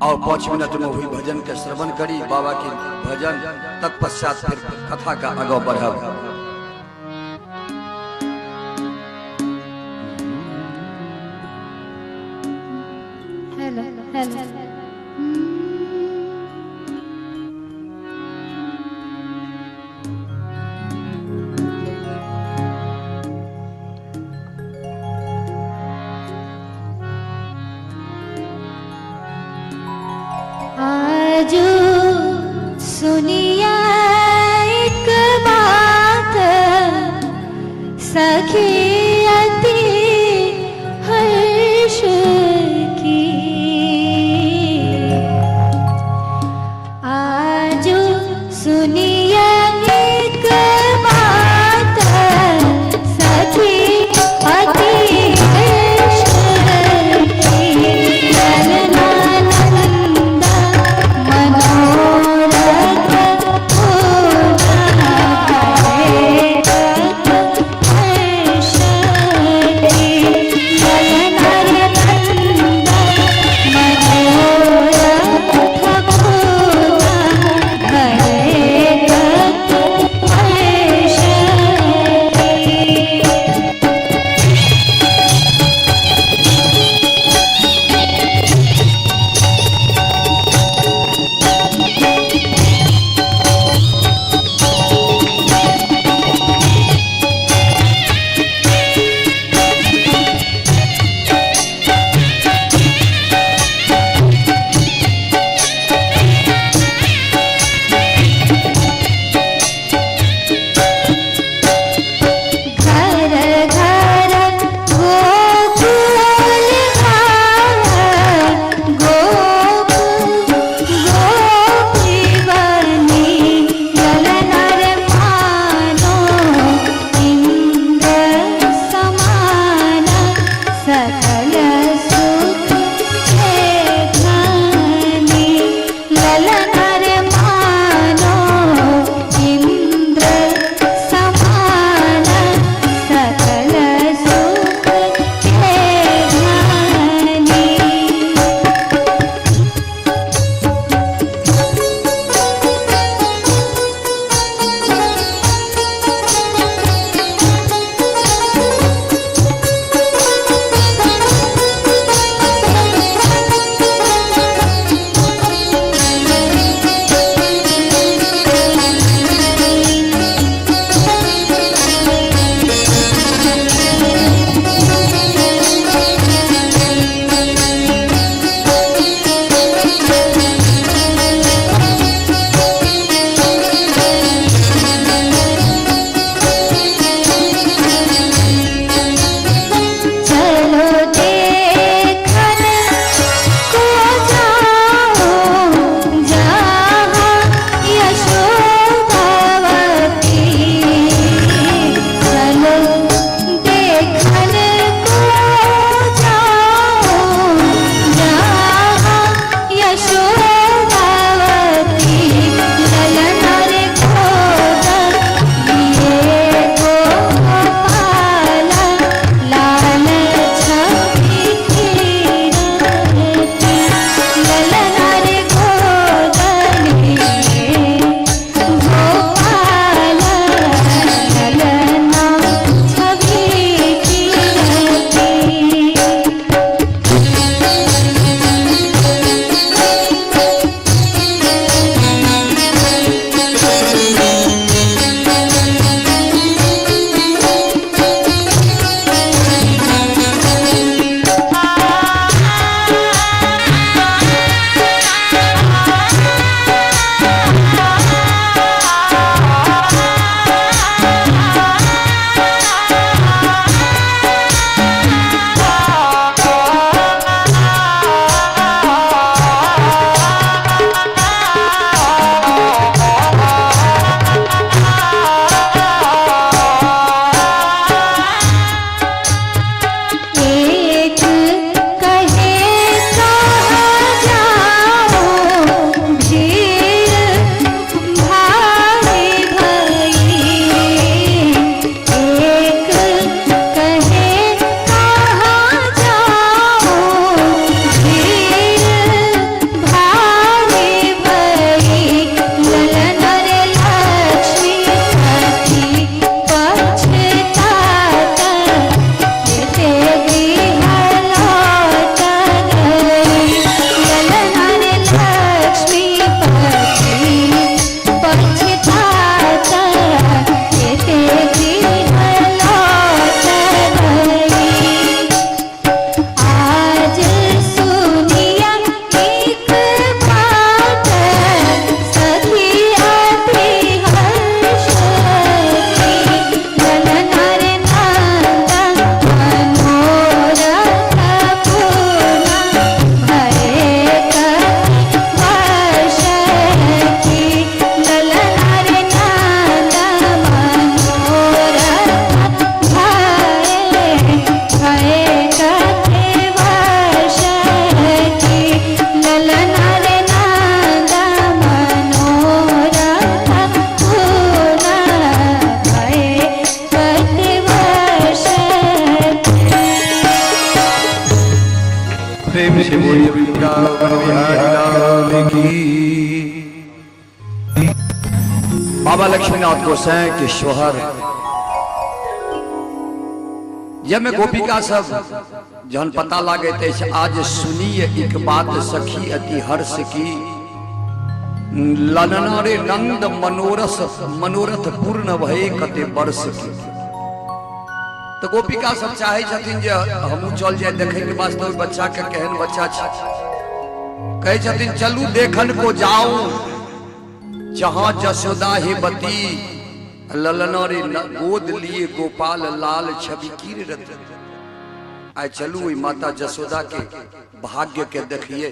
और 5 मिनट में वही भजन के श्रवण करी, बाबा के भजन, तत्पश्चात फिर कथा का आगे बढ़ब। Hello hello. आज सुनिया एक बात सखी अति हर्ष की, आज सुनिया एक बात सखी अति हर्ष की, ललनानंद मनोरथ पूरा हर्ष की, ललनानंद मनोरथ पूरा। बाबा लक्ष्मीनाथ गोसाई के शोहर जब गोपिका सब जहन पता लागैत अछि, आज सुनिय एक बात सखी अति हर्ष की, ललना रे नंद मनोरस मनोरथ पूर्ण भय कते वर्ष की। तो गोपिका सब चाहे छथिन जे हमहूँ चल जाए देखे के वास्ते ओहि बच्चा के, केहन बच्चा छै। कहै छथिन चलू देखन को जाऊ जहाँ जसोदा हे बती, ललना रे गोद लिए गोपाल लाल छवि कीर रति। आइ चलू ओहि माता जसोदा के भाग्य के देखिए,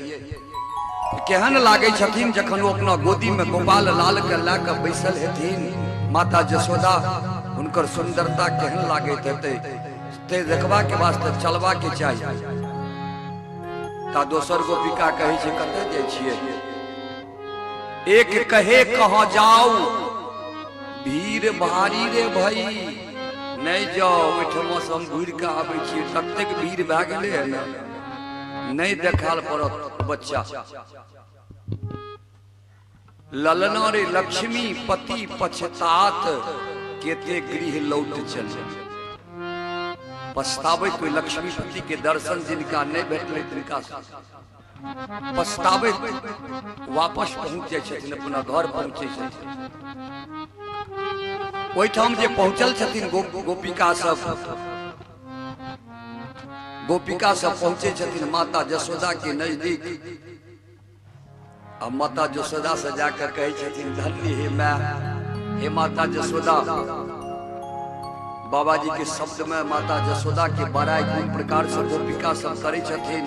केहन लागै छथिन जखन ओ अपना गोदी में गोपाल लाल के लए कऽ बैसल हेथिन। माता जसोदा हुनकर सुंदरता केहन लागैत हेतै, ते देखबा के वास्ते चलबा के चाही। ता दोसर गोपिका कहै छै कतऽ जाइ छियै? एक कहे कहाँ जाऊ भीड़ भारी रे भाई, नहीं जाओ, ओहिठमा से हम घुरि कऽ आबै छियै, ततेक भीड़ भए गेलै है ने, नहीं देखाल पड़त बच्चा। ललना रे लक्ष्मी पति पछतात केते गृह लौट चले। पछताबैत कोई लक्ष्मीपति के दर्शन जिनका नहीं भेटलै तिनका पछताबैत वापस पहुंच जाइ छथिन, अपना घर पहुंचै छथिन। ओहिठाम जे पहुंचल छथिन गोपिका सब, गोपिका सब पहुंचे छथिन माता जसोदा के नजदीक। आ माता जसोदा से जाकर कहै छथिन धन्य हे my, हे माता जसोदा। बाबा जी के शब्द में माता जसोदा के बड़ाई कोन प्रकार से गोपिका सब करै छथिन।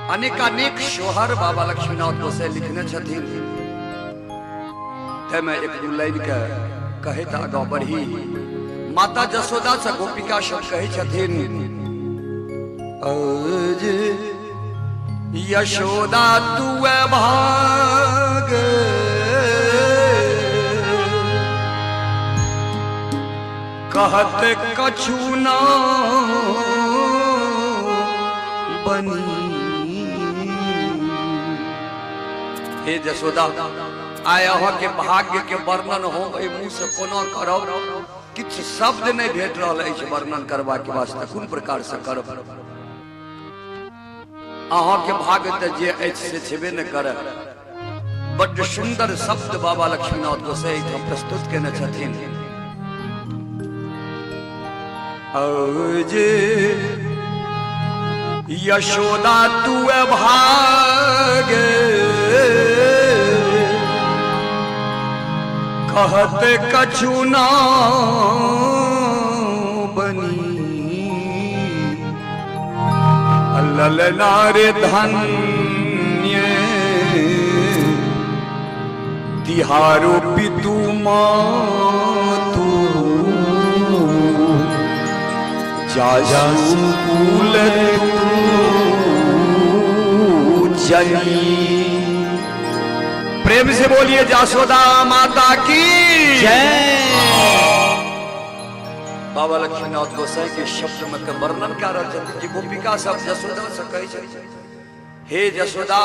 अनेकानेक शोहर बाबा लक्ष्मीनाथ गोसाई लिखने छथिन, ताहिमे एक दू लाइन के कहैत आगाँ बढ़ी। माता जसोदा से गोपिका सब कहै छथिन, अज यशोदा तू भाग कहत कछु ना बनी। हे जसोदा, आय अहाँ के भाग्य के वर्णन हो एहि मुंह से कोना करब, किछु शब्द नहि भेट रहल अछि वर्णन करबा के वास्ते, कोन प्रकार से करब। अहाँ के भाग्य तऽ जे अछि से छेबे नहि करे। बड्ड सुंदर शब्द बाबा लक्ष्मीनाथ गोसाई एहिठाम प्रस्तुत केने छथिन। जे यशोदा तू भाग कहत कछु ना बनी, ललना रे धन्य तिहारो पितु मातु, जासु कुल तू जनी। प्रेम से बोलिए जासोदा माता की जय। बाबा लक्ष्मीनाथ गोसाई के शब्द में के वर्णन कए रहल छथिन जे गोपिका सब जसोदा से कहै छथिन, हे जसोदा,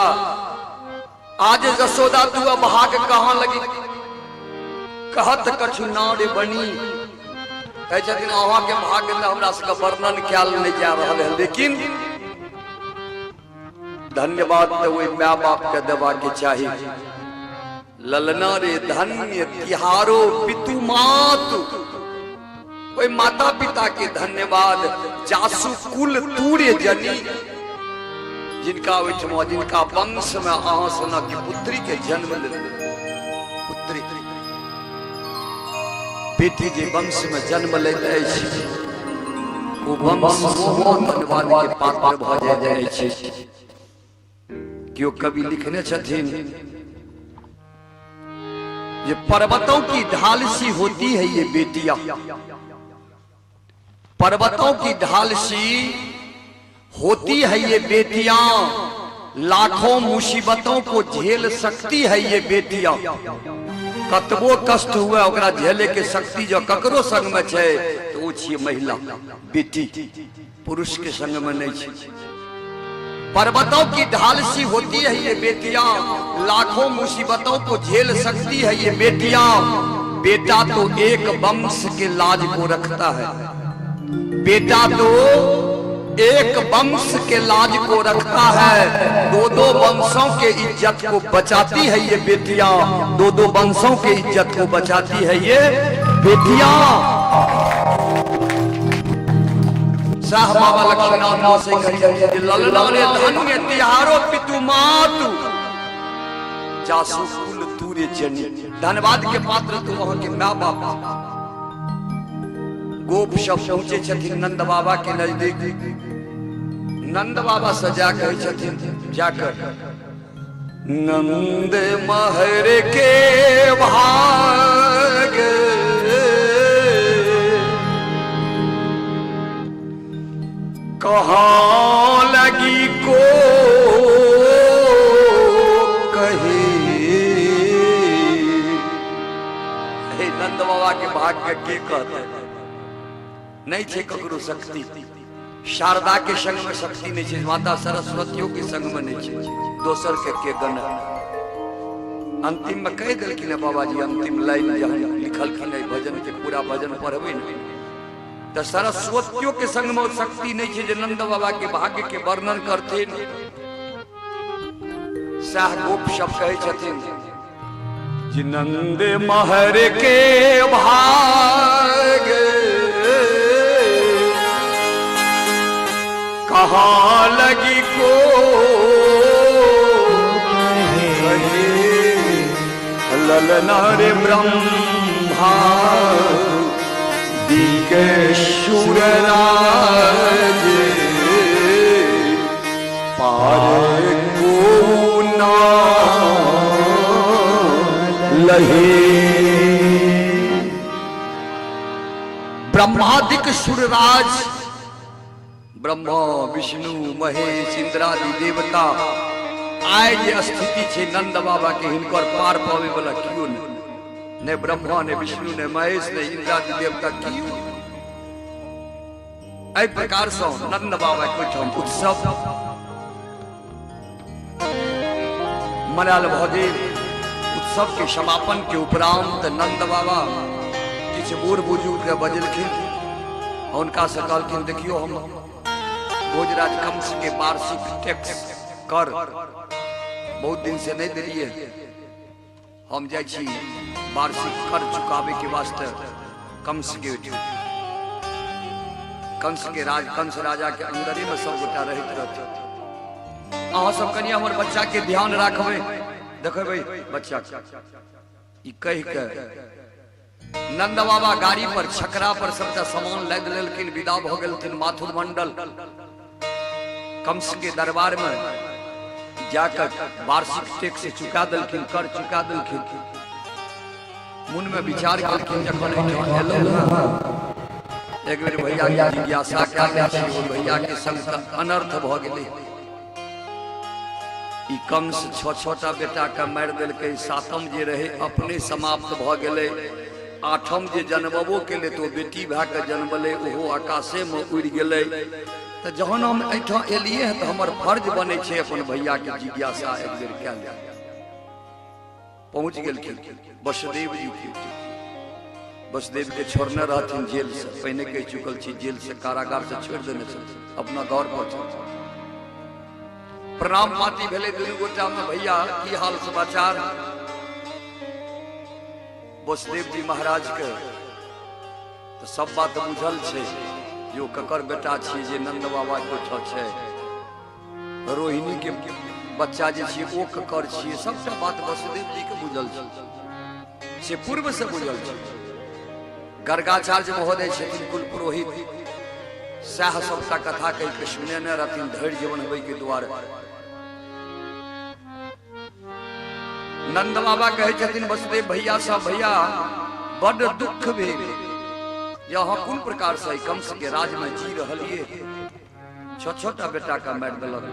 आज जसोदा तू अब भाग कहाँ लगी, कहत कछु नार बनी। कहै छथिन अहाँ के भाग्य तऽ हमरा सबके वर्णन कयल नहि जा रहल है, लेकिन धन्यवाद तऽ ओहि माय बाप के देबा के चाही। ललना रे धन्य तिहारो पितु मातु, ओहि माता पिता के धन्यवाद। जासु कुल तूरे जनी, जिनका ओहिठमा जिनका वंश में अहाँ सनक पुत्री के जन्म लेल, पुत्री बेटी जे वंश में जन्म लैत अछि ओ वंश सेहो धन्यवाद के पात्र भऽ जाइत अछि। केओ कवि लिखने छथिन जे पर्वतों की ढाल सी होती है ये बेटियां, पर्वतों की ढाल सी होती है ये बेटियां, लाखों मुसीबतों को झेल सकती है ये बेटियां। कतबो कष्ट हुए ओकरा झेले के शक्ति जो ककरो संग में छै तो ओ छियै महिला बेटी, पुरुष के संग में नहीं छै। पर्वतों की ढाल सी होती है ये बेटियां, लाखों मुसीबतों को झेल सकती है ये बेटियां। बेटा तो एक वंश के लाज को रखता है, बेटा तो एक वंश के लाज को रखता है। दो दो वंशों के इज्जत को बचाती है ये बेटियां, दो दो वंशों के इज्जत को बचाती है ये बेटियां। शाह बाबा लक्ष्मीनाथ गोसाई कहै छथिन जे ललना रे धन्य तिहारो पितु मातु जासु कुल तूरे जनी। धन्यवाद के पात्र तू अहाँ के माय बाप। गोप सब पहुंचे छथिन नंद बाबा के नजदीक। नंद बाबा से जा कहै छथिन जाकर, नंद महर के भाग कहाँ लगी को कहे। हे नंद बाबा के भाग्य के कहते नहीं छे ककरो शक्ति। शारदा के संग में शक्ति नहीं छे, माता सरस्वतियों के संग में नहीं छे, दोसर के गण। अंतिम में कह दिलखिन बाबा जी, अंतिम लाइन जहन लिखलखिन भजन के पूरा भजन पढ़बे ने तो सरस्वतियों के संग में शक्ति नहीं छे जे नंद बाबा के भाग्य के वर्णन करथिन। साह गोप सब कहै छथिन जे नंद महर के भाग कहाँ लगी को कहे, ललना रे ब्रह्मा दिके सुरराज पार को ना लहे। ब्रह्मादिक सुरराज, ब्रह्मा विष्णु महेश इंद्रादि देवता आइ जे स्थिति छै नंद बाबा के, हिनकर पार पावे वाला कियो नहीं, ने ब्रह्मा ने विष्णु ने महेश ने इंद्रादि देवता कियो। एहि प्रकार से नंद बाबा के ओहिठाम उत्सव मनायल भऽ गेल। उत्सव के समापन के उपरांत नंद बाबा किछु बूढ़ बुजुर्ग के बजलखिन, हुनका से कहलखिन देखियो हम भोजराज कंस के वार्षिक टैक्स कर बहुत दिन से नहीं दिलिए, हम जाइ छी वार्षिक कर चुकावे के वास्ते कंस के कंस के राज कंस राजा के अंदरे में सब गोटा रहत रहते। अहाँ सब कनि हमर बच्चा के ध्यान राखबै, देखबै बच्चा के। ई कहि के नंद बाबा गाड़ी पर छकरा पर सबटा सामान लादि लेलखिन, विदा भऽ गेलखिन माथुर मंडल कंस के दरबार में जाकर वार्षिक टैक्स चुका देलखिन, कर चुका देलखिन। मन में विचार केलखिन जखन एहिठाम एलहुँ हँ, एक बेर भैया के जिज्ञासा कए लै छी, ओ भैया के संग तऽ अनर्थ भऽ गेलै। ई कंस छह छह टा बेटा के मारि देलकै, सातम जे रहै अपने समाप्त भऽ गेलै, आठम जे जन्मबो केलै तऽ ओ बेटी भए कऽ जन्मलै, ओहो आकाशेमे उड़ि गेलै। तऽ जहन हम एहिठाम एलियै हँ तऽ हमर फर्ज बनै छै अपन भैयाके जिज्ञासा एक बेर कए लिअ। पहुँच गेलखिन वसुदेव जी के। वसुदेव के छोड़ने रहथिन जेल से, पहिने कहि चुकल छी, जेल से कारागार से छोड़ि देने छथिन, अपना घर पर छथिन। प्रणाम पाती भेलै दुनू गोटा में, भैया की हाल समाचार। वसुदेव जी महाराज के तऽ सब बात बुझल छै जे ओ ककर बेटा छियै जे नंद बाबा के ओहिठाम छै, रोहिणी के बच्चा जे छियै ओ ककर छियै, सबटा बात वसुदेव जी के बुझल छै, से पूर्व से बुझल छै। गर्गाचार्य महोदय छथिन कुल पुरोहित, सएह सबटा कथा कहि के सुनेने रहथिन धैर्य बनबै के दुआरे। नंद बाबा कहै छथिन वसुदेव भैया सब, भैया बड्ड दुख भेल जे अहाँ कोन प्रकार से कंस के राज में जी रहलियै। छह छह टा बेटा के मारि देलक,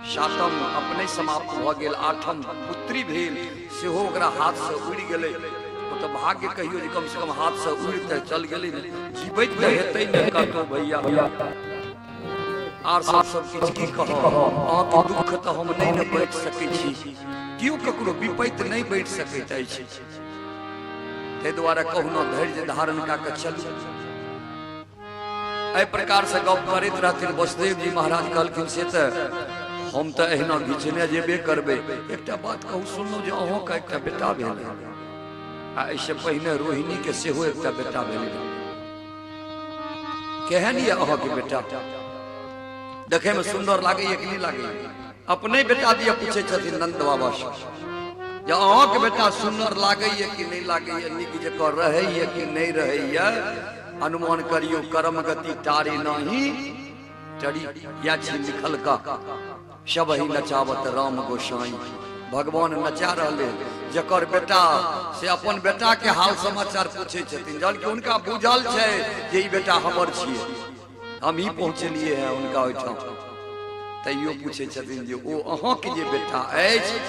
सातम अपने समाप्त भऽ गेल, आठम पुत्री भेल सेहो ओकरा हाथ से उड़ि गेलै। ओ तऽ भाग्य कहियो जे कम से कम हाथ से उड़ि तऽ चल गेलै ने, जीवैत तऽ हेतै ने कतौ भैया। आर सब सब किछु की कहब, अहाँके दुःख तऽ हम नहि ने बाँटि सकै छी। केओ ककरो विपैत नहि बाँटि सकैत अछि, ताहि दुआरे कहुना धैर्य धारण कए कऽ चलू। एहि प्रकार से गप करैत रहथिन। वसुदेव जी महाराज कहलखिन से तऽ हम तऽ एहिना घिचने जेबे करबै। एकटा बात कहू, सुनलहुँ जे अहाँके एकटा बेटा भेल आ एहिसँ पहिने रोहिणी के सेहो एकटा बेटा भेल। केहन यऽ अहाँके बेटा? देखे में सुंदर लागैए कि नहि लागैए? अपने बेटा दिया पूछे छथिन नंद बाबा से जे अहाँके बेटा सुंदर लागैए कि नहि लागैए, नीक जकाँ रहैए कि नहि रहैए। अनुमान करियो कर्म गति टारे नाही टरी या छी लिखल का सब ही नचावत राम गोसाई। भगवान नचा रहले, जकर बेटा से अपन बेटा के हाल समाचार पूछे छथिन, जहन कि हुनका बुझल छै जे ई बेटा हमर छियै, हम ही पहुँचलिए हैं हुनका ओहिठाम, तैयो पूछे छथिन जे ओ अहाँके जे बेटा अछि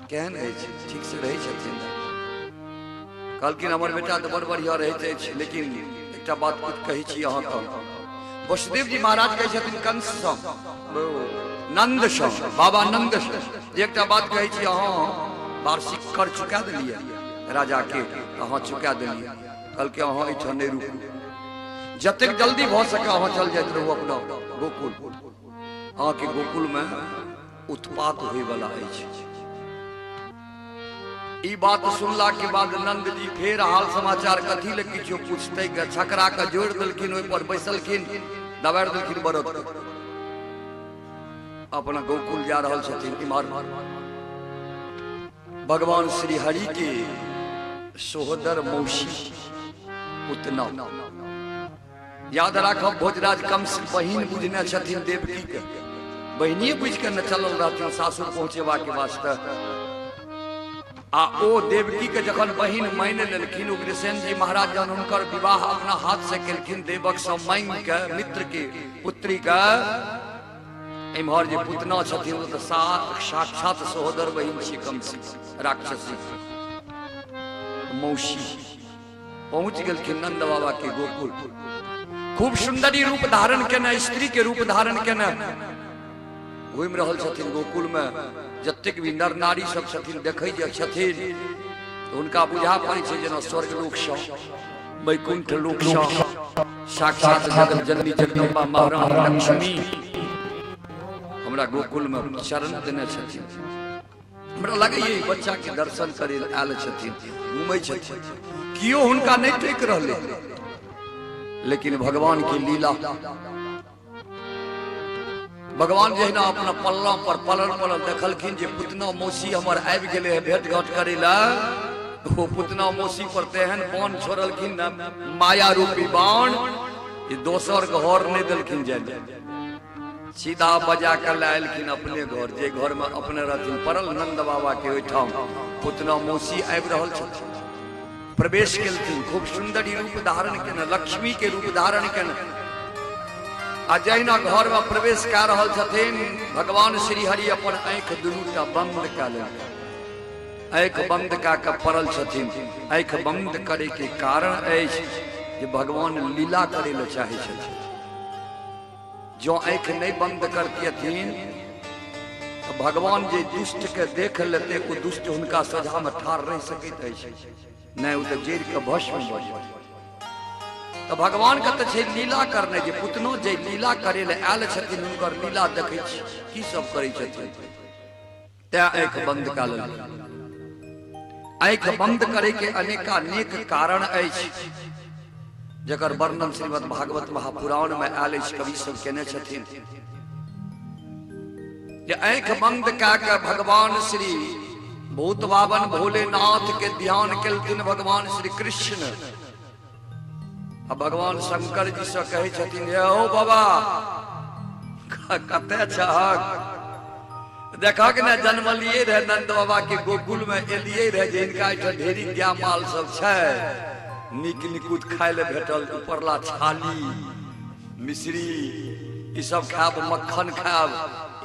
केहन अछि, ठीक से रहै छथिन? कहलखिन हमर बेटा तऽ बड़ बढ़िया रहैत अछि, लेकिन एकटा बात कहै छी अहाँके। वसुदेव जी महाराज कहै छथिन कंससँ, नन्दसँ, बाबा नन्दसँ जे एकटा बात कहै छी, अहाँ वार्षिक कर चुका देलियै राजा के? अहाँ चुका देलियै। कहलकै अहाँ एहिठाम नहि रुकू, जतेक जल्दी भऽ सके अहाँ चल जाइत रहू अपना गोकुल। अहाँके गोकुलमे उत्पात होइवला अछि। ई बात सुनला के बाद नंद जी फेर हाल समाचार कथी ले किछो पूछते के छकरा के जोड़ देलखिन, ओहि पर बैसलखिन, दबारि देलखिन बरद, अपना गोकुल जा रहल छथिन। इम्हर भगवान श्री हरि के सोहदर मौसी उतना याद राखब, भोजराज कंस बहिन बुझने छथिन देवकी के, बहिनिए बुझि के न चलल रहथिन सासुर पहुँचेबा के वास्ते। आ ओ देवकी के जखन बहिन मानि लेलखिन उग्रसेन जी महाराज, जहन हुनकर विवाह अपना हाथ से केलखिन देवक से मांगि के मित्र के पुत्री के, इम्हर जे पुतना छथिन ओ तऽ साक्षात सहोदर बहिन छी कंस राक्षसी मौसी। पहुंच गेलखिन नंद बाबा के गोकुल, खूब सुंदरी रूप धारण केने, स्त्री के रूप धारण केने घूमि रहल छथिन गोकुल में। जतेक भी नर नारी सब छथिन देखै जे छथिन तऽ हुनका बुझा पड़ै छै जेना स्वर्ग लोक सँ, वैकुंठ लोक सँ साक्षात जगत जननी जगदम्बा महारानी लक्ष्मी हमरा गोकुल में चरण देने छथिन। हमरा लगैए ई बच्चा के दर्शन करे लए आयल छथिन, घूमै छथिन, कियो हुनका नहि टोकि रहलै। लेकिन भगवान के लीला, भगवान जहिना अपना पल्ला पर पलल पलल देखलखिन जे पुतना मौसी हमर आबि गेलै है भेंट घाट करे लए, ओ पुतना मौसी पर तेहन बाण छोड़लखिन ने, माया रूपी बाण, जे दोसर घर नहि देलखिन जाय, सीधा बजा के लए एलखिन अपने घर, जे घर में अपने रहथिन पड़ल नंद बाबा के ओहिठाम। पुतना मौसी आबि रहल छथिन, प्रवेश केलखिन, खूब सुंदरी रूप धारण केने, लक्ष्मी के रूप धारण केने, आ जहिना घर में प्रवेश कए रहल छथिन भगवान श्री हरि अपन आँखि दुनूटा बंद कए लेलखिन। आँखि बंद कए के पड़ल छथिन। आँखि बंद करे के कारण अछि जे भगवान लीला करे लए चाहै छथिन। जो आँखि नहीं बंद करतियथिन तो भगवान जे दुष्ट के देख लेते ओ दुष्ट हुनका सोझा में ठाढ़ रह सकैत अछि नहीं, ओ तो जड़ के भस्म भऽ जेतै। तो भगवान के तऽ छै लीला करने, जे पुतनो जे लीला करे ले आयल छथिन हुनकर लीला देखै छी की सब करै छथिन, तैं आँखि बंद कऽ लेलखिन। आँखि बंद करे के अनेकानेक कारण अछि जकर वर्णन श्रीमद् भागवत महापुराण में आयल अछि, कवि सब केने छथिन जे आँखि बंद कए के भगवान श्री भूत बाबन भोलेनाथ के ध्यान केलथिन भगवान श्री कृष्ण, आ भगवान शंकर जी से कहै छथिन हे हो बाबा कतऽ छहक, देखक ने जन्मलिए रहे नंद बाबा के गोकुल में एलिए रहे जे हिनका एहिठाम ढेरी गाय माल सब छै, नीक निकुत खाय लए भेटल, उपरला छाली मिश्री ई सब खायब, मक्खन खायब,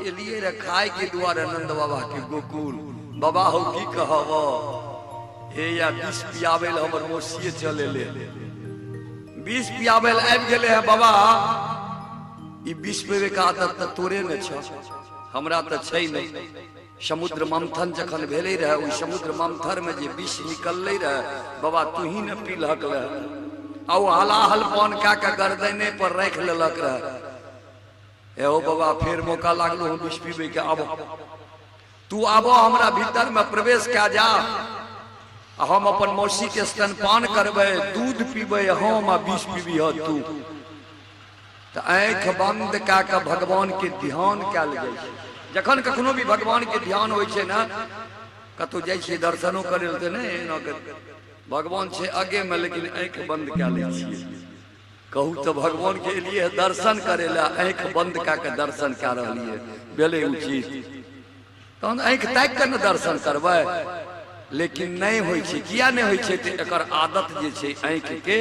एलिए रहे खाय के दुआरे नंद बाबा के गोकुल। बाबा हो की कहब, हे या विष पियाबै लए हमर मौसिए चल एलै, विष पियाबै लए आबि गेलै है बाबा। ई विष पीबै के आदत तऽ तोरे ने छौ, हमरा तऽ छै नहि। समुद्र मंथन जखन भेलै रहए, ओहि समुद्र मंथन में जे विष निकललै रहए, बाबा तू ही ने पीलहक रहे आ ओ हलाहल पान कए कऽ गर्दने पर राखि लेलक रहे। एहो बाबा, फेर मौका लागलो हम विष पीबै के। आब तू आबो, हमरा भीतर में प्रवेश कए जा आ हम अपन मौसी के स्तनपान करबै, दूध पीबै हम आ विष पीबी तू। तऽ आँखि बंद कए कऽ भगवान के ध्यान कयल जाइ छै। जखन कखनो भी भगवान के ध्यान होइ छै ने, कतहु जाइ छियै दर्शनो करै लए तऽ नहि एना के भगवान छै आगे में, लेकिन आँखि बंद कए लै छियै। कहू तऽ भगवान के एलियै दर्शन करै लए, आँखि बंद कए कऽ दर्शन कए रहलियै, भेलै उचित? तहन आँखि ताकि कऽ ने दर्शन करबै। लेकिन नहि होइ छै। किया नहि होइ छै? तऽ एकर आदत जे छै आँखिके,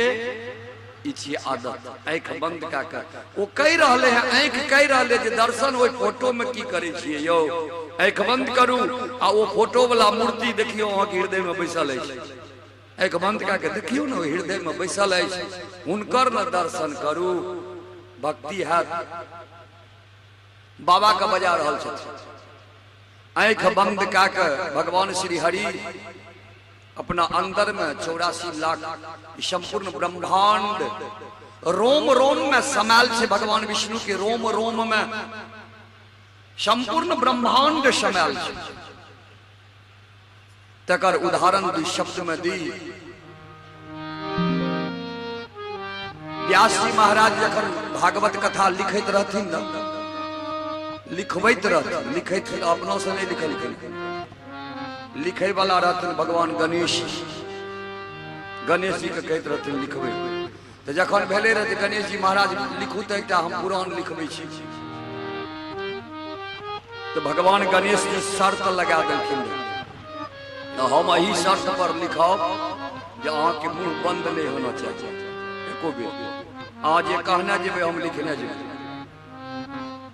ई छियै आदत। आँखि बंद कए कऽ ओ कहि रहलै हँ, आँखि कहि रहलै जे दर्शन ओहि फोटोमे की करै छियै यौ, आँखि बंद करू आ ओ फोटो वाला मूर्ति देखियौ, अहाँके हृदयमे बैसल अछि। आँखि बंद कए कऽ देखियौ ने, ओहि हृदयमे बैसल अछि, हुनकर ने दर्शन करू, भक्ति हैत। बाबा के बजा रहल छथिन। आँखि बंद कए कऽ भगवान श्री हरि अपना अंदर में 84 लाख संपूर्ण ब्रह्मांड रोम रोम में समायल छै। भगवान विष्णु के रोम रोम में संपूर्ण ब्रह्मांड समायल छै। तकर उदाहरण दू शब्द में दी। व्यास जी महाराज जखन भागवत कथा लिखैत रहथिन ने, लिखबैत रहथिन, लिखैत अपनो से नहीं लिखलखिन, लिखै वाला रहथिन भगवान गणेश। गणेश जी के कहैत रहथिन लिखबै। तऽ जखन भेलै रहै जे गणेश जी महाराज लिखू तऽ एकटा हम पुराण लिखबै छी, तऽ भगवान गणेश जी शर्त लगा देलखिन रहै, तऽ हम एहि शर्त पर लिखब जे अहाँके मुंह बंद नहि होना चाही एको बेर, अहाँ जे कहने जेबै हम लिखने जेबै।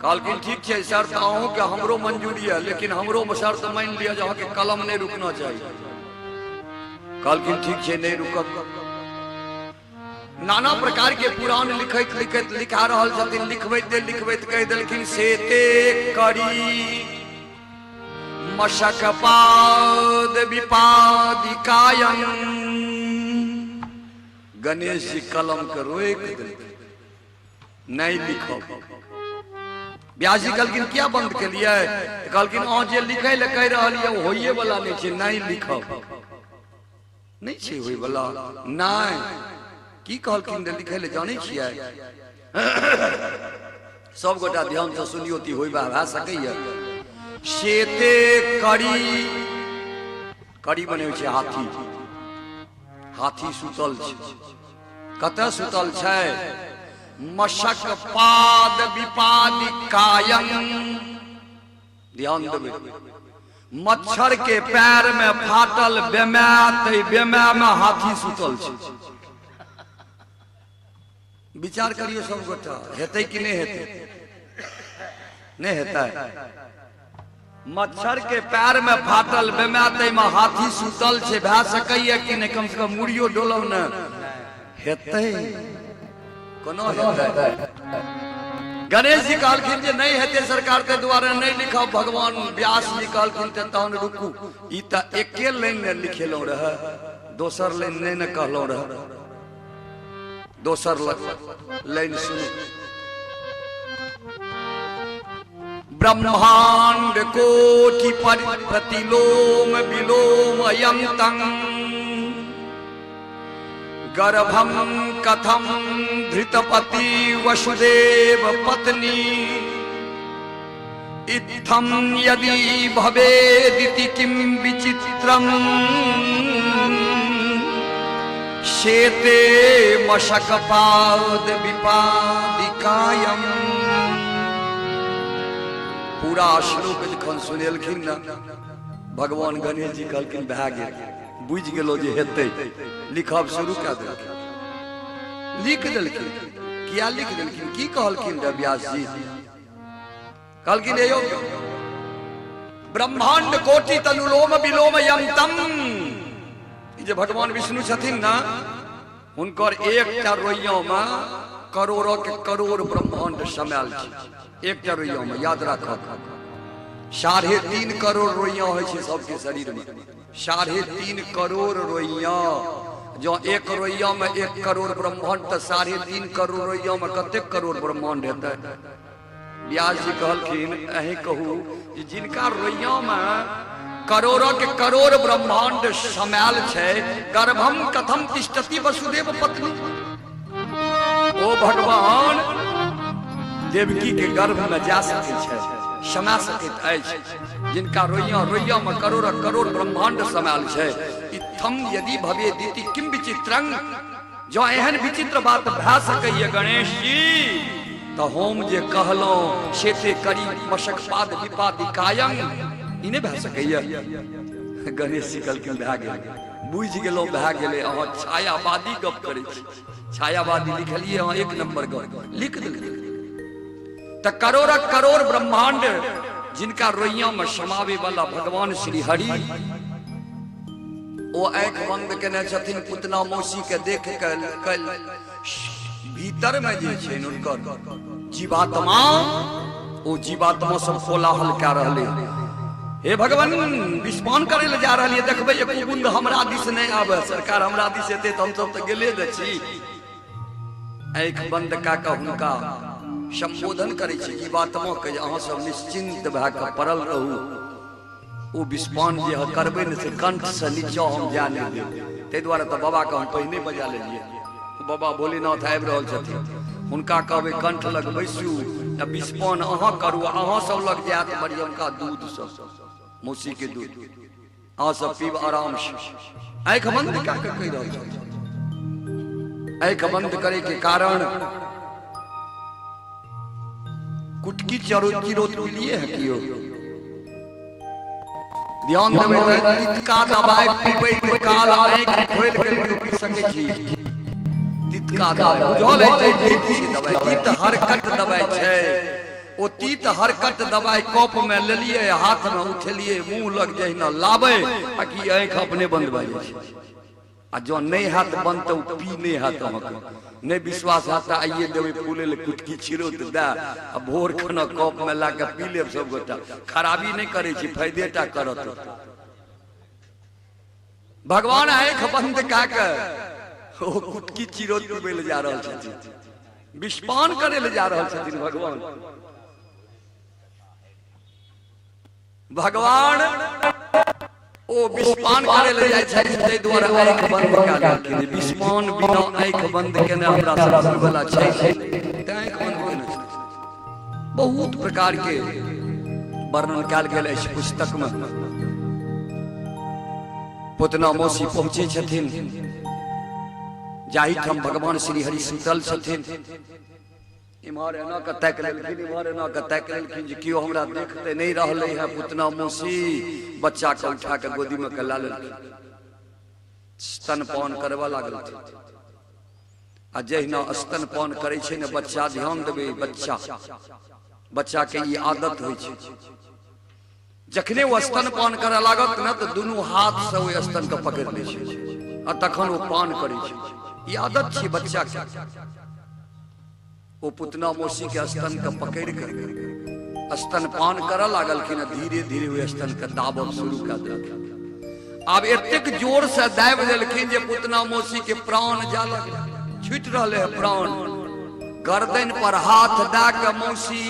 कहलखिन ठीक छै, शर्त अहूँके हमरो मंजूरी है, लेकिन हमरो शर्त मानि लिअ जे अहाँके कलम नहि रुकना चाही। कहलखिन ठीक छै, नहि रुकत। नाना प्रकार के पुराण लिखैत लिखैत लिखा रहल छथिन। लिखबैते लिखबैत कहि देलखिन से ते करी मशक पाद विपादिकायन। गणेश जी कलम के रोकि देलखिन, नहीं लिखब। व्यास जी कहलखिन किया बंद केलियै? कहलखिन अहाँ जे लिखै लए कहि रहल यऽ ओ होइए वाला नहि छै, नहीं लिखब। नहि छै होय वाला नहि। की कहलखिन रे लिखै लए जानै छियै? सब गोटा ध्यान से सुनियो ती होय भए सकैया। सेते करी, करी बने छै हाथी, हाथी सुतल छै। कतऽ सुतल छै? मशक पाद विपादि कायम। ध्यान देबै, मच्छर के पैर में फाटल बेमाय, तै बेमाय में हाथी सुतल छै। विचार करियौ सब गोटा, हेतै कि नहि हेतै? नहि हेतै? मच्छर के पैर में फाटल बेमाय, तै में हाथी सुतल छै, भए सकैया कि नहि? कम से कम मुड़ियो डोलौ ने। हेतै? कोनो हेतै? गणेश जी कहलखिन जे नहि हेतै सरकार, ताहि दुआरे नहि लिखब। भगवान व्यास जी कहलखिन तऽ तहन रुकू, ई तऽ एके लाइन ने लिखेलहुँ रहए, दोसर लाइन नहि ने कहलहुँ रहए। दोसर लाइन सुनू। ब्रह्मांड कोटि पर प्रतिलोम विलोम यंतंग गर्भम कथम धृतपति वसुदेव पत्नी इत्थम यदि भवेदिति किम विचित्रम शेते मशकपाद विपादिकायम। पूरा श्लोक जखन सुनेलखिन ने भगवान गणेश जी, कहलखिन भए गेल, बुझि गेलो जे हेतै। लिखब शुरू कए देलखिन, लिख देलखिन। किया लिख देलखिन? की कहलखिन रे व्यास जी? कहलखिन यौ, ब्रह्मांड कोटि तनुलोम विलोम यंतम, ई जे भगवान विष्णु छथिन ने, हुनकर एकटा रोइया में करोड़ों के करोड़ ब्रह्मांड समायल छै एकटा रोइया में, याद राखब। 3.5 करोड़ रोइया होइ छै सबके शरीर में, 3.5 करोड़ रोइया। जो एक रोइया में 1 करोड़ ब्रह्मांड, तो 3.5 करोड़ रोइया में कतेक करोड़ ब्रह्मांड हेतै? व्यास जी कहलखिन, अहीं कहू जे जिनका रोइया में करोड़ों के करोड़ ब्रह्मांड समायल छै, गर्भम कथम तिष्ठति वसुदेव पत्नी? ओ भगवान देवकी के गर्भ में जा सकै छै, समा सकैत अछि, जिनका रोइया रोइया में करोड़ करोड़ ब्रह्मांड समायल छै? इत्थम यदि भवे दिति किम विचित्रं, जँ एहन विचित्र बात भए सकैए गणेश जी, तऽ हम जे कहलहुँ से ते करी मशक पाद विपादि कायं, ई नहि भए सकैए? गणेश जी कहलखिन, भए गेल, बुझि गेलहुँ, भए गेलै। अहाँ छायावादी गप करै छी, छायावादी लिखलियै अहाँ, एक नंबर गप लिख देलियै। तऽ करोड़क करोड़ ब्रह्मांड जिनका रोइया में समावे वाला भगवान श्री हरि, ओ आँखि बंद केने छथिन। पुतना मौसी के देख के कल भीतर में जे छै हुनकर जीवात्मा, ओ जीवात्मा सब कोलाहल कए रहले, हे भगवान, विस्पान करे ले जा रहलियै, देखबै एको बूंद हमरा दिस नहि आबे। सरकार, हमरा दिस एते तऽ हमसब तऽ गेले ने छी। आँखि बंद कए कऽ हुनका संबोधन करै छी जीवात्मा के, जे अहाँ सब निश्चिंत भए कऽ पड़ल रहू, ओ विस्पान जे अहाँ करबै ने से कंठ से नीचा हम जा नहि देब। ताहि दुआरे तऽ बाबाके हम पहिने बजा लेलियै। बाबा भोलेनाथ आबि रहल छथिन, हुनका कहबै कंठ लग बैसू आ विस्पान अहाँ करू, अहाँ सब लग जायत मरियमका दूध सब, मौसी के दूध अहाँ सब पीब आराम से। आँखि बंद कए कऽ कहि रहल छथिन। आँखि बंद करे के कारण कुटकी चरो चिरोत मिलिए है कियो ध्यान देबै तऽ तितका दबाइ पीबैत काल आँखि खोलि कऽ कियो पी सकै छी? तितका दबाइ बुझल अछि? तीत छै दबाइ, तीत हरकत दबाइ छै। ओ तीत हरकत दबाइ कप में लेलिए, हाथ में उठेलिए, मुंह लग जहिना लाबै आ कि आँखि अपने बंद भए जाइ छै। आ जँ नहि हैत बंद तऽ ओ पी नहि हैत अहाँके। नहि विश्वास हैत तऽ आइए देबै फूले लए कुटकी छिरौत दए आ भोर खना कपमे लए कऽ पी लेब सब गोटा। खराबी नहि करै छी, फायदे टा करत। भगवान आँखि बंद कए कऽ ओ कुटकी चिरौत पीबै लए जा रहल छथिन, विषपान करै लए जा रहल छथिन भगवान। भगवान ओ विषपान करे ले जाइ छथिन, ताहि दुआरे आँखि बंद कए लेलखिन। विषपान बिना आँखि बंद केने हमरा सब वाला छै, तें आँखि बंद केने छै। बहुत प्रकार के वर्णन कयल गेल अछि पुस्तक में। पुतना मौसी पहुँचे छथिन जाहिठाम भगवान श्री हरि सुतल छथिन। इम्हर एना कऽ ताकि लेलखिन, इम्हर एना कऽ ताकि लेलखिन जे केओ हमरा देखते नहि रहलै है। पुतना मौसी बच्चा के उठा के गोदी में के ला लेलखिन, स्तनपान करबऽ लागलखिन। आ जहिना स्तनपान करै छै ने बच्चा, ध्यान देबै, बच्चा बच्चा के ई आदत होइ छै, जखने ओ स्तनपान करऽ लागत ने तऽ दुनू हाथ से ओहि स्तन के पकड़ि लै छै आ तखन ओ पान करै छै। ई आदत छै बच्चा के। ओ पुतना मौसी के स्तन के पकड़ि के स्तनपान करऽ लागलखिन आ धीरे धीरे ओहि स्तन के दाबब शुरू कऽ देलखिन। आब एतेक जोर से दाबि देलखिन जे पुतना मौसी के प्राण जा लगल, छूटि रहलै है प्राण। गर्दन पर हाथ दए के मौसी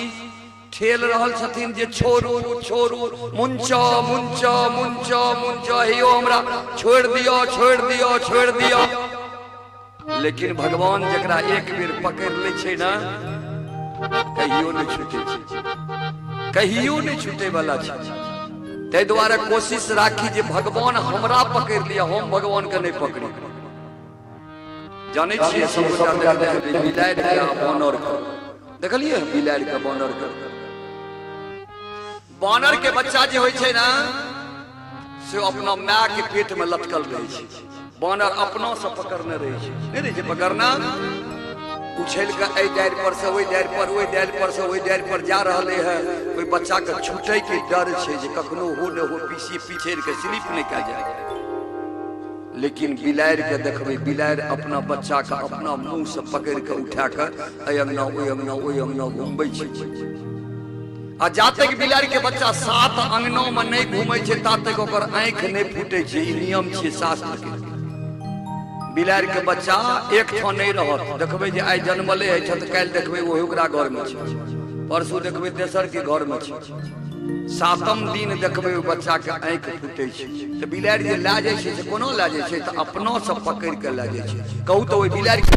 ठेल रहल छथिन जे छोड़ू, छोड़ू, मुंच मुंच मुंच मुंच, हेयो हमरा छोड़ि दियौ, छोड़ि दियौ, छोड़ि दियौ। लेकिन भगवान जकरा एक बेर पकड़ि लै छै ने, कहियो नहि छूटै छै, कहियो नहि छूटै वाला छै। ताहि दुआरे कोशिश राखी जे भगवान हमरा पकड़ि लिअ, हम भगवान के नहि पकड़ी। जानै छियै, सब गोटा देखने हेबै बिलाड़ि के आ बानर के। देखलियै बिलाड़ि के, बानर के? बानर के बच्चा जे होइ छै ने, से अपना माय के पेट में लटकल रहै छै। बानर अपना से पकड़ने रहै छै, नहि रहै छै पकड़ना? उछल के एहि डारि पर से ओहि डारि पर, ओहि डारि पर से ओहि डारि पर जा रहले है। ओहि बच्चा के छूटे के डर छै जे कखनो हो न हो पीछे पिछड़ के स्लिप नहि कए जाए। लेकिन बिलाड़ि के देखबै, बिलाड़ि अपना बच्चा के अपना मुंह से पकड़ के उठा के एहि अंगना ओहि अंगना ओहि अंगना घुमबै छै। आ जा तक बिलाड़ि के बच्चा 7 अंगना में नहीं घूमै छै ता तक ओकर आँखि नहीं फूटे छै। ई नियम छै शास्त्र के। बिलाड़ि के बच्चा एक ठाम नहीं रहत। देखबै जे आइ जन्मले है तऽ काल्हि देखबै ओहि ओकरा घर में छै, परसू देखबै तेसर के घर में छै, 7म दिन देखबै ओहि बच्चा के आँखि फूटे छै। तऽ बिलाड़ि जे लए जाइ छै से कोना लए जाइ छै? तऽ अपना से पकड़ि के लए जाइ छै। कहू तऽ ओहि बिलाड़ि के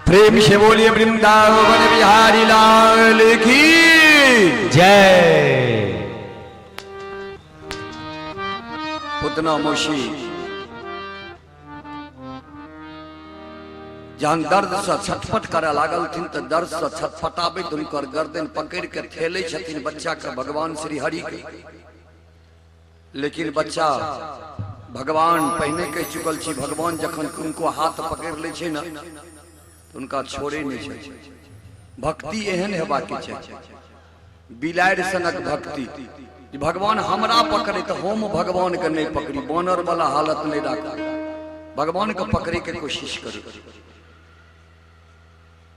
प्रेम से बोलिए वृंदावन बिहारी लाल की जय। पुतना मौसी जहन दर्द से छटपट करे लागलथिन तऽ दर्द से छटपटाबैत हुनकर गर्दन पकड़ के ठेले छथिन बच्चा के भगवान श्री हरि के। लेकिन बच्चा भगवान पहिने कहि चुकल छी, भगवान जखन किनको हाथ पकड़ लै छै ने तऽ हुनका छोड़े नहि छै। भक्ति एहन हेबाक चाही, बिलाड़ि सनक भक्ति। भगवान हमरा पकड़े तऽ हम भगवान के नहि पकड़ी, बानर वाला हालत नहि राखी, भगवान के पकड़े के कोशिश करू।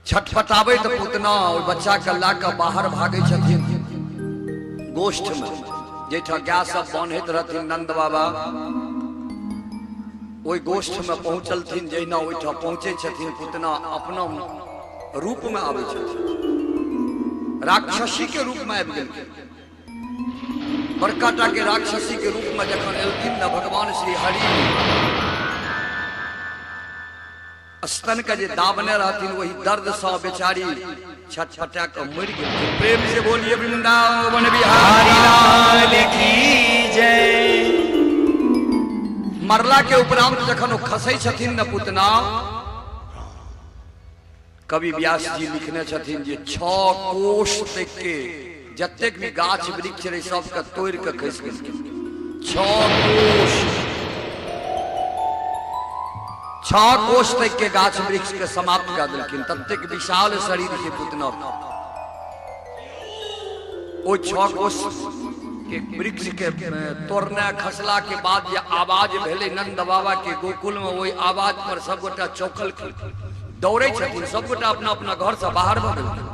छटपटाबैत पुतना ओहि बच्चा के लऽ कऽ बाहर भागै छथिन गोष्ठ में, जाहिठाम गाय सब बान्हैत रहथिन नंद बाबा, ओहि गोष्ठ में पहुँचलथिन। जहिना ओहिठाम पहुँचै छथिन पुतना अपना रूप में आबै छथिन, राक्षसी के रूप में आबि गेलखिन। बड़का टा के राक्षसी के रूप में जखन एलखिन ने भगवान श्री हरि स्तन के जे दाबने रहथिन वही दर्द सँ बेचारी छटपटा कऽ मरि गेलखिन। प्रेम से बोलिए वृंदावन बिहारी लाल की जय। मरला के उपरांत जखन ओ खसै छथिन ने पुतना, कवि व्यास जी लिखने छथिन जे 6 कोष तक के जतेक भी गाछ वृक्ष रहे सबके तोड़ के खसि गेलखिन। 6 कोष, 6 कोष तक के गाछ वृक्ष के समाप्त कर देलखिन। ततेक विशाल शरीर के पुतना ओ 6 कोष के वृक्ष के तोड़ने खसला के बाद जे आवाज भेलै नंद बाबा के गोकुल में, ओहि आवाज पर सबगोटा चौकल दौड़े छथिन, सबगोटा अपना अपना घर से बाहर भऽ गेलखिन।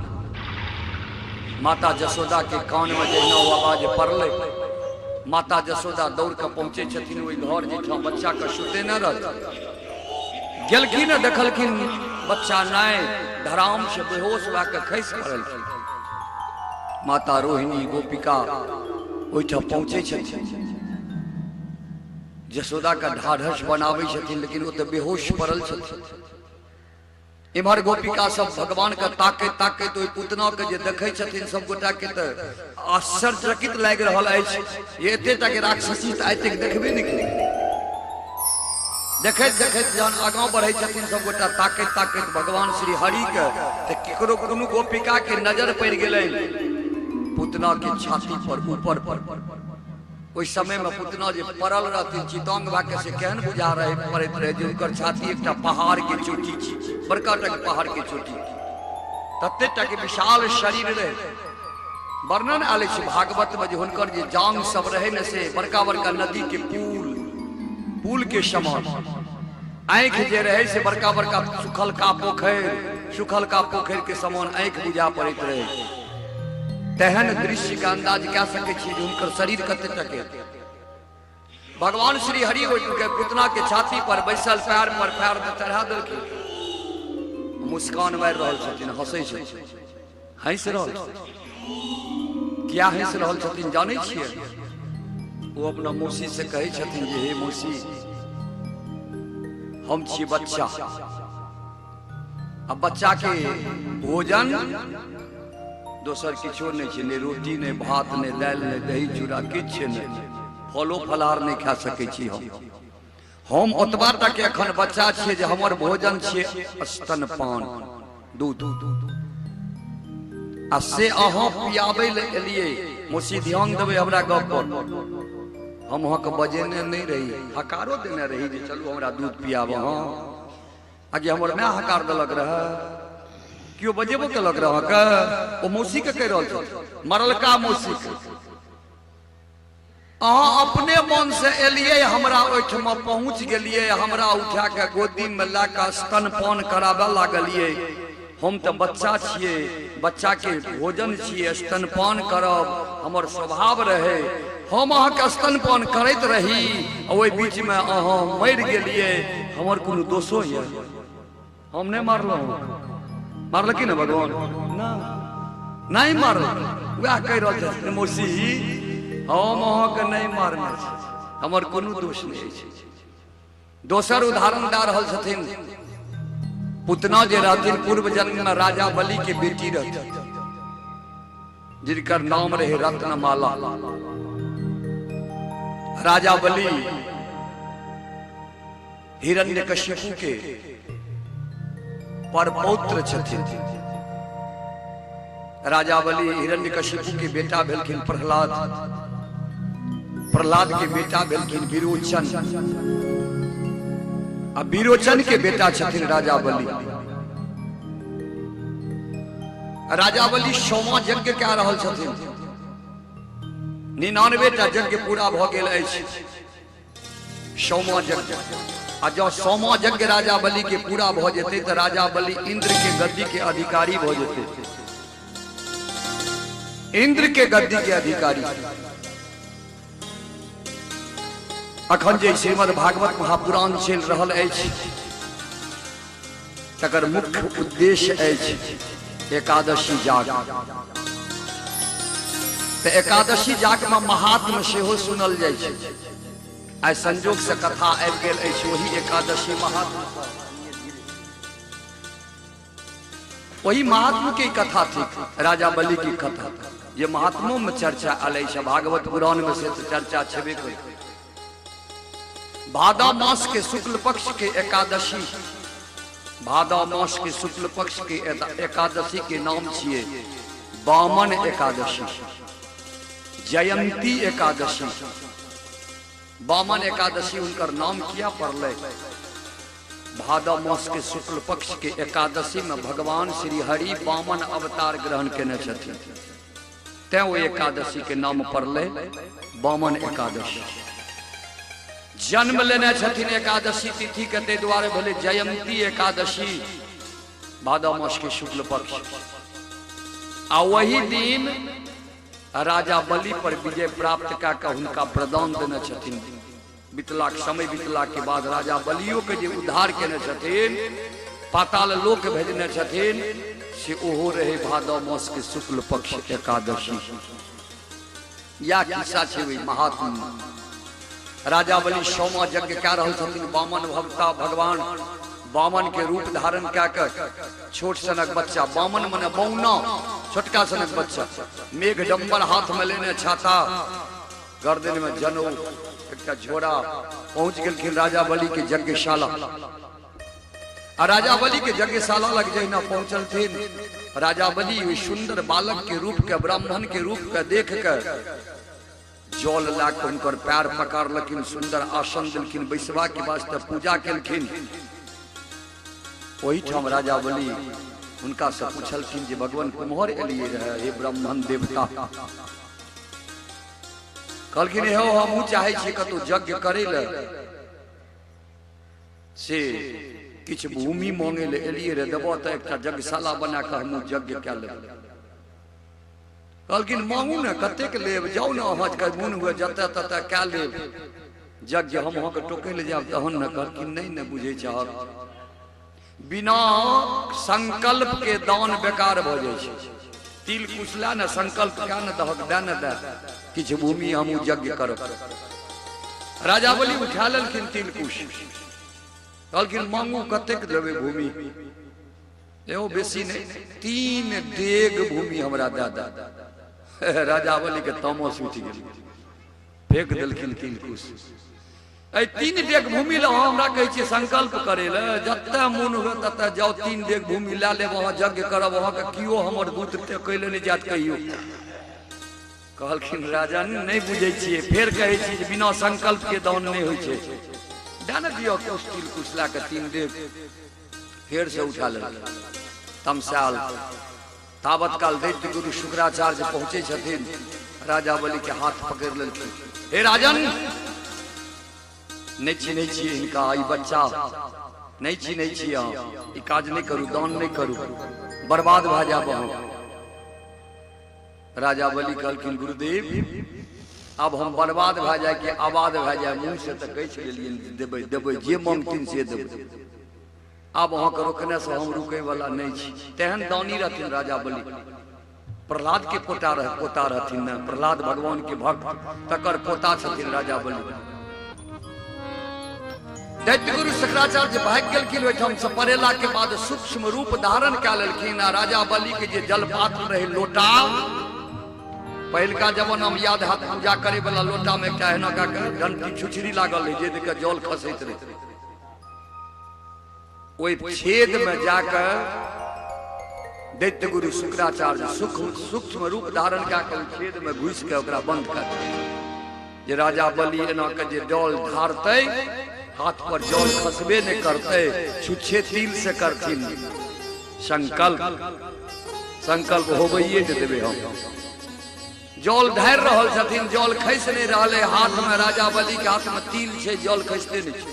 माता जसोदा के कान में जहिना ओ आवाज पड़लै, माता जसोदा दौड़ के पहुंचे छथिन ओहि घर जाहिठाम बच्चा के सुतेने रहथिन। गेलखिन आ देखलखिन बच्चा नहि, धराम से बेहोश भए के खसि पड़लखिन। माता रोहिणी गोपिका ओहिठाम पहुंचे छथिन, जसोदा के ढाढ़स बनाबै छथिन, लेकिन ओ तऽ बेहोश पड़ल छथिन। इम्हर गोपिका सब भगवान के ताकैत ताकैत ओहि पुतना के जे देखै छथिन सब गोटा के तऽ आश्चर्यचकित लागि रहल अछि, ये एते टा के राक्षसी तऽ आइ तक देखबे नहि केलकै। देखैत देखैत जहन आगाँ बढ़ै छथिन सब गोटा ताकैत ताकैत भगवान श्री हरि के, तऽ केकरो कोनो गोपिका के नजर पड़ि गेलनि पुतना के छाती पर ऊपर पर। ओहि समय में पुतना जे पड़ल रहथिन चितांग भए के, से केहन बुझा रहे पड़ैत रहे जे हुनकर छाती एकटा पहाड़ के चोटी छी, बड़का टा के पहाड़ के चोटी, तते टा के विशाल शरीर रहे। वर्णन आयल छै भागवत में जे हुनकर जे जांग सब रहे ने से बड़का बड़का नदी के पुल, पुल के समान, आँखि जे रहे से बड़का बड़का सुखलका पोखरि, सुखलका पोखरि के समान आँखि बुझा पड़ैत रहे। तेहन दृश्य के अंदाज कए सकै छी जे हुनकर शरीर कते टके। भगवान श्री हरि ओहि पुतना के छाती पर बैसल पैर पर पैर चढ़ा देलखिन, मुस्कान मारि रहल छथिन, हंसै छथिन, हंसि रहल छथिन। किया हंसि रहल छथिन जानै छियै? ओ अपना मौसी से कहै छथिन जे हे मौसी, हम छी बच्चा, आ बच्चा के भोजन दोसर किछो नहि छै, नहि रोटी, नहि भात, नहि दालि, नहि दही चूड़ा, किछु नहि, फलो फलहार नहि खा सकै छी हम। हम ओतबा तक एखन बच्चा छियै जे हमर भोजन छियै स्तनपान, दूध, आ से अहाँ पियाबै लए एलियै। मौसी ध्यान देबै हमरा गप पर, हम अहाँके बजेने नहि रही, हकारो देने रही जे चलू हमरा दूध पियाबऽ। हँ आगे हमर माय हकार देलक रहए, केओ बजेबो केलक रहए अहाँके? ओ मौसीके कहि रहल छथिन, मरलका मौसीके। अहाँ अपने मन से एलियै, हमरा ओहिठमा पहुँच गेलियै, हमरा उठा के गोदीमे लए कऽ स्तनपान कराबऽ लागलियै। हम तऽ बच्चा छियै, बच्चाके भोजन छियै स्तनपान करब, हमर स्वभाव रहै। हम अहाँके स्तनपान करैत रही आ ओहि बीचमे अहाँ मरि गेलियै, हमर कोनो दोषो यऽ? हम नहि मारलहुँ। मारलखिन ने भगवान? नहि मारल। वएह कहि रहल छथिन मौसी, हम अहाँके नहि मारने छी, हमर कोनो दोष नहि अछि। दोसर उदाहरण दऽ रहल छथिन, पुतना जे रहथिन पूर्व जन्म में राजा बलि के बेटी रहथिन, जिनकर नाम रहे रत्नमाला। राजा बलि हिरण्यकशिपु के परपौत्र छथिन। राजा बलि हिरण्यकशिपु के बेटा भेलखिन प्रहलाद, प्रहलाद के बेटा भेलखिन विरोचन, आ विरोचन के बेटा छथिन राजा बलि। राजा बलि सोमा यज्ञ कए रहल छथिन, 99 टा यज्ञ पूरा भऽ गेल अछि सोमा यज्ञ। आ जँ सोमा यज्ञ राजा बलि के पूरा भऽ जेतै तऽ राजा बलि इंद्र के गद्दी के अधिकारी भऽ जेतै, इंद्र के गद्दी के अधिकारी। अखन जे श्रीमद् भागवत महापुराण चलि रहल अछि तकर मुख्य उद्देश्य अछि एकादशी जाग। तऽ एकादशी जाग में महात्म सेहो सुनल जाइ छै। आइ संजोग से कथा आबि गेल अछि ओही एकादशी महात्म, ओही महात्म के कथा थिक, राजा बलि की कथा, जे महात्मों में चर्चा आयल अछि, भागवत पुराण में से चर्चा छेबे करै। भादव मास के शुक्ल पक्ष के एकादशी, भादव मास के शुक्ल पक्ष के एकादशी के नाम छिए वामन एकादशी, जयंती एकादशी। वामन एकादशी उनकर नाम किया पड़लै? भादव मास के शुक्ल पक्ष के एकादशी में भगवान श्री हरि वामन अवतार ग्रहण केने छथिन, तैं ओ एकादशी के नाम पड़लै वामन एकादशी। जन्म लेने छथिन एकादशी तिथि के, ताहि दुआरे भेलै जयंती एकादशी, भादव मास के शुक्ल पक्ष। आ वही दिन राजा बलि पर विजय प्राप्त कऽ कऽ हुनका प्रदान देने छथिन। बितला समय बितला के बाद राजा बलियो के जे उद्धार केने छथिन, पाताल लोक भेजने छथिन, से ओहो रहे भादव मास के शुक्ल पक्ष एकादशी। या खिस्सा छै ओहि महात्मा। राजा बलि सोमा यज्ञ कए रहल छथिन, वामन भक्ता भगवान वामन के रूप धारण कए कऽ छोट सनक बच्चा, वामन मने बौना, छोटका सनक बच्चा, मेघ डम्बर हाथ में लेने छाता, गर्दन में जनऊ, एकटा झोरा, पहुंच गेलखिन राजा बलि के यज्ञशाला। आ राजा बलि के यज्ञशाला लग जहिना पहुंचलथिन, राजा बलि ओहि सुंदर बालक के रूप के, ब्राह्मण के रूप के देख के जल ला के हुनकर पैर पकड़लखिन, सुंदर आसन देलखिन बैसबा के वास्ते, पूजा केलखिन। ओहिठाम राजा बलि हुनका से पूछलखिन जे भगवान कुम्हर एलिए रहे हे ब्राह्मण देवता? कहलखिन हे हमहूँ चाहै छी कतहु यज्ञ करै लए, से किछु भूमि मांगे लए एलिए रहे, देबह तऽ एकटा यज्ञशाला बना कऽ हमहूँ यज्ञ कए लेबै। कहलखिन मांगू ने, कतेक लेब, जाउ ने अहाँके मोन हुए जतऽ ततऽ कए लेब यज्ञ, हम अहाँके टोकै लए जायब तहन ने। कहलखिन नहि ने बुझै छहक, बिना संकल्प के दान बेकार भऽ जाइ छै। तिल कुशला ने संकल्प कए ने दहक, दए ने दए किछु भूमि, हमहूँ यज्ञ करब। राजा बलि उठा लेलखिन तिल कुश, कहलखिन मांगू कतेक देबै भूमि? एहो बेसी नहि, 3 डेग भूमि हमरा दए दे। राजा बलि के तामस उठि गेल, फेंक देलखिन तिल कुश। एहि 3 डेग भूमि लए अहाँ हमरा कहै छियै संकल्प करै लए, जतऽ मोन हुए ततऽ जाउ, 3 डेग भूमि लए लेब, अहाँ यज्ञ करब, अहाँके केओ हमर दूत टेकै लए नहि जायत कहियो। कहलखिन राजन नहि बुझै छियै, फेर कहै छी जे बिना संकल्प के दान नहि होइ छै, दए ने दिअ कुश तिल कुश लए कऽ 3 डेग। फेर से उठा लेलखिन तमसायल। तावत काल दैत्य गुरु शुक्राचार्य पहुँचे छथिन, राजा बलि के हाथ पकड़ लेलखिन। हे राजन, नहि चिन्है छियै हिनका, ई बच्चा नहि चिन्है छियै अहाँ, ई काज नहि करू, दान नहि करू, बर्बाद भए जायब अहाँ। राजा बलि कहलखिन गुरुदेव, आब हम बर्बाद भए जाय कि आबाद भए जाय, मुँह से तऽ कहि लेलियनि देबै देबै, जे मांगथिन से देबै, आब अहाँके रोकने से हम रुकै वाला नहि छी। तेहन दानी रहथिन राजा बलि। प्रहलाद के पोता रहथिन ने, प्रहलाद भगवान के भक्त, तकर पोता छथिन राजा बलि। दैत्यगुरु शुक्राचार्य भागि गेलखिन ओहिठाम से, परेला के बाद सूक्ष्म रूप धारण कए लेलखिन आ राजा बलि के जे जलपात्र रहे लोटा, पहिलका जमाना में याद हाथ पूजा करे वाला लोटा में एकटा एना कऽ के डंटी छुछरी लागल रहे जे देख जल खसैत रहे, ओहि छेद में जाकर दैत्यगुरु शुक्राचार्य सूक्ष्म रूप धारण कए के ओहि छेद में घुसि के ओकरा बंद कऽ देलखिन जे राजा बलि एना के जे जल ढारतै हाथ पर जल खसबे नहीं करतै, छुच्छे तिल से करथिन संकल्प, संकल्प होबैये जे देबै हम। जल ढारि रहल छथिन, जल खसि नहीं रहलै, हाथ में राजा बलि के हाथ में तिल छै, जल खसिते नहीं छै।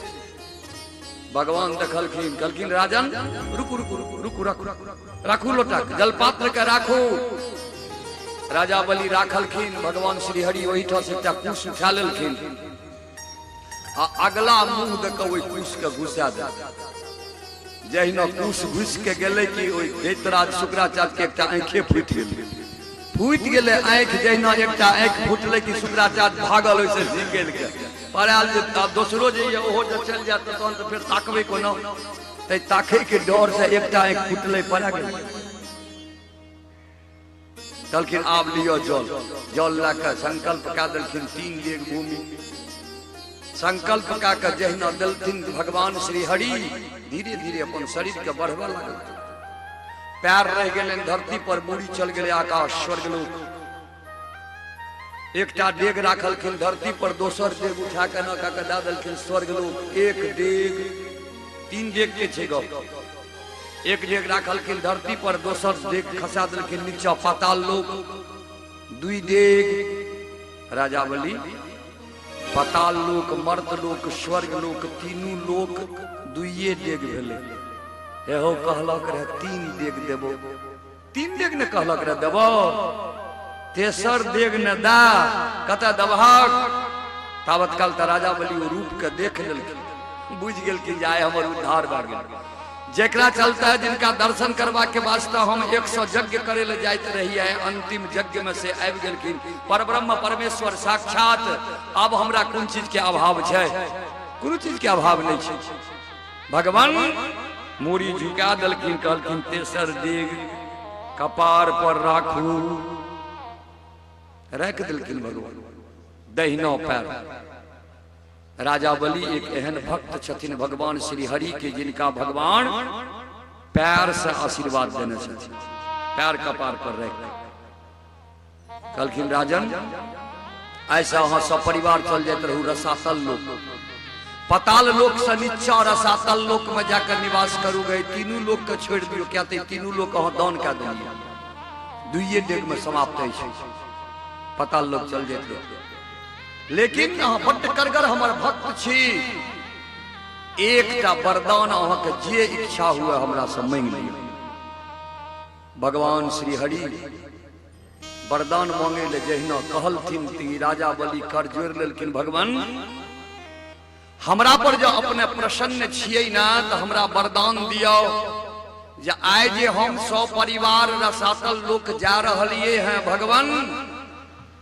भगवान देखलखिन, कहलखिन राजन रुकू रुकू रुकू रुकू, राखू राखू लोटा, जलपात्र के राखू। राजा बलि राखलखिन। भगवान श्रीहरि ओहिठाम से एकटा कुश उठा लेलखिन आ अगला मुंह दऽ कऽ ओहि कुश के घुसा देलखिन। जहिना कुश घुसि के गेलै कि ओहि दैत्यराज शुक्राचार्य के एकटा आँखे फूटि गेलै, फूटि गेलै आँखि। जहिना एकटा आँखि फूटलै कि शुक्राचार्य भागल ओहिसँ निकलि के पड़ायल जे आब दोसरो जे यऽ ओहो जे चलि जायत तऽ तहन तऽ फेर ताकबै कोना, तै ताकैके डरसँ एकटा आँखि फूटलै, पड़ा गेलै। कहलखिन आब लिअ जल, जल लए कऽ संकल्प कए देलखिन 3 डेग भूमि संकल्प कए कऽ जहिना देलथिन भगवान श्रीहरि धीरे धीरे अपन शरीर के बढ़बऽ लागल। पैर रहि गेलनि धरती पर, मूड़ी चल गेलै आकाश स्वर्गलोक। एकटा डेग राखलखिन धरती पर, दोसर डेग उठा कऽ एना कऽ कऽ दए देलखिन स्वर्गलोक। एक डेग, 3 डेग के छै गप। एक डेग राखलखिन धरती पर, दोसर डेग खसा देलखिन नीचा पाताल लोक। 2 डेग राजा बलि पाताल लोक, मर्द लोक, स्वर्ग लोक, तीनू लोक 2 डेग भेलै। एहो कहलक रहे 3 डेग देबो, 3 डेग ने कहलक रहे देबो, तेसर डेग ने दा, कतऽ देबहक? तावत काल तऽ राजा बलि ओ रूप के देख लेलखिन, बुझि गेलखिन जे आइ हमर उद्धार भए गेल। जेकरा चलते है जिनका दर्शन करबा के वास्ते हम 100 यज्ञ करे ले जाइत रहिए, अंतिम यज्ञ में से आबि गेलखिन परब्रह्म परमेश्वर साक्षात। अब हमरा कोन चीज के अभाव छै? कोनो चीज के अभाव नहीं छै। भगवान मूड़ी झुका देलखिन, कहलखिन तेसर डेग कपार पर राखू। राखि देलखिन भगवान दहिना पैर। राजा बलि एक एहन भक्त छथिन भगवान श्री हरि के जिनका भगवान पैर से आशीर्वाद देने छथिन, पैर कपार पर रख। कहलखिन राजन ऐसा अहाँ सब परिवार चल जाइत रहू रसातल लोक, पताल लोक से नीचा रसातल लोक में जाकर निवास करू गए, तीनू लोक के छोड़ दियो, क्या ते तीनू लोक अहाँ दान कए देलियै, 2 डेग में समाप्त अछि, पताल लोक चल जाइत रहू। लेकिन अहाँ बड्ड करगर हमर भक्त छी, एकटा वरदान अहाँके जे इच्छा हुए हमरा से मांगि लिअ। भगवान श्री हरि वरदान मांगे ले जहिना कहलथिन ती राजा बलि कर जोड़ि लेलखिन, भगवान हमरा पर जब अपने प्रसन्न छियै ना तो हमरा वरदान दियौ जे आइ जे हम सब परिवार रसातल लोक जा रहलियै हैं भगवान,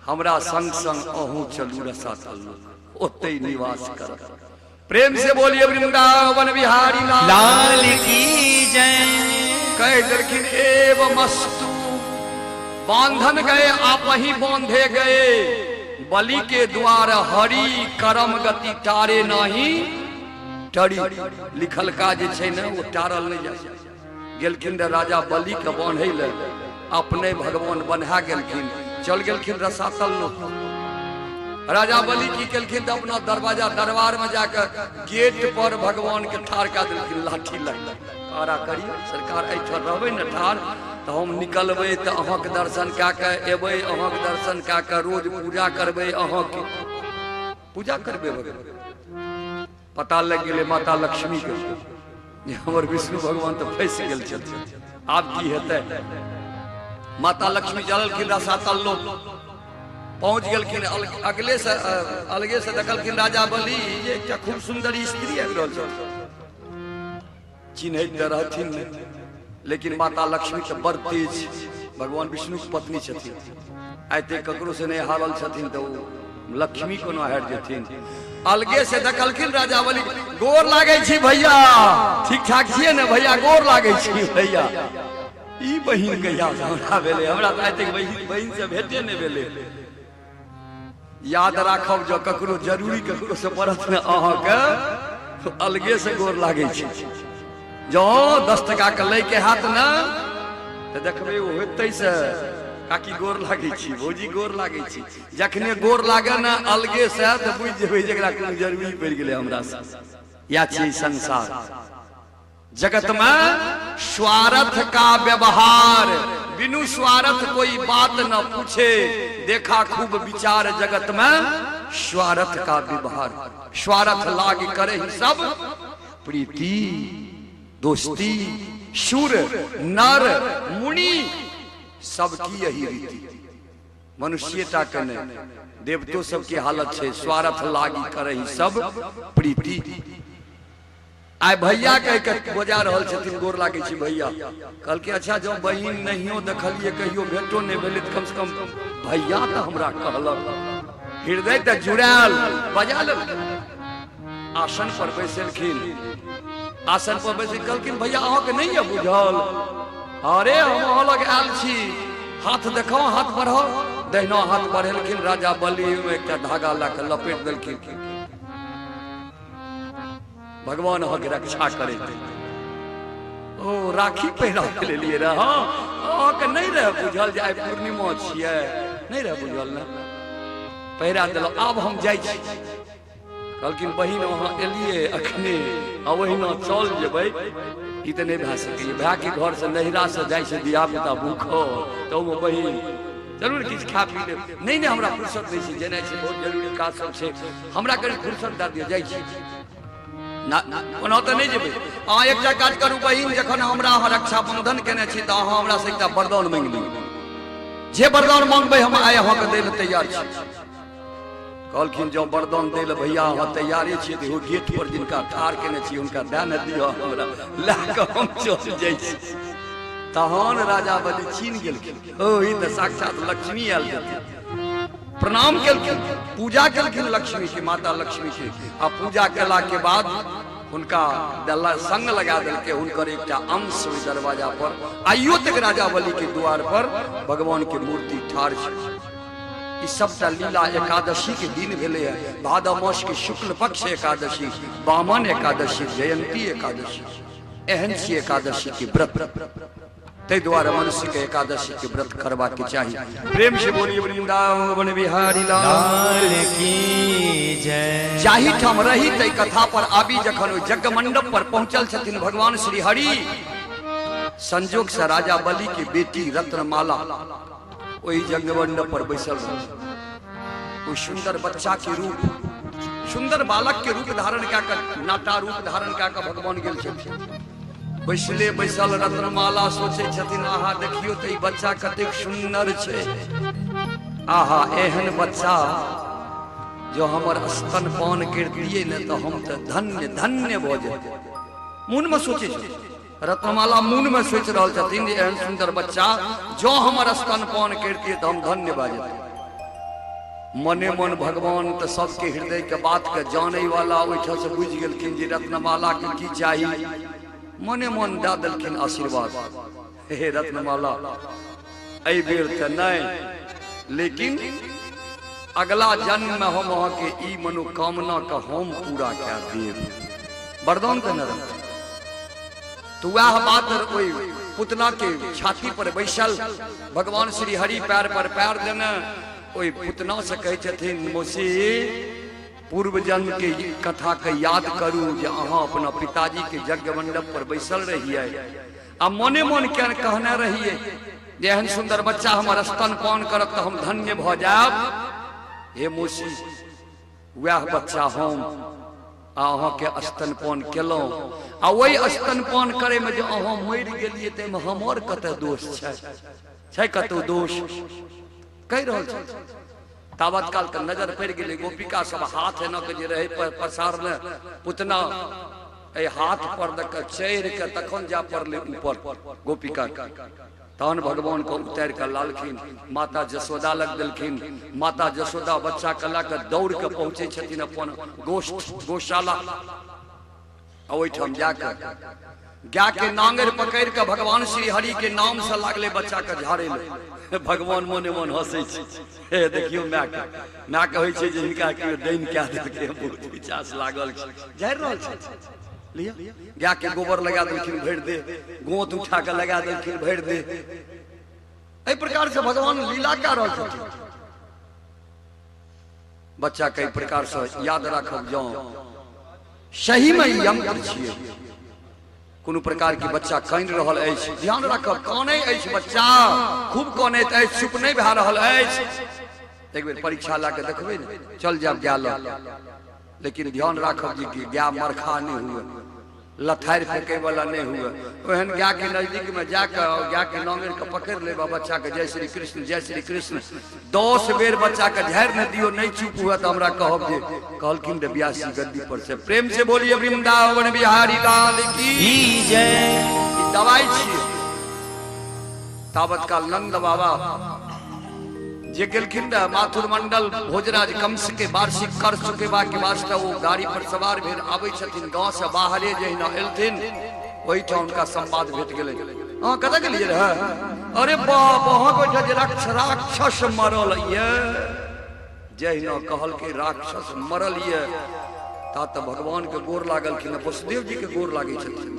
हमरा संग संग अहूँ चलू रसातल लोक, ओतै निवास करब। प्रेम से बोलिए वृंदावन बिहारी लाल लाल की जय। कह देलखिन एव मस्तु बांधन गए आप ही बांधे गए, बलि के द्वार हरि करम गति टारे नाही टरी। लिखल का जे छै ने ओ टारल नहीं जाय। गेलखिन रे राजा बलि के बांधे ले, अपने भगवान बन्हा गेलखिन, चल गेलखिन रसातल लोक। राजा बलि की केलखिन तऽ अपना दरवाजा दरबार में जाकर गेट पर भगवान के ठाढ़ कऽ देलखिन, लाठी लग आरा करियौ सरकार, एहिठाम रहबै ने ठाढ़ तऽ हम निकलबै तऽ अहाँके दर्शन कए कऽ एबै, अहाँके दर्शन कए कऽ रोज पूजा करबै, अहाँके पूजा करबै। भगवान पता लग गेलै माता लक्ष्मी के जे हमर विष्णु भगवान तऽ फँसि गेल छथिन, आब की हेतै? माता लक्ष्मी चललखिन रसातल लोक पहुंच गेलखिन, अगले से अलगे से देखलखिन राजा बलि जे एकटा खूब सुंदर स्त्री आबि रहल छथिन, चिन्हैत तऽ रहथिन नहि, लेकिन माता लक्ष्मी तऽ बड़ तेज, भगवान विष्णु के पत्नी छथिन। आइ तक ककरो से नहीं हारल छथिन तो लक्ष्मी कोनो हारि जेथिन। अलगे से देखलखिन राजा बलि, गोर लागै छी भैया, ठीक ठाक छियै ने भैया, गोर लागै छी भैया। ई बहिन कहिया हमरा भेलै, हमरा तऽ आइ तक बहिन से भेटे नहि भेलै। याद राखब जो ककरो जरूरी ककरो से पड़त ने अहाँके तो अलगे से गोर लागै छै। जो 10 टका के लै के हाथ ने तऽ देखबै ओ होतै से काकी गोर लागै छी, भौजी गोर लागै छी। जखने गोर लागे ने अलगे से तऽ बुझि जेबै जेकरा कोनो जरूरी पड़ि गेलै हमरा से। या छियै संसार जगत में स्वार्थ का व्यवहार, बिनु स्वार्थ कोई बात न पूछे, देखा खूब विचार जगत में स्वार्थ का व्यवहार। स्वार्थ लाग करे ही सब प्रीति दोस्ती, सुर नर मुनि सबकी यही रीति। मनुष्यता के नहीं देवतो सबके हालत छे, स्वार्थ लागी करे ही सब प्रीति। आइ भैया कह के बजा रहल छथिन, गोर लागै छी भैया। कहलकै अच्छा जँ बहिन नहियो देखलियै, कहियो भेटो नहि भेलै, तऽ कम से कम भैया तऽ हमरा कहलक, हृदय तऽ जुड़ायल, बजा लेलखिन। आसन पर बैसलखिन, आसन पर बैसल कहलखिन भैया अहाँके नहि यऽ बुझल? अरे हम अहाँ लग आयल छी, हाथ देखाउ, हाथ बढ़ाउ। दहिना हाथ बढ़ेलखिन राजा बलि, ओहिमे एकटा धागा लऽ कऽ लपेट देलखिन। भगवान अहाँके रक्षा करैत। ओ राखी पहिरा के लेलियै रह, अहाँके नहि रहे बुझल जे आइ पूर्णिमा छियै, नहि रहे बुझल ने, पहिरा देलहुँ। आब हम जाइ छी। कहलखिन बहिन अहाँ एलियै अखने आ ओहिना चल जेबै, ई तऽ नहि भए सकैए। भायके घरसँ नैहरासँ जाइ छै धियापुता भूखल, तऽ ओहिमे बहिन जरूर किछु खा पी लेब। नहि नहि हमरा फुर्सत नहि छै, जेनाइ छै, बहुत जरूरी काज सब छै, हमरा कनि फुर्सत दए दिअ, जाइ छी ना, ओना तऽ नहि जेबै। अहाँ एकटा काज करू बहिन, जखन हमरा अहाँ रक्षाबंधन केने छी तऽ अहाँ हमरा से एकटा वरदान मांगि लिअ, जे वरदान मांगबै हम आइ अहाँके दै लए तैयार छी। कहलखिन जँ वरदान दै लए भैया अहाँ तैयारे छियै तऽ गेट पर जिनका ठाढ़ केने छी हुनका दए ने दिअ, हमरा लए कऽ हम चल जाइ छी। तहन राजा बलि चिन्ह गेलखिन, ओ ई तऽ साक्षात लक्ष्मी आयल छथिन। प्रणाम केलखिन, पूजा केलखिन लक्ष्मी के, माता लक्ष्मी के। आ पूजा केला के बाद हुनका संग लगा देलकै हुनकर एकटा अंश ओहि दरवाजा पर। आइयो तक राजा बलि के द्वार पर भगवान के मूर्ति ठाढ़ छै। ई सबटा लीला एकादशी के दिन भेलै है, भादव मास के शुक्ल पक्ष एकादशी, वामन एकादशी, जयंती एकादशी, एहन छी एकादशी के व्रत। ताहि दुआरे मनुष्य के एकादशी के व्रत करबा के चाही। प्रेम से बोलिए वृंदावन बिहारी लाल की जय। जाहि ठाम रही तै कथा पर आबी जखन ओहि यज्ञ मंडप पर पहुंचल छथिन भगवान श्री हरि, संजोग से राजा बलि के बेटी रत्नमाला ओहि यज्ञ मंडप पर बैसल रही। ओहि सुंदर बच्चा के रूप, सुंदर बालक के रूप धारण कए कऽ, नाटा रूप धारण कए कऽ भगवान गेल छथिन। बैसले बैसल रत्नमाला सोचै छथिन, आहा देखियौ तऽ ई बच्चा कतेक सुंदर छै, आहा एहन बच्चा जो हमर स्तनपान करितियै ने तऽ हम तऽ धन्य धन्य भऽ जेतै। मोन में सोचै छथिन रत्नमाला, मोन में सोचि रहल छथिन जे एहन सुंदर बच्चा जो हमर स्तनपान करितियै तऽ हम धन्य भऽ जेतै। मने मन भगवान तऽ सबके हृदय के बात के जानै वाला ओहिठाम से बुझि गेलखिन जे रत्नमाला के की चाही। मने मन दए देलखिन आशीर्वाद, हे रत्नमाला एहि बेर तऽ नहि, लेकिन अगला जन्म में हम अहाँके ई मनोकामना के हम पूरा कए देब, वरदान देने रहथिन। तो वएह बात ओहि पुतना के छाती पर बैसल भगवान श्री हरि पैर पर पैर देने ओहि पुतना से कहै छथिन, मौसी पूर्व जन्म के कथा के याद करू जे अहाँ अपना पिताजी के यज्ञ मंडप पर बैसल रहियै आ मने मन के कहने रहियै जे एहन सुंदर बच्चा हमर स्तनपान करत तऽ हम धन्य भऽ जायब। हे मौसी वएह बच्चा हम आ अहाँके स्तनपान केलहुँ आ ओहि स्तनपान करैमे जे अहाँ मरि गेलियै ताहिमे हमर कतऽ दोष छै? छै कतहु दोष? कहि रहल छै। तावत काल तऽ नजर पड़ि गेलै गोपिका सब हाथ एना के जे रहै पसारने पुतना एहि हाथ पर दऽ कऽ चढ़ि कऽ तखन जा पड़लै ऊपर गोपिका के। तहन भगवान के उतारि कऽ लालखिन, माता जसोदा लग देलखिन। माता जसोदा बच्चा के लऽ कऽ दौड़ कऽ पहुँचै छथिन अपन गौशाला। आ ओहिठाम जाकऽ गाय के नांगरि पकड़ि कऽ भगवान श्री हरि के नाम से लागले बच्चा के झाड़े ले। भगवान मोने मोन हंसै छै, हे देखियौ माय के, माय कहै छै जे हिनका केओ डाइन कए देलकै, बहुत विचास लागल छै, झाड़ि रहल छै। लिअ, गाय के गोबर लगा देलखिन भरि दे, गोंत उठा कऽ लगा देलखिन भरि दे। एहि प्रकार से भगवान लीला कए रहल छथिन। बच्चा के एहि प्रकार से याद राखब, जँ सही में यंत्र छियै, कोनो प्रकार के बच्चा कानि रहल अछि, ध्यान राखब, कानै अछि बच्चा, खूब कानैत अछि, चुप नहि भए रहल अछि, एक बेर परीक्षा लए कऽ देखबै ने, चल जायब गाय लग, लेकिन ध्यान राखब जे कि गाय मरखा नहि हुए, लथारि फेंके वाला नहि हुए। ओहन गाय के नजदीक में जाके गाय के नांगरि के पकड़ लेब, बच्चा के जय श्री कृष्ण जय श्री कृष्ण 10 बेर बच्चा के झाड़ि नहि दियौ, नहीं चुप हुए तो हमरा कहब जे कहलखिन रे ब्यासी गद्दी पर से। प्रेम से बोलिए वृंदावन बिहारी लाल की जय। ई दवाई छियै। तावत काल नंद बाबा जे गेलखिन रहे माथुर मंडल भोजराज कंस के वार्षिक कर चुकेबा के वास्ते, ओ गाड़ी पर सवार भेल आबै छथिन, गांव से बाहरे जहिना एलथिन ओहिठाम हुनका संवाद भेट गेलै। अहाँ कतऽ गेलियै रहे? अरे बाप, अहाँके ओहिठाम जे राक्षस मरल ये, जहिना कहलकै राक्षस मरल ये, ता तऽ भगवान के गोर लागलखिन, वसुदेव जी के गोर लागै छथिन।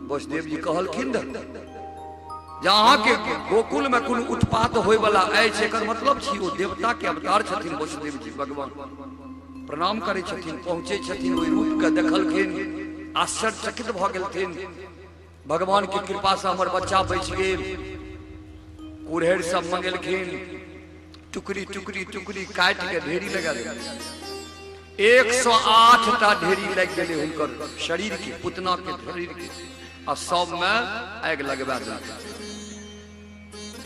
वसुदेव जी कहलखिन रहे जे अहाँके गोकुल में कोनो उत्पात होय वाला अछि, एकर मतलब छी ओ देवता के अवतार छथिन वसुदेव जी। भगवान प्रणाम करै छथिन, पहुँचै छथिन, ओहि रूप के देखलखिन, आश्चर्यचकित भऽ गेलखिन। भगवान के कृपा से हमर बच्चा बचि गेल। कुरहड़ि सब मंगेलखिन, टुकड़ी टुकड़ी टुकड़ी काटि के ढेरी लगा देलखिन। 108 टा ढेरी लागि गेलै हुनकर शरीर के, पुतना के शरीर के, आ सब में आगि लगवा देलखिन।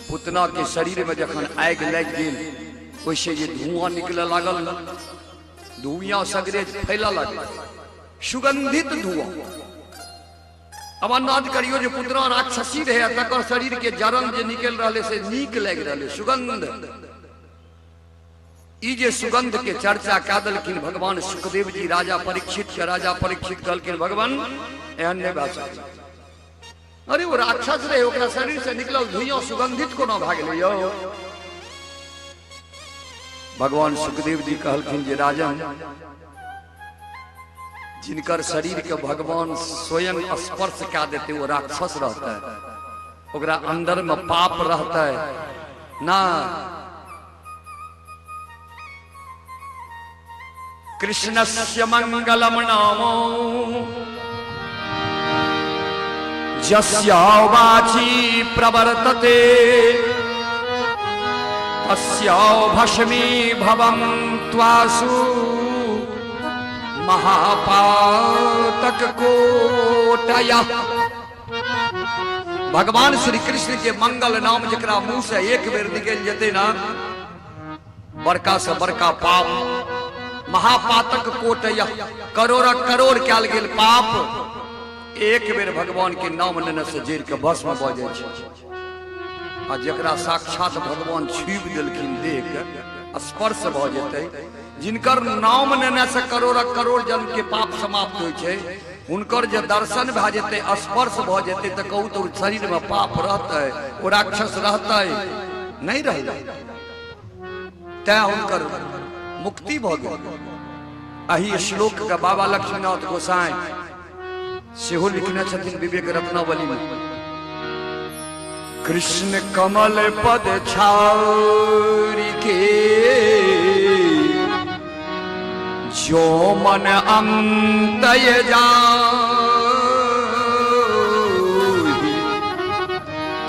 पुतना के शरीर में जखन आगि लागि गेल, ओहिसे जे धुआं निकले लागल, धुआं सगरे फैलऽ लागल, सुगंधित धुआं। अब अंदाज करियो जे पुतना राक्षसी रहे, तकर शरीर के जरन जे निकल रहले से नीक लागि रहले, सुगंध। ई जे सुगंध के चर्चा कए देलखिन भगवान सुखदेव जी राजा परीक्षित के। राजा परीक्षित कहलखिन भगवान एहन नहि भए सकै। अरे ओ राक्षस रहे, ओकरा शरीर से निकलल धुइयां सुगंधित कोना भए गेलै यौ? भगवान सुखदेव जी कहलखिन जे राजन, जिनकर शरीर के भगवान स्वयं स्पर्श कए देते वो राक्षस रहता है, ओकरा अंदर में पाप रहता है ना। कृष्णस्य मंगलम नामो जस्य वाची प्रवर्तते तस्य भस्मी भवं त्वासु महापातक कोटयः। भगवान श्री कृष्ण के मंगल नाम जकरा मुंह से एक बेर निकल जेते ना, बड़का से बड़का पाप महापातक कोटय, करोड़ करोड़ कयल गेल पाप एक बेर भगवान के नाम लेने से जरि के भस्म भऽ जाइ छै। आ जकरा साक्षात भगवान छुबि देलखिन, देह के स्पर्श भऽ जेतै, जिनकर नाम लेने से करोड़ करोड़ जन्म के पाप समाप्त होइ छै, हुनकर जे दर्शन भए जेतै, स्पर्श भऽ जेतै, तऽ कहू तऽ शरीर में पाप रहतै? ओ राक्षस रहतै? नहि रहतै। तैं हुनकर मुक्ति भऽ गेल। एहि श्लोक के बाबा लक्ष्मीनाथ गोसाई सेहो लिखने छथिन विवेक रत्नावली में। कृष्ण कमल पद छारी के जो मन अंतय जाहि,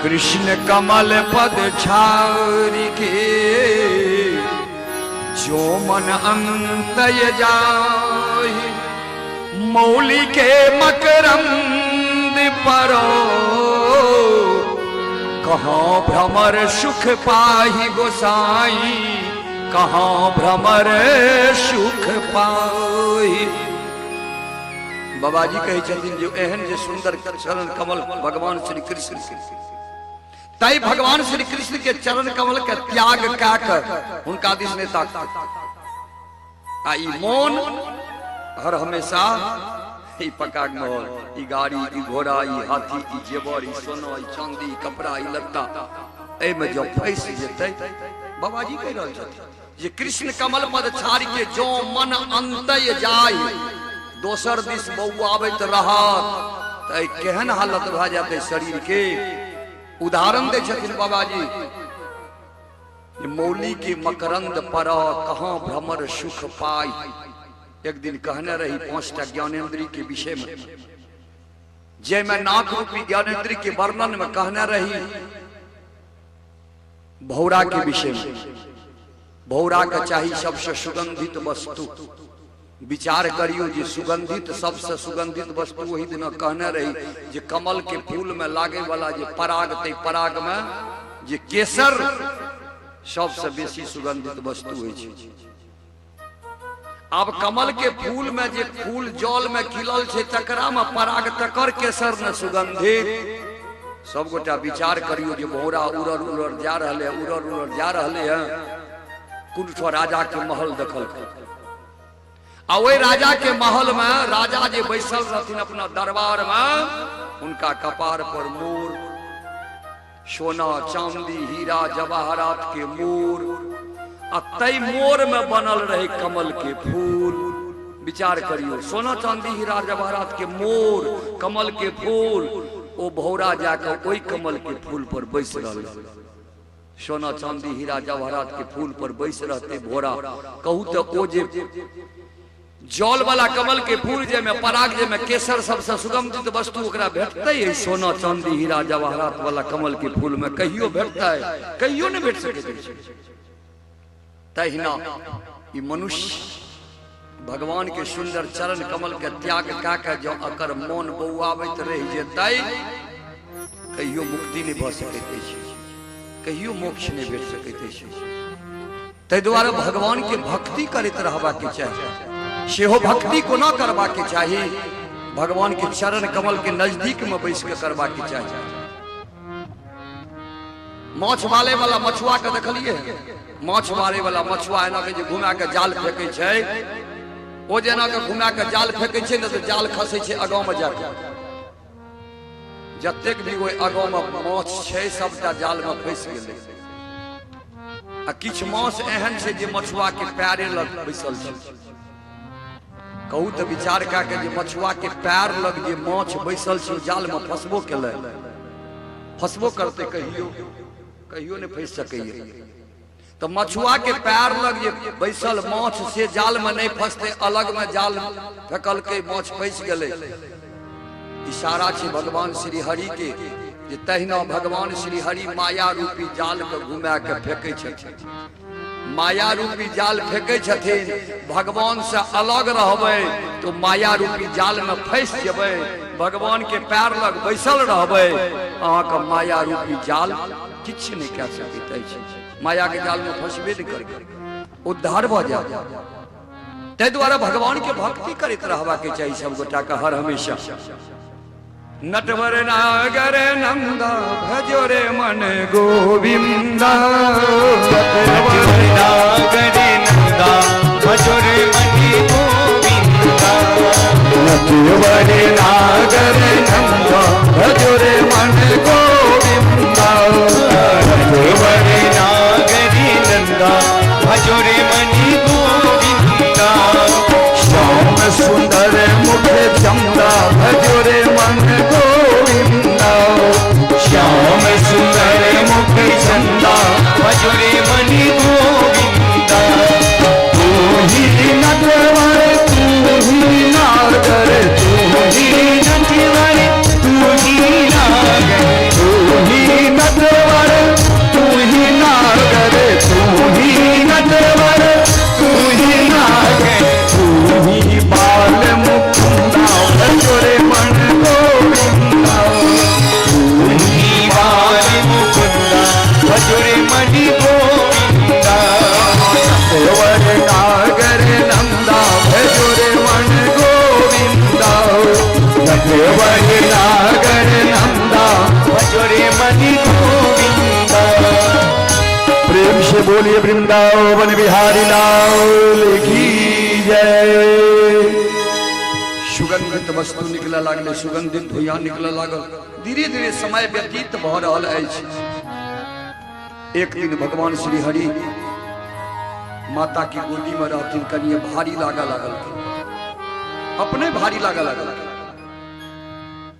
कृष्ण कमल पद छारी के जो मन अंतय जाहि, मौली के मकरंद परो कहाँ भ्रमर सुख पाही गोसाई, कहाँ भ्रमर सुख पाही। बाबाजी कहै छथिन जे एहन जे सुंदर चरण कमल भगवान श्री कृष्ण, तै भगवान श्री कृष्ण के चरण कमल के त्याग कए कऽ हुनका दिस नहि ताकतै। आ ई मोन हर हमेशा ई पक्का के महल, ई गाड़ी, ई घोड़ा, ई हाथी, ई जेवर, ई सोना, ई चांदी, ई कपड़ा, ई लत्ता, एहिमे जब फंसि जेतै। बाबाजी कहि रहल छथिन जे कृष्ण कमल पद छाड़ि के जो मन अंतय जाय, दोसर दिस बौआबैत रहत तऽ केहन हालत भए जेतै शरीर के। उदाहरण दै छथिन बाबाजी, मौली के मकरंद पर कहाँ भ्रमर सुख पाई। एक दिन कहने रही 5टा ज्ञानेन्द्री के विषय में, जाहिमे नाक रूपी ज्ञानेन्द्री के वर्णन में कहने रही भौरा के विषय में। भौरा के चाही सबसे सुगंधित वस्तु। विचार करियो जे सुगंधित, सबसे सुगंधित वस्तु वही दिन कहने रही जे कमल के फूल में लागे वाला जे पराग, ते पराग में जे केसर सबसे बेसी सुगंधित वस्तु होइ छै। आब कमल के फूल में जे फूल जल में खिलल छै तकरा में पराग, तकर केसर न सुगंधित। सब गोटा विचार करियो जे भौरा उड़ल उड़ल जा रहले है, उड़ल उड़ल जा रहले है, कुंठ राजा के महल देखल। आ ओहि राजा के महल में राजा जे बैसल रहथिन अपना दरबार में, उनका कपार पर मोर, सोना चांदी हीरा जवाहरात के मोर, आ तै मोर में बनल रहे कमल के फूल। विचार करियो, सोना चांदी हीरा जवाहरात के मोर, कमल के फूल, ओ भौरा जाकर ओहि कमल के फूल पर बैस रहल। सोना चांदी हीरा जवाहरात के फूल पर बैस रहते भोरा। कहू तो ओ जे जल वाला कमल के फूल जे में पराग, जे में केसर सबसे सुगंधित वस्तु ओकरा भेटतै, एहि सोना चांदी हीरा जवाहरात वाला कमल के फूल में कहियो भेटतै? कहियो नहि भेट सकैत अछि। तहिना ई मनुष्य भगवान के सुंदर चरण कमल के त्याग कए के जँ अकर मन बौआबैत रहि जेतै, कहियो मुक्ति नहि भऽ सकैत अछि, कहियो मोक्ष नहि भेट सकैत अछि। ताहि दुआरे भगवान के भक्ति करैत रहबाक चाही। सेहो भक्ति कोना करबाक चाही? भगवान के चरण कमल के नजदीक में बैस के करबाक चाही। माछ मारे वाला मछुआ के देखलिए? माछ मारे वाला मछुआ एना के जे घुमा के जाल फेंके छै, ओ जेना के घुमा के जाल फेंके छै ने, तऽ जाल खसै छै आगाँ में जाके। जतेक भी ओहि आगाँ में माछ छै सबटा जाल में फंसि गेलै। आ किछु माछ एहन छै जे मछुआ के पैरे लग बैसल छै। कहू तऽ विचार कए के जे मछुआ के पैर लग जे माछ बैसल छै, जाल में फंसबो केलै, फंसबो करतै? कहियो कहियो नहि फंसि सकैए। तऽ मछुआ के पैर लग जे बैसल माछ से जाल में नहि फंसतै, अलग में जाल फेकलकै, माछ फंसि गेलै। इशारा छै भगवान श्री हरि के जे तहिना भगवान श्री हरि माया रूपी जाल के घुमा के फेंकै छथिन। माया रूपी जाल फेंकै छथिन। भगवान से अलग रहबै तो माया रूपी जाल में फंसि जेबै, भगवान के पैर लग बैसल रहबै, अहाँके माया रूपी जाल किछु नहि कए सकैत अछि। माया के जाल में फंसबे नहि करबै, उद्धार भऽ जायत। ताहि दुआरे भगवान के भक्ति करैत रहबाक चाही सब गोटा के हर हमेशा। नटवर नागर नंद भजो रे मन गोविंद, नटवर नागर नंदा भजो रे मन गोविंदा, नटवर नागर नंद भजो रे मन गोविंदा, नटवर नागर नंदा भजो रे मन गोविंदा, श्याम सुंदर मुख चंदा भजो रे मन गोविंदा, श्याम सुंदर मुख चंदा भजो रे मन गोविंदा। तू ही नटवर तू ही नागर तू बोलिए वृंदावन बिहारी लाल की जय। सुगंधित वस्तु निकलऽ लागलै, सुगंधित धुइयां निकलऽ लागल। धीरे धीरे समय व्यतीत भऽ रहल अछि। एक दिन भगवान श्री हरि माता की गोदी में रहथिन, कनिए भारी लागऽ लागल, अपने भारी लागऽ लागल।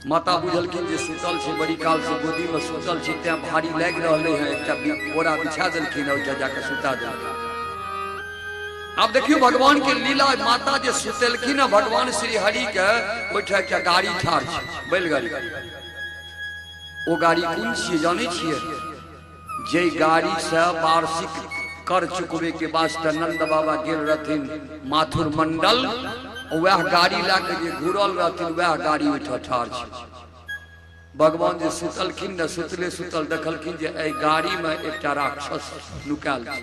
माता बुझलखिन जे सुतल छै, बड़ी काल से गोदी में सुतल छै, तें भारी लागि रहलै हँ। एकटा बोरा बिछा देलखिन, ओहिठाम जाके सुता देलखिन। आब देखियौ भगवान के लीला। माता जे सुतेलखिन हँ भगवान श्री हरि के, ओहिठाम एकटा गाड़ी ठाढ़ छै, बैलगाड़ी। ओ गाड़ी कोन छियै जानै छियै? जे गाड़ी से वार्षिक कर चुकबे के वास्ते नंद बाबा गेल रहथिन माथुर मंडल, वएह गाड़ी लए के जे घुरल रहथिन, वएह गाड़ी ओहिठाम ठाढ़ छै। भगवान जे सुतलखिन ने, सुतले सुतल देखलखिन जे एहि गाड़ी में एकटा राक्षस नुकायल छै।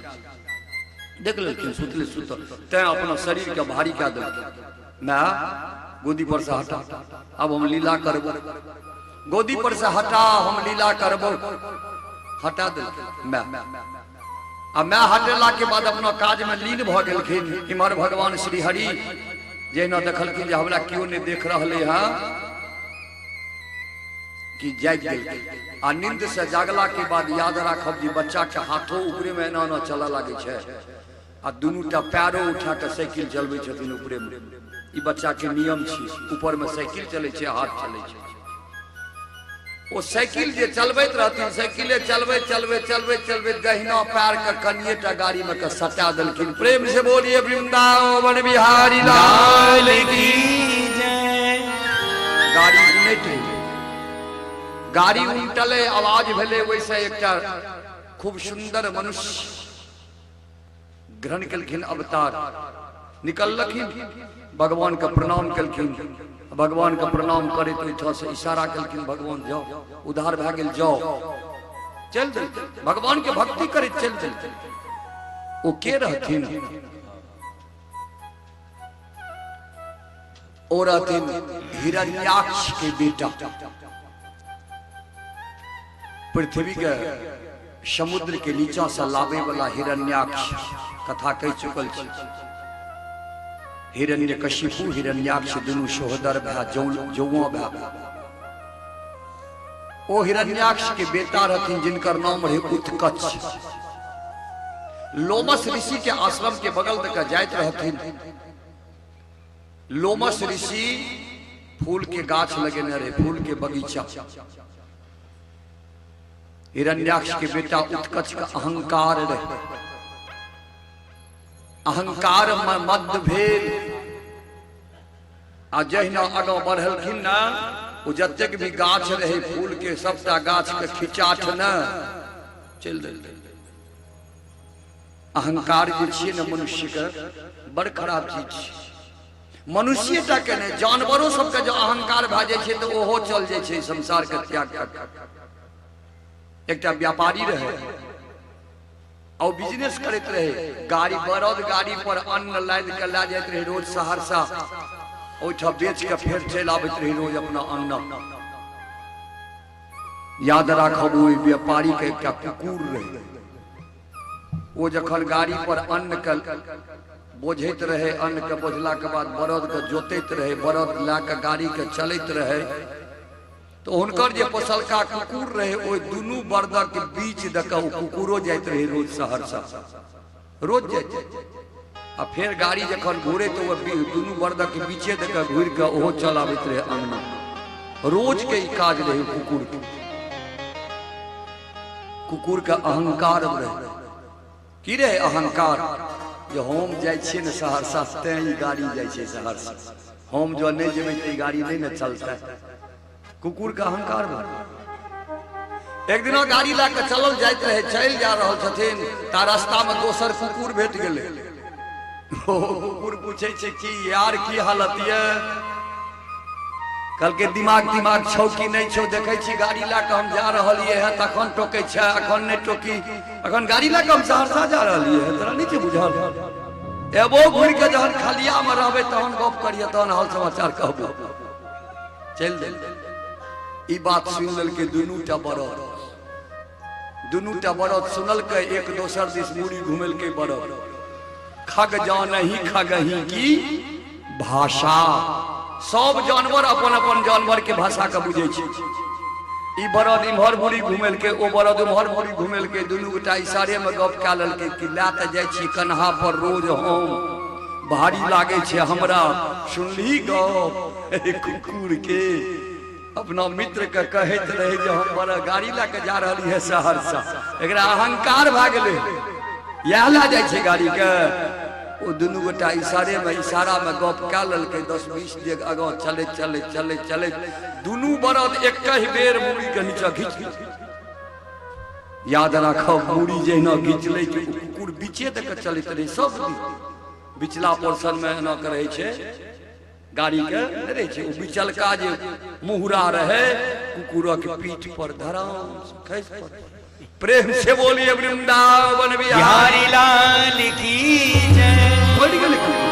देख लेलखिन सुतले सुतल, तैं अपना शरीर के भारी कए देलखिन। माय, गोदी पर से हटा, अब हम लीला करबो। गोदी पर से हटा, हम लीला करबो। हटा देलखिन माय। आ माय हटेला के बाद अपना काज में लीन भऽ गेलखिन। इम्हर भगवान श्री हरि जहिना देखलखिन जे हमरा केओ नहि देख रहलै हँ, कि जागि गेलखिन। आ नींद से जागला के बाद याद राखब जे बच्चा के हाथो ऊपरे में एना एना चलऽ लागै छै आ दुनू टा पैरो उठा के साइकिल चलबै छथिन ऊपरे में। ई बच्चा के नियम छी, ऊपर में साइकिल चलै छै, हाथ चलै छै। ओ साइकिल जे चलबैत रहथिन, साइकिले चलबैत चलबैत चलबैत चलबैत दहिना पैर के कनिए टा गाड़ी में के सटा देलखिन। प्रेम से बोलिए वृंदावन बिहारी लाल की जय। गाड़ी उनटि गेलै। गाड़ी उनटलै, आवाज भेलै, ओहिसँ एकटा खूब सुन्दर मनुष्य ग्रहण केलखिन अवतार, निकललखिन, भगवान के प्रणाम केलखिन। भगवान के प्रणाम करैत ओहिठाम से इशारा केलखिन भगवान, जाओ, उधार भए गेल, जाओ। चलि देलखिन, भगवान के भक्ति करैत चलि देलखिन। ओ के रहथिन? ओ रहथिन हिरण्याक्ष के बेटा। पृथ्वी के समुद्र के नीचा से लाबे वाला हिरण्याक्ष, कथा कहि चुकल छी। हिरण्यकशिपु हिरण्याक्ष दुनू सहोदर भाय, जौआ भाय। ओ हिरण्याक्ष के बेटा रहथिन जिनकर नाम रहे उत्कच। लोमस ऋषि के आश्रम के बगल तक जाइत रहथिन। लोमस ऋषि फूल के गाछ लगेने रहे, फूल के बगीचा। हिरण्याक्ष के बेटा उत्कच का अहंकार रहे। अहंकार में मद भेल आ जहिना आगाँ बढ़लखिन ना, ओ जतेक भी गाछ रहे फूल के, सबटा गाछ के खिचाठ न चलि देलखिन। अहंकार जे छियै ने मनुष्य के, बड़ खराब चीज छै। मनुष्यटा के नहि, जानवरो सबके जो अहंकार भए जाइ छै तऽ ओहो चल जाइ छै संसार के त्याग कऽ। एकटा व्यापारी रहे और बिजनेस करैत रहे। गाड़ी, बड़द गाड़ी पर अन्न लादि के लए जाइत रहे रोज सहरसा, ओहिठाम बेच के फेर चलि आबैत रहे रोज अपना अन्न। याद राखब, ओहि व्यापारी के एकटा कुकुर रहे। ओ जखन गाड़ी पर अन्न के बोझैत रहे, अन्न के बोझला के बाद बड़द के जोतैत रहे, बड़द लए के गाड़ी के चलैत रहे, तो हुनकर जे पोसलका कुकुर रहे, ओहि दुनू बड़दक के बीच दऽ के ओ कुकुरो जाइत रहे रोज सहरसा, रोज जाइत। आ फेर गाड़ी जखन घुरे तऽ ओ दुनू बड़दक के बीचे दऽ के घुरि के ओहो चल आबैत रहे अंगना। रोज के ई काज रहे कुकुर के। कुकुर के अहंकार रहे। की रहे अहंकार? जे हम जाइ छियै ने सहरसा, तें ई गाड़ी जाइ छै सहरसा, हम जँ नहि जेबै तऽ ई गाड़ी नहि ने चलतै। कुकुर के अहंकार भऽ एक दिना गाड़ी लए कऽ चलल जाइत रहे, चलि जा रहल छथिन ता रास्ता में दोसर कुकुर भेट गेलै। ओ कुकुर पूछै छै, की यार, की हालत ये? कहलकै, दिमाग दिमाग छौ कि नहि छौ? देखै छी गाड़ी लए कऽ हम जा रहलियै हँ, तखन टोकै छै, अखन नहि टोकी? अखन गाड़ी लए कऽ हम सहरसा जा रहलियै हँ, तोरा नहि छै बुझल? एबो घुरि कऽ, जहन खलियामे रहबै तहन गप करियै, तहन हाल समाचार कहबो। चलि देल। ई बात सुनि लेलकै दुनू टा बड़द। दुनूटा बरद सुनलकै, एक दोसर दिस मूड़ी घुमेलकै बरद। खग जानही खगही की भाषा। सब जानवर अपन अपन जानवर के भाषा के बुझै छै। ई बरद इम्हर मुड़ी घुमेलकै, ओ बरद उम्हर मुड़ी घुमेलकै, दुनू गोटा इशारे में गप कए लेलकै कि लए तऽ जाइ छी कन्हा पर रोज हम, भारी लागै छै हमरा। सुनली गप कुकुर के? अपना मित्र के कहैत रहे जे हम बड़ा गाड़ी लए के जा रहली है सहरसा। एकरा अहंकार भए गेलै, इएह लए जाइ छै गाड़ी के। ओ दुनू गोटा इशारे में इशारा में गप कए लेलकै। 10-20 डेग आगाँ चलैत चलैत चलैत चलैत दुनू बरद एकहि बेर मूड़ी के नीचा घीच। याद राखब, मूड़ी जहिना घिचलै कि ओ कुकुर बीचे दऽ के चलैत रहै सब दिन। बिचला पोर्शन में एना के रहै छै गाड़ी के, नहि रहै छै ओ बिचलका जे मुहरा रहे, कुकुरक पीठ पर धराम खसि पड़ल। प्रेम से बोलिए वृंदावन बिहारी लाल की जय। पड़ि गेलै कुकुर।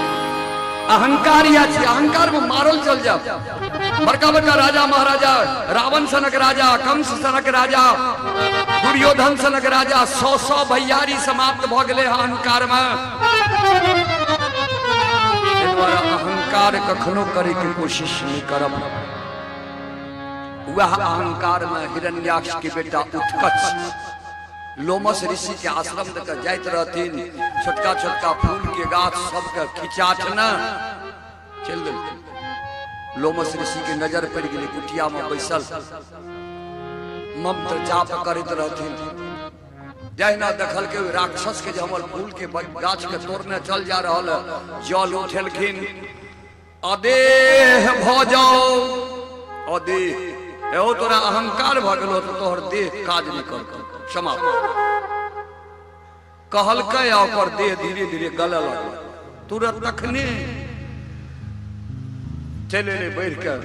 अहंकार या छै, अहंकार में मारल चल जाओ। बड़का बड़का राजा महाराजा, रावण सनक राजा, कंस सनक राजा, दुर्योधन सनक राजा, सौ सौ भैयारी समाप्त भऽ गेलै अहंकार में। ताहि दुआरे अहंकार कखनो करैके कोशिश नहि करब। वएह अहंकार में हिरण्याक्ष के बेटा उत्कच लोमस ऋषि के आश्रम दऽ कऽ जाइत रहथिन, छोटका छोटका फूल के गाछ सबके खिचाठ ने चलि देलखिन। लोमस ऋषि के नजर पड़ि गेलै, कुटिया में बैसल मंत्र जाप करैत रहथिन। जहिना देखलकै ओहि राक्षस के जे हमर फूल के गाछ के तोड़ने चल जा रहल है, जल उठेलखिन, अदेह भऽ जाओ अदेह। एहो तोरा अहंकार भऽ गेलो तऽ तोहर देह काज नहि करतौ, समाप्त। कहलकै आ ओकर देह धीरे धीरे गलऽ लागल। तुरंत तखने चलि एलै बढ़ि कऽ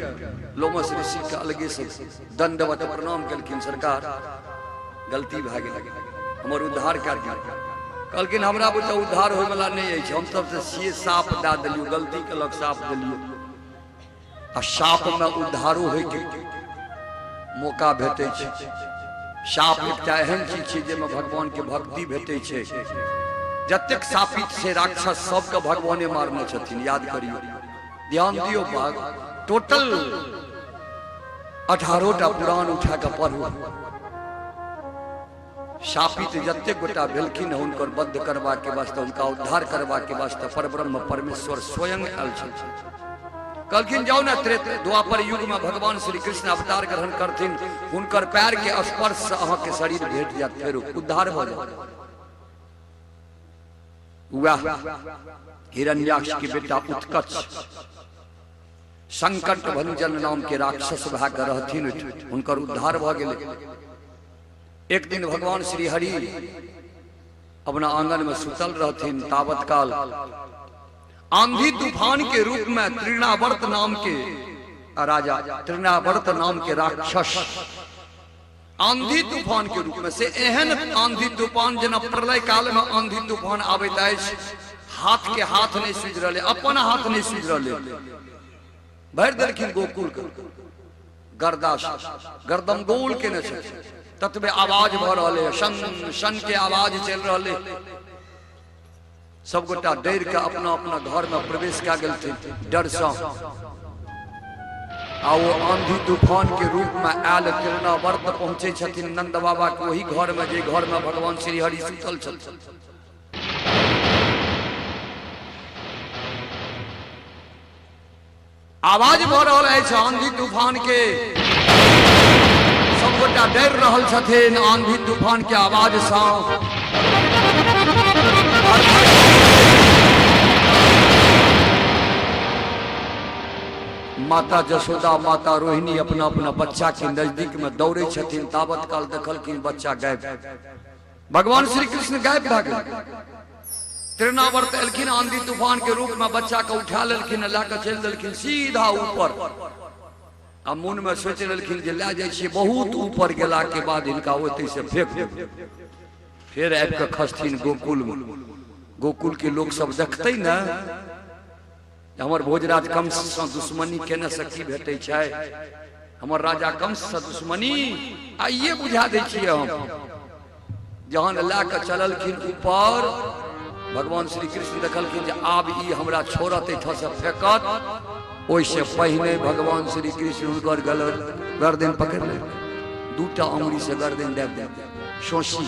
लोमस ऋषि के अलगे से दंडवत प्रणाम केलखिन, सरकार गलती भए गेल, हमर उद्धार कए दियौ। कहलखिन हमरा बुते उद्धार होयवला नहि अछि, हम सबसे से साप दए देलियौ, गलती केलक साप देलियौ, आ सापमे उद्धारो होयके मौका भेटै छै। साप एकटा एहन चीज छै जाहिमे भगवानके भक्ति भेटै छै। जतेक सापित छै राक्षस सबके भगवाने मारने छथिन, याद करियौ, ध्यान दियौ। बाग टोटल 18टा पुराण उठा कऽ पढ़ू, शापित जतेक गोटा भेलखिन हुनकर बद्ध करबाके वास्ते, हुनका उद्धार करबाके वास्ते परब्रह्म परमेश्वर स्वयं आयल छथिन। कहलखिन जाउ ने, त्रेत द्वापर युग में भगवान श्री कृष्ण अवतार ग्रहण करथिन, हुनकर पैर के स्पर्श से अहाँके शरीर भेट जायत, फेर उद्धार भऽ जायत। वएह हिरण्याक्ष के बेटा उत्कच संकट भंजन नाम के राक्षस भए कऽ रहथिन, हुनकर उद्धार भऽ गेलै। एक दिन भगवान श्री हरि अपना आंगन में सुतल रहथिन, तावत काल आंधी तूफान के रूप में तृणावर्त नाम के राजा, तृणावर्त नाम के राक्षस आंधी तूफान के रूप में, से एहन आंधी तूफान जेना प्रलय काल में आंधी तूफान आबैत अछि, हाथ के हाथ नहीं सूझि रहलै, अपन हाथ नहीं सूझि रहलै, भरि देलखिन गोकुल के गर्दा से, गर्दम गोल केने छथिन। ततबे आवाज भऽ रहल है, शन शन के आवाज चलि रहल है। सब गोटा डर के अपना अपना घर में प्रवेश कए गेलथिन डर से। आ ओ आंधी तूफान के रूप में आयल तृणावर्त पहुंचे छथिन नंद बाबा के ओही घर में, जे घर में भगवान श्री हरि सुतल छथिन। आवाज भऽ रहल अछि आंधी तूफान के, सब गोटा डरि रहल छथिन आंधी तूफान के आवाज सँ। माता जसोदा, माता रोहिणी अपना अपना बच्चा के नजदीक में दौड़े छथिन, तावत काल देखलखिन बच्चा गायब, भगवान श्री कृष्ण गायब भए गेल। तृणावर्त एलखिन आंधी तूफान के रूप में, बच्चा के उठा लेलखिन, लए कऽ चलि देलखिन सीधा ऊपर। आ मन में सोचि लेलखिन जे लए जाइ छियै बहुत ऊपर, गेला के बाद हिनका ओतै से फेंक देबै, फेर आबि कऽ खसथिन गोकुल में, गोकुल के लोक सब देखतै ने हमर भोजराज कंस सँ दुश्मनी केने से की भेटै छै, हमर राजा कंस सँ दुश्मनी आइए बुझा दै छियै हम। जहन लए कऽ चललखिन ऊपर, भगवान श्री कृष्ण देखलखिन जे आब ई हमरा छोड़त, एहिठामसँ फेकत। ओहिसँ पहिने भगवान श्री कृष्ण हुनकर गल गर्दन पकड़ि लेलखिन, दूटा अंगुरी से गर्दन दाबि देल सोसी।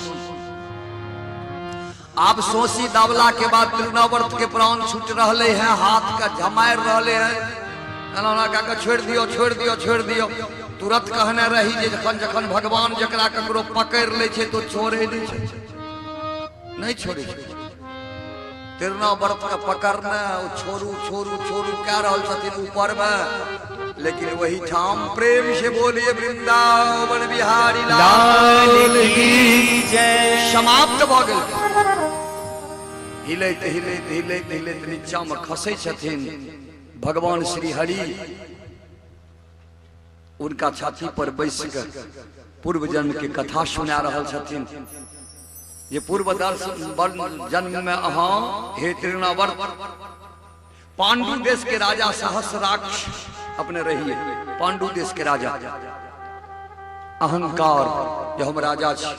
आब सोसी दाबला के बाद तृणावर्त के प्राण छूट रहले हैं, हाथ के झमारि रहले हैं, एना ओना कए कऽ छोड़ि दियौ, छोड़ि दियौ, छोड़ि दियौ। तुरंत कहने रही जे जखन जखन भगवान जकरा ककरो पकड़ि लै छै तो छोड़े नहि छै, नहि छोड़े छै। तृणावर्त के पकड़ने ओ छोड़ू छोड़ू छोड़ू कए रहल छथिन ऊपर में, लेकिन वही ठाम प्रेम से बोलिए वृंदावन बिहारी लाल की जय। समाप्त भऽ गेल। हिलैत हिलैत हिलैत हिलैत नीचा में खसै छथिन। भगवान श्री हरि उनका छाती पर बैस कऽ पूर्व जन्म के कथा सुना रहल छथिन जे पूर्व जन्म में अहाँ हे तृणावर्त पांडु देश के राजा सहस्राक्ष अपने रहिए। पांडु देश के राजा, अहंकार जे हम राजा छी,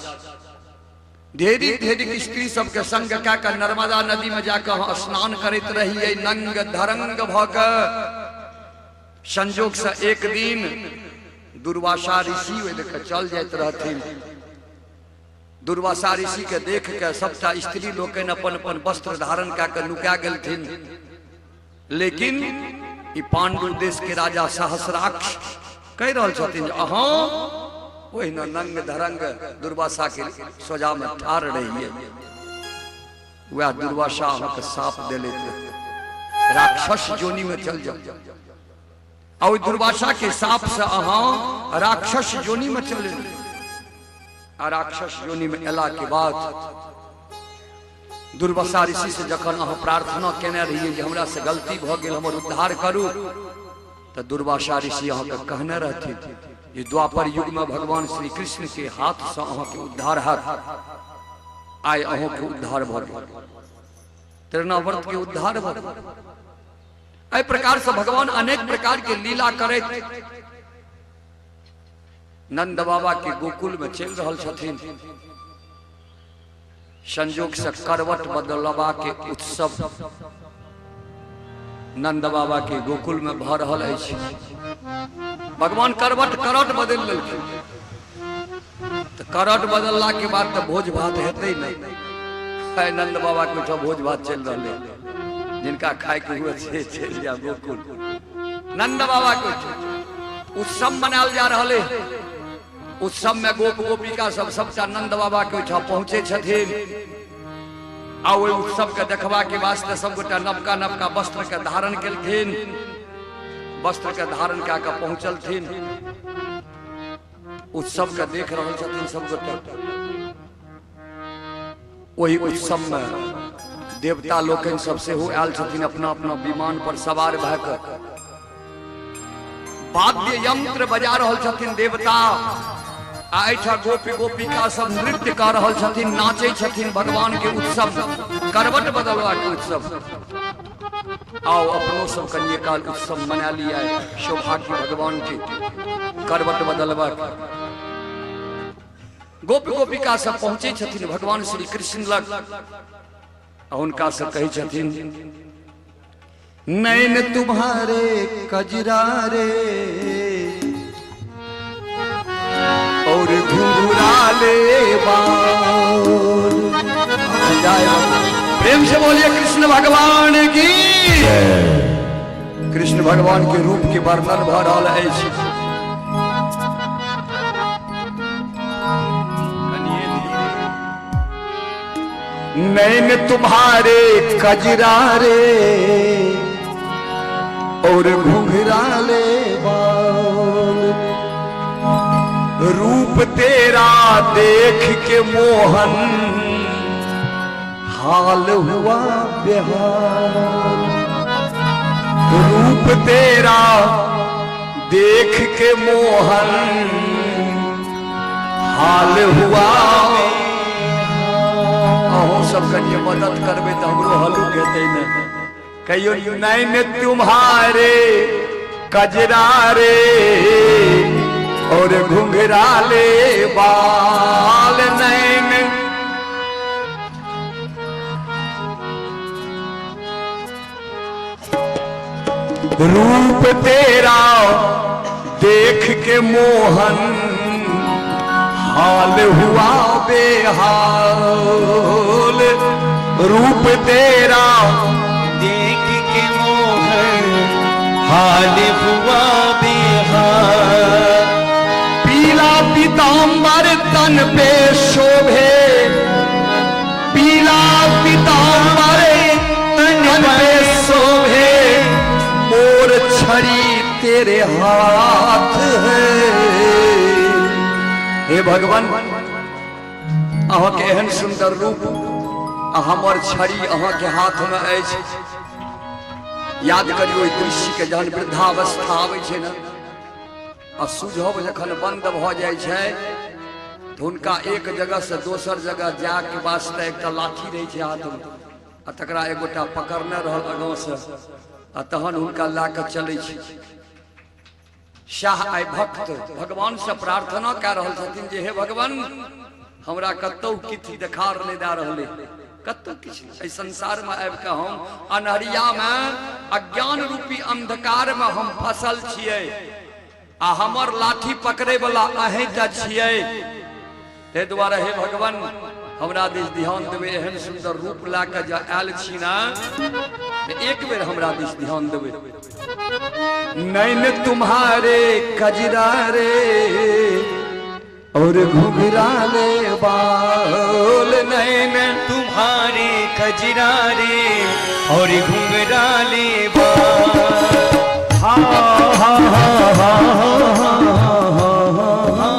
ढेरी ढेरी स्त्री सबके संग कए कऽ नर्मदा नदी में जाकर अहाँ स्नान करैत रहिए नंग धरंग भऽ कऽ। संजोग से एक दिन दुर्वासा ऋषि ओहि देख चल जाइत रहथिन। दुर्वासा ऋषि के देख के सबटा स्त्री लोकनि अपन अपन वस्त्र धारण कए कऽ नुका गेलथिन, लेकिन ई पांडु देश के राजा सहस्राक्ष कहि रहल छथिन जे अहाँ ओहिना नंग धरंग दुर्वासा के सोजा में ठाढ़ रहिए। वएह दुर्वासा अहाँके साप देले, राक्षस जोनी में चल जाओ। आ ओहि दुर्वासा के साप से अहाँ राक्षस जोनी में चले। आ राक्षस जोनी में एला के बाद दुर्वासा ऋषि से जखन अहाँ प्रार्थना केने रहिए जे हमरा से गलती भऽ गेल, हमर उद्धार करू, तऽ दुर्वासा ऋषि अहाँके कहने रहथिन जे द्वापर युग में भगवान श्री कृष्ण के हाथ से अहाँके उद्धार हैत। आइ अहाँके उद्धार भऽ गेल, तृणावर्त के उद्धार भऽ गेल। एहि प्रकार से भगवान अनेक प्रकार के लीला करैत नंद बाबा के गोकुल में चलि रहल छथिन। संजोग से करवट बदलवा के उत्सव नंद बाबा के गोकुल में भऽ रहल अछि। भगवान करवट करट बदलि लेलखिन, तऽ करट बदलला के बाद तऽ भोज भात हेतै नहि। आइ नंद बाबा के ओहिठाम भोज भात चलि रहलै, जिनका खाय के हुए से चलि जा गोकुल। नंद बाबा के ओहिठाम उत्सव मनायल जा रहल है। उत्सव में गोप गोपिका सब सबटा नंद बाबा के ओहिठाम पहुँचे छथिन आ ओहि उत्सव के देखबा के वास्ते सबगोटा नवका नवका वस्त्र के धारण केलखिन। वस्त्र के धारण कए कऽ पहुँचलथिन, उत्सव के देख रहल छथिन सबगोटा। ओहि उत्सव में देवता लोकनि सब सेहो आयल छथिन अपना अपना विमान पर सवार भए कऽ। वाद्य यंत्र बजा रहल छथिन देवता, आ एहिठाम गोपी गोपिका सब नृत्य कऽ रहल छथिन, नाचै छथिन भगवान के उत्सव, करवट बदलवा के उत्सव। आओ अपनो सब कनिए काल उत्सव मना लिया, सौभाग्य भगवान के करवट बदलवा के। गोपी गोपिका सब पहुँचे छथिन भगवान श्री कृष्ण लग आ हुनका से कहै छथिन, नैन तुम्हारे कजरा रे और घुंघराले बाल। प्रेम से बोलिए कृष्ण भगवान की। कृष्ण भगवान के रूप के वर्णन भऽ रहल अछि। नैन तुम्हारे कजरा रे और घुंघराले बाल, रूप तेरा देख के मोहन हाल हुआ बेहाल। रूप तेरा देख के मोहन हाल हुआ। अहूँ सब कनिए मदद करबै तऽ हमरो हल्लुक हेतै ने। कहियो, नैन तुम्हारे कजरा रे और घुंघराले बाल, नैन रूप तेरा देख के मोहन हाल हुआ बेहाल। रूप तेरा देख के मोहन हाल हुआ बेहाल। पीला पीताम्बर तन पे शोभे, पीला पीताम्बर तन पे शोभे, मोर छड़ी तेरे हाथ है। हे भगवान, अहाँके एहन सुंदर रूप आ हमर छड़ी अहाँके हाथ में अछि। याद करियो ओहि दृश्य के, जहन वृद्धावस्था आबै छै ने आ सुझब जखन बंद भऽ जाइ छै तऽ हुनका एक जगह से दोसर जगह जायके वास्ते एकटा लाठी रहै छै हाथमे आ तकरा एगोटा पकड़ने रहल आगाँ से आ तहन हुनका लए कऽ चलै छै। शाह आइ भक्त भगवान से प्रार्थना कए रहल छथिन जे हे भगवान, हमरा कतौ किछु देखार नहि दए रहलै, कतौ किछु नहि। एहि संसार में आबि कऽ हम अन्हरिया में अज्ञान रूपी अंधकार में हम फसल छियै आ हमर लाठी पकड़े वाला अहींटा छियै। ताहि दुआरे हे भगवान, हमरा दिस ध्यान देबै। एहन सुन्दर रूप लए कऽ जे आयल छी ने, तऽ एक बेर हमरा दिस ध्यान देबै। नैन तुम्हारे कजरा रे और घुघराले बाल, नैन तुम्हारे कजरा रे और घुंघराले बाल। हा हा हा हा हा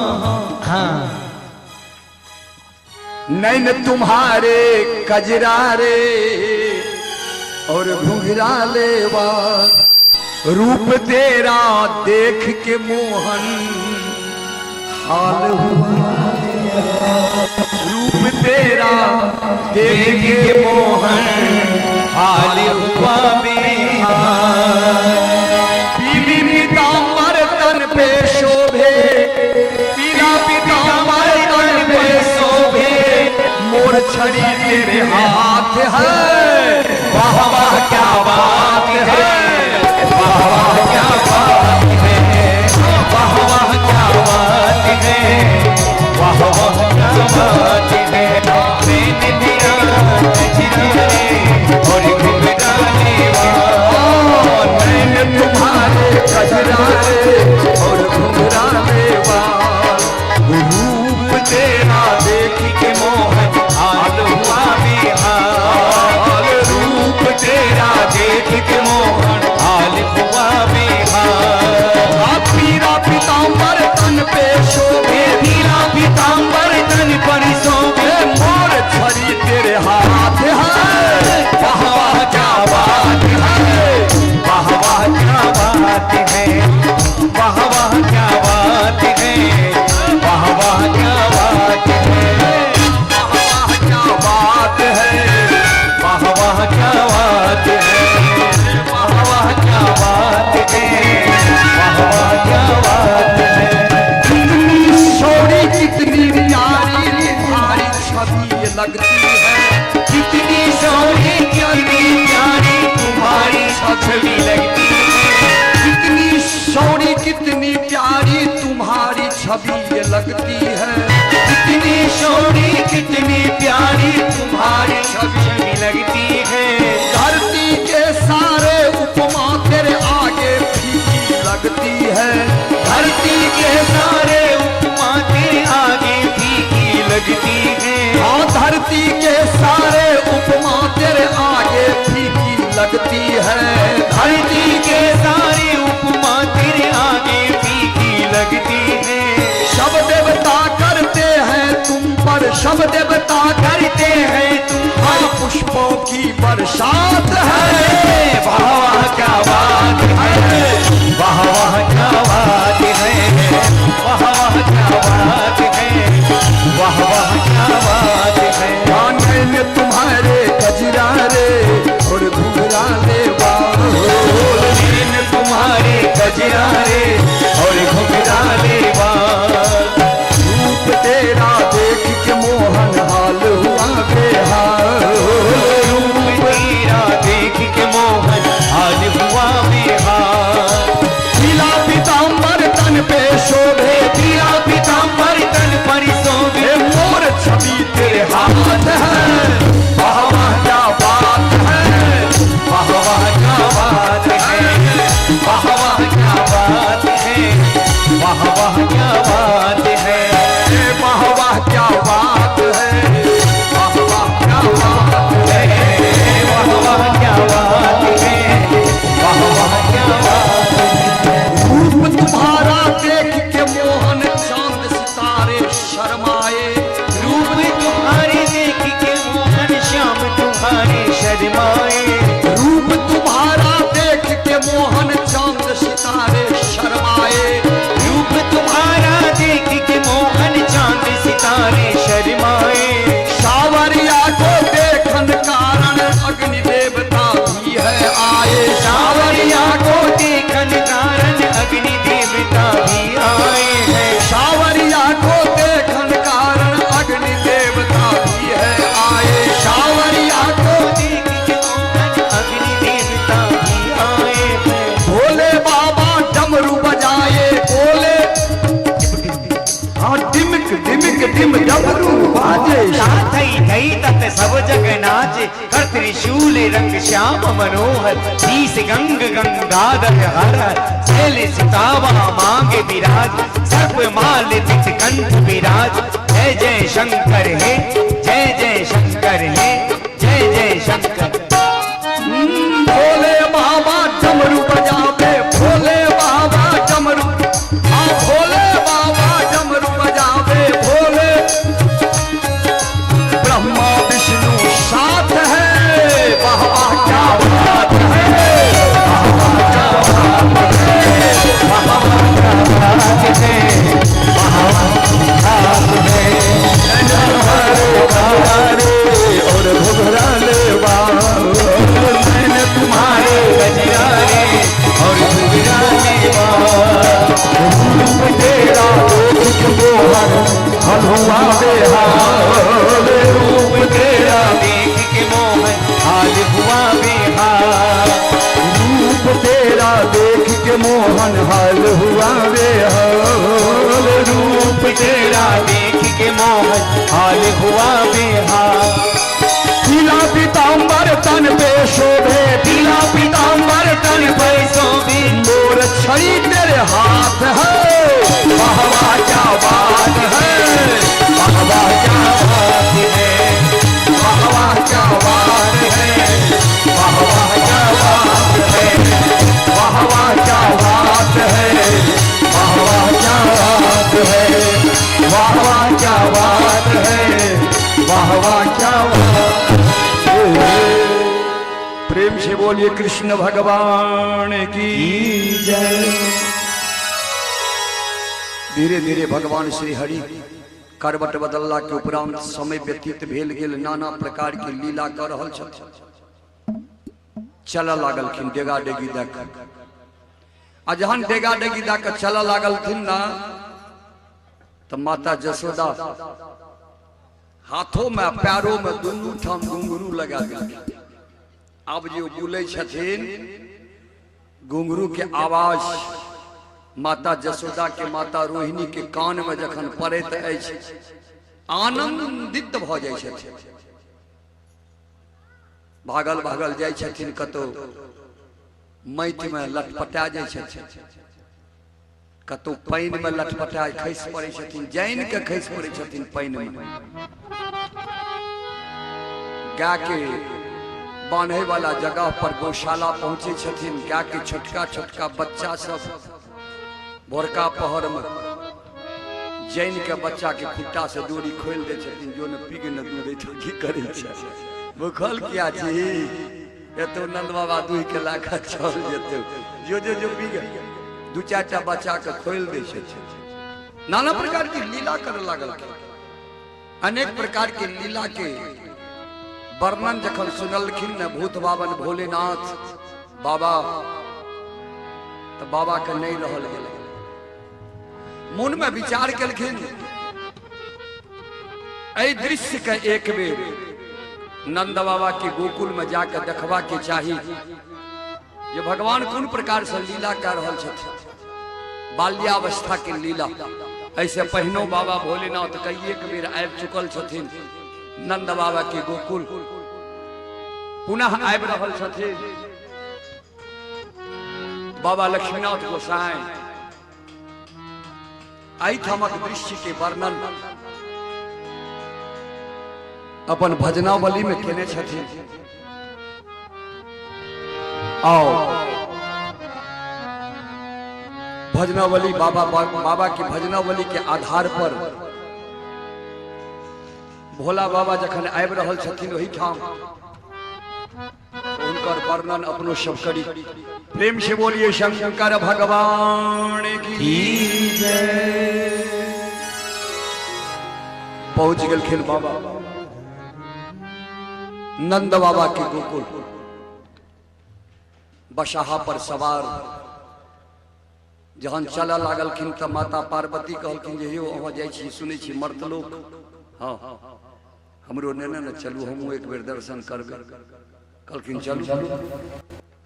हाँ। नैन तुम्हारे कजरा रे और घुघराले बाल, रूप तेरा देख के मोहन हाल हुआ, रूप तेरा देख के मोहन हाल हुआ बेहाल। पीली पीताम्बर तन पे शोभे, पीला पीताम्बर तन पे शोभे, मोर छड़ी तेरे हाथ है। वाह वाह क्या बात है, वाह वाह क्या बात है, वाह वाह क्या बात है, वाह वाह क्या बात है। मैंने तेरा कजरा रे और घुंघराले बाल। नैन तुम्हारे कजरा रे और घुंघराले बाल, रूप तेरा देख के मोहन हाल हुआ बेहाल। रूप तेरा देख के मोहन हाल हुआ बेहाल। आ पीला पीताम्बर तन पे शोभे, पीला पीताम्बर तन पर शोभे, मोर छड़ी तेरे हाथ है। वाह वाह क्या बात है, वाह वाह क्या बात है, वाह वाह क्या बात है, वाह वाह क्या बात है, वाह वाह क्या बात है, वाह वाह क्या बात है, वाह वाह क्या बात है, वाह वाह क्या बात है। कितनी शौरी कितनी प्यारी तुम्हारी छवि ये लगती है, कितनी सोहनी कितनी प्यारी तुम्हारी छवि लगती है, कितनी शौरी कितनी प्यारी तुम्हारी छवि ये लगती है, कितनी सोहनी कितनी प्यारी तुम्हारी छवि लगती है। धरती के सारे उपमा तेरे आगे फीकी लगती है, धरती के सारे उपमा तेरे आगे फीकी लगती है, हाँ धरती के सारे उपमा तेरे आगे फीकी लगती है, धरती के सारे उपमा तेरे आगे फीकी लगती है। सब देवता करते हैं तुम पर, सब देवता करते हैं तुम पर पुष्पों की बरसात है। वाह वाह क्या बात है, वाह वाह क्या बात है, वाह वाह क्या बात है, वाह वाह क्या बात है। नैन तुम्हारे कजरा रे और घुंघराले बाल, नैन तुम्हारे कजरा रे और घुंघराले बाल। रूप तेरा देख के मोहन हाल हुआ बेहाल, रूप तेरा देख के मोहन डमरू बाजे। थई थई तत सब जग नाचे, कर त्रिशूल रंग श्याम मनोहर, शीस गंग गंगाधर हर हर, शैल सितावा मांगे विराज, सर्प माल पित कंठ विराज। जय जय शंकर हे, जय जय शंकर हे, जय जय शंकर। भोले बाबा डमरू बजावे, भोले बाबा डमरू, हाँ भोले बाबा डमरू बजावे। भोले ब्रह्मा विष्णु साथ है, वाह वाह क्या बात है, वाह वाह क्या बात है, वाह वाह क्या बात है, वाह वाह बात है। और घुघराले बाल, मैंने तुम्हारे गजरारे और घुघराले बाल, रूप तेरा देख मोहन हलुआ बेहाल, रूप तेरा देख के मोहन हाल हुआ बेहाल, रूप तेरा देख के मोहन हाल हुआ बेहाल, रूप तेरा देख के मोहन हाल हुआ बेहाल। पीला पीताम्बर तन पे शोभे, पीला पीताम्बर तन पे शोभे, मोर छड़ी तेरे हाथ है, वाह वाह क्या बात है, वाह वाह क्या बात है, वाह वाह क्या बात है, वाह वाह क्या बात है, वाह वाह क्या बात है, वाह वाह क्या बात है, वाह वाह क्या बात है, वाह वाह क्या बात है। प्रेम से बोलिए कृष्ण भगवान की जय। धीरे धीरे भगवान श्री हरि करवट बदलला के उपरांत समय व्यतीत भेल गेल, नाना प्रकार के लीला कर रहल छथिन। चलऽ लागलखिन डेगा डेगी दऽ कऽ, आ जहन डेगा डेगी दऽ कऽ चलऽ लागलखिन ना, तऽ माता जसोदा हाथों में पैरों में दुनू ठाम घुंघरू लगा देलखिन। आब जे ओ बुलै छथिन, घुंघरू के आवाज माता जसोदा के माता रोहिणी के कान में जखन पड़ैत अछि, आनंदित भऽ जाइ छथिन। भागल भागल जाइ छथिन, कतौ माटि में लटपटा जाइ छथिन, कतौ पानि में लटपटा खसि पड़ै छथिन, जानि के खसि पड़ै छथिन पानि में। गाय के बांधे वाला जगह पर गौशाला पहुंचे छथिन। गाय के छोटका छोटका बच्चा सब भोरका पहर में जैन के बच्चा के खुट्टा से डोरी खोलि दै छथिन, जो ने पी के न दूध दै, की करै छै, भूखल किया छी, एतौ नंद बाबा दूहि के लाखा चल जेतौ, जो जो जो पी के दू चारि टा बच्चा के खोलि दै छथिन। नाना प्रकार के लीला करऽ लागल। अनेक प्रकार के लीला के वर्णन जखन सुनलखिन ने भूत बाबन भोलेनाथ बाबा, तऽ बाबा के नहीं रहल गेलै। मन में विचार केलखिन, एहि दृश्य के एक बेर नंद बाबा के गोकुल में जाके देखबा के चाही जे भगवान कोन प्रकार से लीला कर रहल छथिन, बाल्यावस्था के लीला। ऐसे पहिनो बाबा भोलेनाथ कई एक बेर आबि चुकल छथिन नंद बाबा के गोकुल, पुनः आबि रहल छथिन बाबा लक्ष्मीनाथ गोसाई। एहिठामक दृश्य के वर्णन अपन भजनावली में केने छथिन। आओ भजनावली बाबा बाबा की भजनावली के आधार पर भोला बाबा जखन आबि रहल छथिन ओहिठाम, हुनकर वर्णन अपनो सब करी। प्रेम से बोलिए शंकर भगवान की जय। पहुंच गेलखिन बाबा नंद बाबा के गोकुल, बसाहा पर सवार जहन चलऽ लागलखिन तऽ माता पार्वती कहलखिन जे यौ अहाँ जाइ छी, सुनै छी मर्द लोक, हाँ हमरो नेने ने चलू, हमहूँ एक बेर दर्शन करबै। कहलखिन चलू,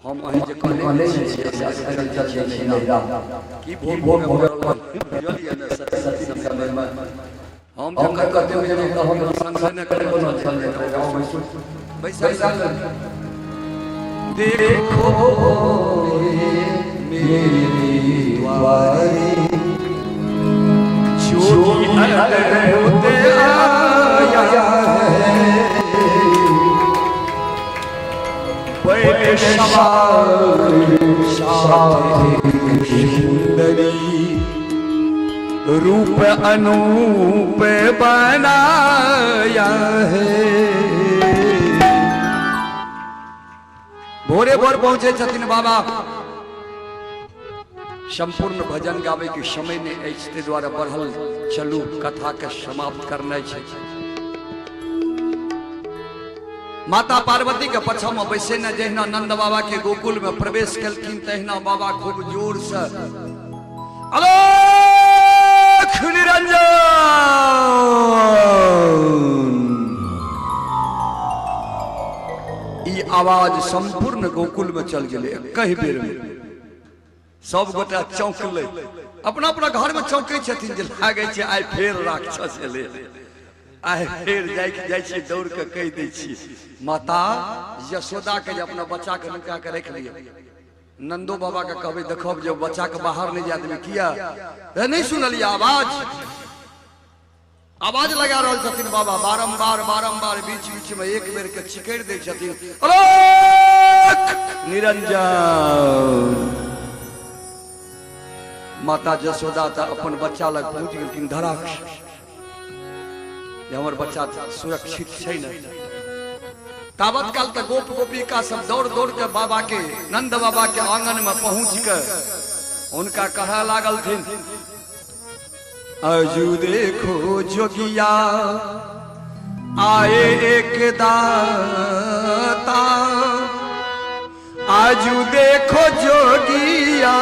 हम अहीं जे कहने छियै चल चल छी नैहरा, की भोग भोग बुझलियै ने समयमे। हम जखन कतौ गेलहुँ तऽ हम संग नहि कोनो चल जाइत गाँव बैसल देखो मेरे द्वारे जोगी अद्भुत आया है बैल सवार साथ सुंदरी रूप अनूप बनाया है। भोरे भोर पहुंचे छथिन बाबा। संपूर्ण भजन गावे के समय नहीं अछि, ताहि दुआरे बढ़ल चलू, कथा के समाप्त करना छै। माता पार्वती के पछा में बैसे ने जहिना नंद बाबा के गोकुल में प्रवेश केलखिन तहिना बाबा खूब जोर से अलोक निरंजन ई आवाज संपूर्ण गोकुल में चल गेलै। कई बेर में सब गोटा चौंकलै, अपना अपना घर में चौंकै छथिन जे लागै छै आइ फेर राक्षस एलै, आइ फेर जाइ जाइ छियै दौड़ के कहि दै छियै माता यशोदा के जे अपना बच्चा के नुका के राखि लिअ। नंदो बाबा के कहबै देखब जे बच्चा के बाहर नहि जाय देबै। किया रे नहि सुनलियै आवाज? आवाज लगा रहल छथिन बाबा बारम्बार बारम्बार, बीच बीच में एक बेर के चिकरि दै छथिन अलोक निरंजन। माता जसोदा तऽ अपन बच्चा लग पहुँच गेलखिन धराक्ष जे हमर बच्चा सुरक्षित छै ने। तावत काल तऽ गोप गोपिका सब दौड़ दौड़ के बाबा के नंद बाबा के आंगन में पहुंच के हुनका कहऽ लागलथिन, अजू देखो जोगिया आए एक दाता, आजू देखो जोगिया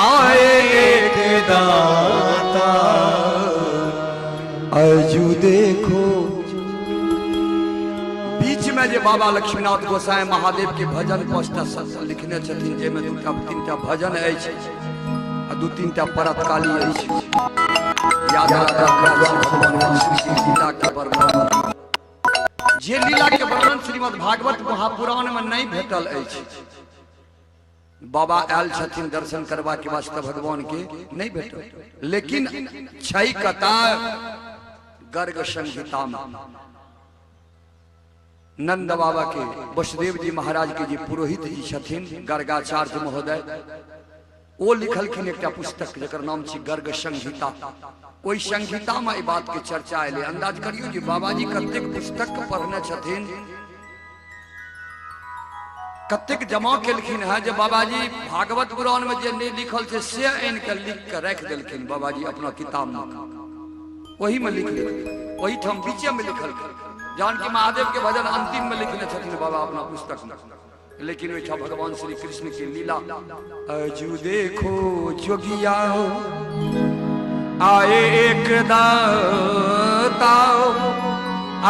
आए एक दाता, अजू देखो। बीच में जे बाबा लक्ष्मीनाथ गोसाई महादेव के भजन पाँचटा लिखने छथिन, जाहिमे दूटा तीनटा भजन अछि आ दू तीनटा परतकाली अछि। याद राखब भगवान कृष्ण के लीला के वर्णन, जे लीला के वर्णन श्रीमद् भागवत महापुराण में नहीं भेटल अछि। बाबा आयल छथिन दर्शन करबा के वास्ते भगवान के, नहीं भेटल, लेकिन छै कथा गर्ग संहिता में नंद बाबा के वसुदेव जी महाराज के जे पुरोहित जी छथिन गर्गाचार्य महोदय, ओ लिखलखिन एकटा पुस्तक जकर नाम छै गर्ग संहिता। ओहि संहिता में एहि बात के चर्चा एलै। अंदाज करियौ जे बाबाजी कतेक पुस्तक पढ़ने छथिन, कतेक जमा केलखिन हैं जे बाबाजी भागवत पुराण में जे नहीं लिखल छै से आनि के लिख के राखि देलखिन बाबाजी अपना किताब में, ओही में लिख देलखिन, ओहिठाम बीचे में लिखल। जहन कि महादेव के भजन अंतिम में लिखने छथिन बाबा अपना पुस्तक में, लेकिन ओहिठाम भगवान श्री कृष्ण के लीला अजू देखो जोगिया आए एक दाता,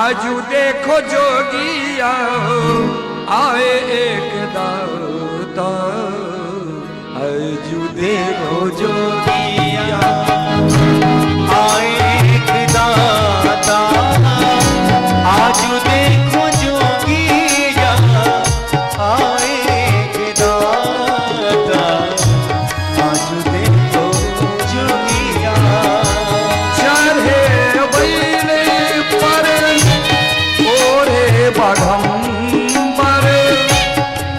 आजू देखो जोगिया आए एक दाता, आजू देखो जोगिया आए एक दाता, आजू देखो जोगिया आए एक दाता, आजू देखो जोगिया। चढ़े बैले पर ओढ़े बघम्बर,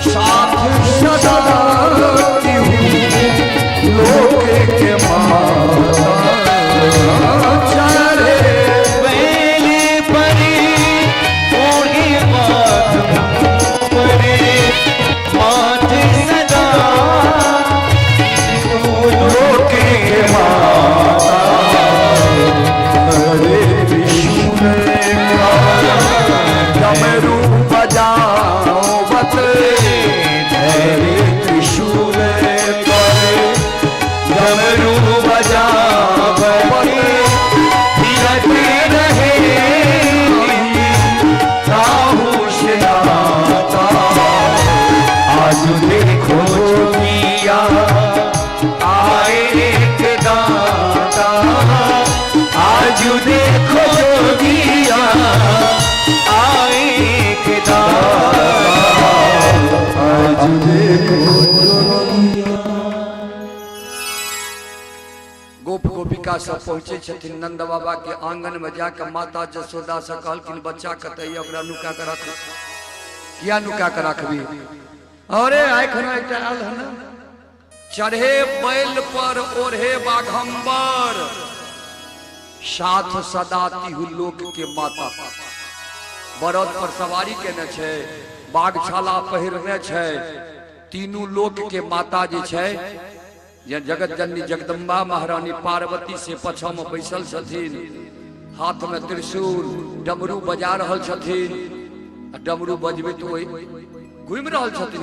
साथ सदा लोक के माता, चढ़े बैले पर ओढ़े बाघ परे, माथ सदा लोक के माता, हरे विष्णु डमरू बजावत, हरे देखो जोगिया। गोप गोपिका सब पहुँचे छथिन नंद बाबा के आंगन में जाके माता जसोदा से कहलखिन बच्चा कतऽ यऽ, ओकरा नुका के राखू। किया नुका के राखबी? अरे एखन एकटा आयल हन, चढ़े बैल पर ओढ़े बाघम्बर, साथ सदा तिहु लोक के माता। बरद पर सवारी केने छै, बाघछाला पहिरने छै, तीनू लोक के माता जे छै, जे जगत जननी जगदम्बा महारानी पार्वती से पछा में बैसल छथिन, हाथ में त्रिशूल डमरू बजा रहल छथिन, आ डमरू बजबैत ओहि घुमि रहल छथिन।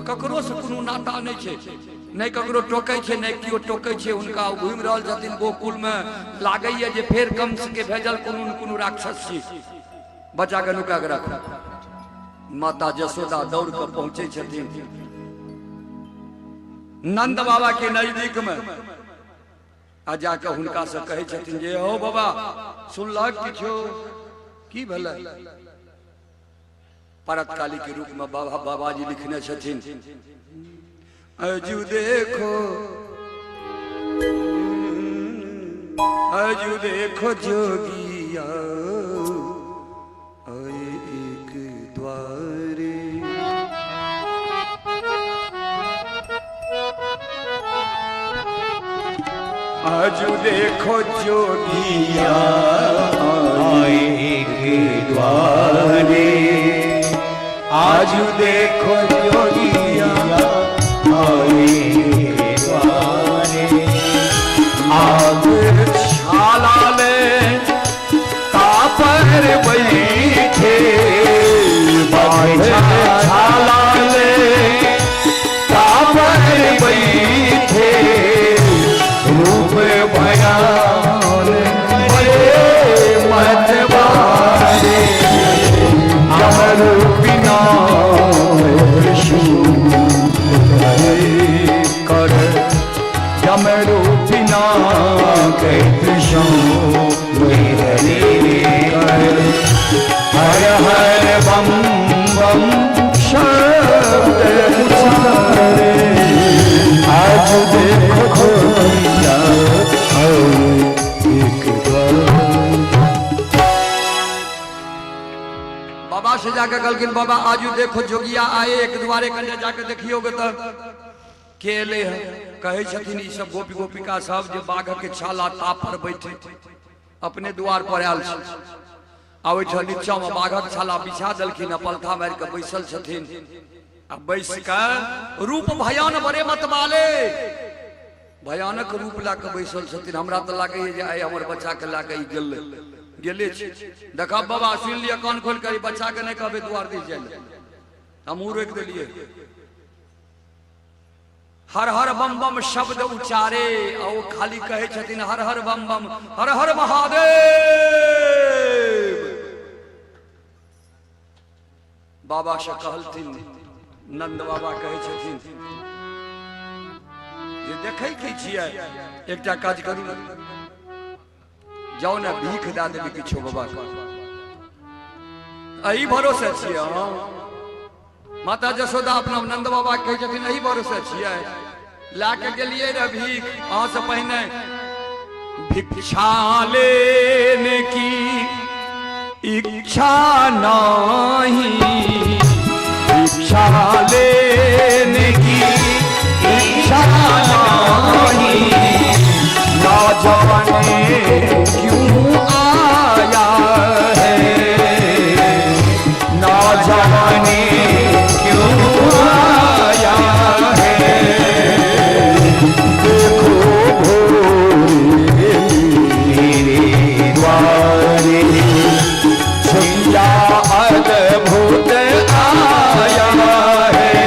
ककरो से कोनो नाता नहि छै, नहि ककरो टोकै छै, नहि केओ टोकै छै हुनका। ओ घुमि रहल छथिन गोकुल में, लागैया जे फेर कंस के भेजल कोनो न कोनो राक्षस छी। बच्चा के नुका के राखू। माता जसोदा दौड़ के पहुंचे छथिन नंद बाबा के नजदीक में, आ जाके हुनका से कहै छथिन जे हो बाबा सुनलक किछो की भेलै? परतकाली के रूप में बाबा बाबाजी लिखने छथिन, अजू देखो अजू देखो जोगिया आए एक द्वारे। अजू देखो जोगिया आए एक द्वारे, आजू देखो जोगिया आए एक द्वारे। आग छाला ले तापर बैठे, बाघ छाला ले तापर बैठे, रूप भयान बड़े मतवारे, यमर बिना कर, यमरु बिना हर हर बम बम शब्द उचारे, आज देखो जोगिया आए एक द्वारे। बाबा से जाके कहलखिन बाबा आजू देखो जोगिया आए एक द्वारे, कने जाके देखियोगे तऽ के एलै हन? कहै छथिन ई सब गोपी गोपिका सब जे बाघ के छाला ताप पर बैठे अपने द्वार पर आयल छै, आ ओहिठाम नीचा में बाघक छाला बिछा देलखिन आ पलथा मारि के बैसल छथिन, आ बैस के रूप भयान बड़े मतवाले, भयानक रूप लए के बैसल छथिन। हमरा तऽ लागैए जे आइ हमर बच्चा के लए के ई गेलै गेले छी। देखब बाबा सुनि लिअ कान खोलि के, ई बच्चा के नहि कहबै द्वार दिस जाय लए, हमहूँ रोकि देलियै। हर हर बम बम शब्द उचारे, आ ओ खाली कहै छथिन हर हर बम बम हर हर महादेव। बाबा से कहलथिन, नंद बाबा कहै छथिन जे देखै की छियै, एकटा काज करू, जाउ ने भीख दए देबै किछो बाबा के, एहि भरोसे छियै अहाँ? माता जसोदा अपना नंद बाबा कहै छथिन एहि भरोसे छियै? लए के गेलियै रह भीख अहाँ से पहिने। भिक्षा लेने की इच्छा नहीं, भिक्षा लेने की इच्छा नहीं, ना जाने क्यों आया है, ना जाने क्यों आया है। देखो भोरे मेरे द्वारे जोगिया अद्भुत आया है।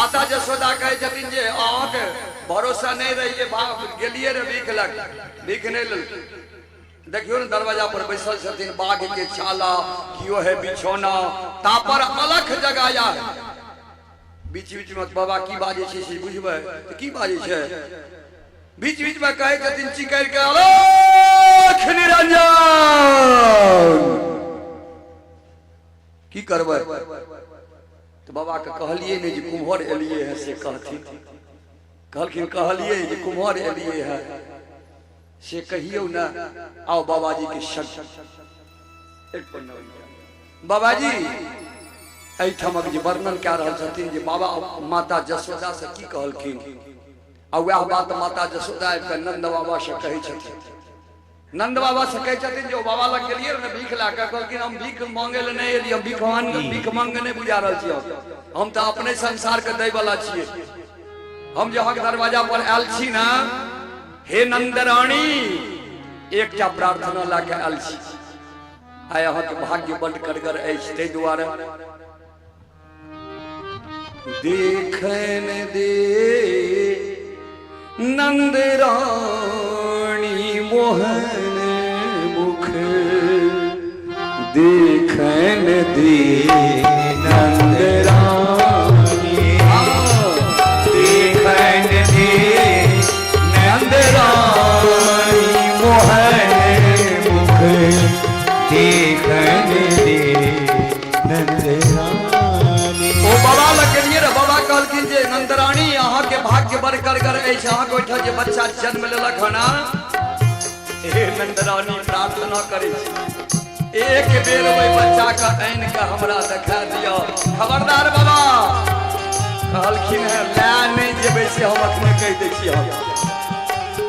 माता जसोदा कहै छथिन जे अहाँके भरोसा नहि रहिए, भाग गेलिए रे भीख लग, भीख नहि लेलखिन। देखियौ ने दरवाजा पर बैसल छथिन, बाघ के छाला कियो है बिछौना, तापर अलख जगाया है। बीच बीच में बाबा की बाजै छै से बुझबै तऽ की बाजै छै? बीच बीच में कहै छथिन चिकरि के, अलख निरंजन। की करबै? तऽ बाबा के कहलियै नहि जे कुम्हर एलियै है से कहथिन। कहलखिन कहलियै जे कुम्हर एलियै है से कहियौ ने। आओ बाबाजी के संग एक पन्ना। बाबाजी एहिठामक जे वर्णन कए रहल छथिन जे बाबा माता जसोदा से की कहलखिन, आ वएह बात माता जसोदा आबि कऽ नंद बाबा से कहै छथिन। नंद बाबा से कहै छथिन जे ओ बाबा लग गेलियै ने भीख लए कऽ, कहलखिन हम भीख मांगे लए नहि एलियै, हम भीख मांग भीख मांगे नहि बुझा रहल छी, हम तऽ अपने संसार के दै वाला छियै। हम जे अहाँके दरवाजा पर आयल छी ने हे नंद रानी, एकटा प्रार्थना लए कऽ आयल छी। आइ अहाँके भाग्य बड्ड करगर अछि, ताहि दुआरे देखन दे नंद रानी मोहन मुख, देखन दे नंद रानी, देखन दे नंद रानी मोहन मुख, देखन दे नंद रानी। ओ बाबा लग गेलियै रे, बाबा कहलखिन जे नंदरानी अहाँके भाग्य बड़ करगर अछि, अहाँके ओहिठाम जे बच्चा जन्म लेलक हन। हे नंदरानी, प्रार्थना करै छी, एक बेर ओहि बच्चा के आनि के हमरा देखा दिअ। खबरदार बाबा, कहलखिन है लए नहि जेबै से हम अखने कहि दै छी। हम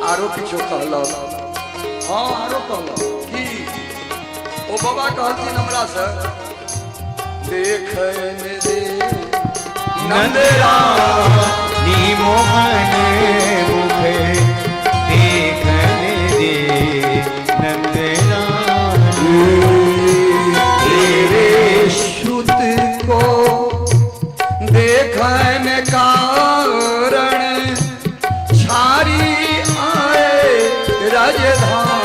आरो किछो कहलक? हँ, आरो कहलक की? ओ बाबा कहलखिन हमरा से देखन दे नंद रानी मोहन मुख, देखन दे नंद रानी। तेरे सुत को देखन कारण छारी आए राजधानी।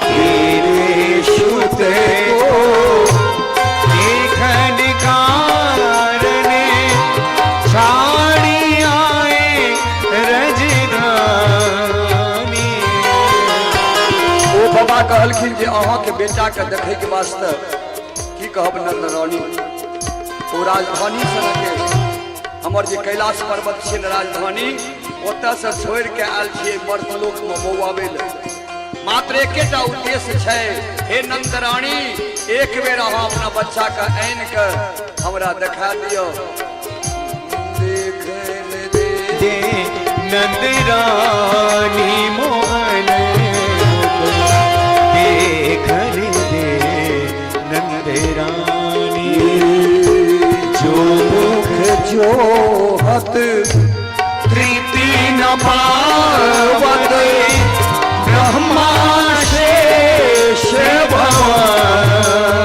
तेरे सुत को देखन कारण छाड़ी आए रजधानी। ओ बाबा कहलखिन जे अहाँके बेटा के देखै के वास्ते की कहब नंद रानी, ओ राजधानी से लगे हमर जे कैलाश पर्वत छै ने राजधानी, ओतऽ से छोड़ि के आयल छियै मर्तलोक में बौआबै लए। मात्र एकेटा उद्देश्य छै, हे नंद रानी, एक बेर अहाँ अपना बच्चा के आनि के हमरा देखा दियौ। देखल दे दे नंद रानी मोहन मुख, देखन दे नंद रानी। जो मुख जोहत तृप्ति न पावत ब्रह्मा शेष भवानी,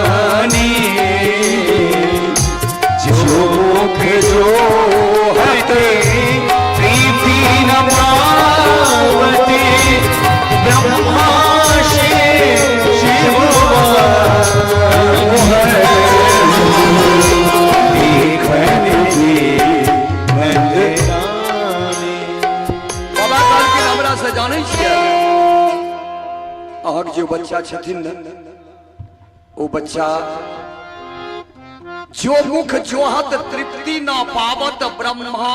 जो मुख जोहत तृप्ति न पावत ब्रह्मा शेष भवानी, देखन दे नंद रानी। बाबा कहलखिन हमरा से जानै छियै, अहाँके जे बच्चा छथिन ने ओ बच्चा जो मुख जोहत तृप्ति न पावत ब्रह्मा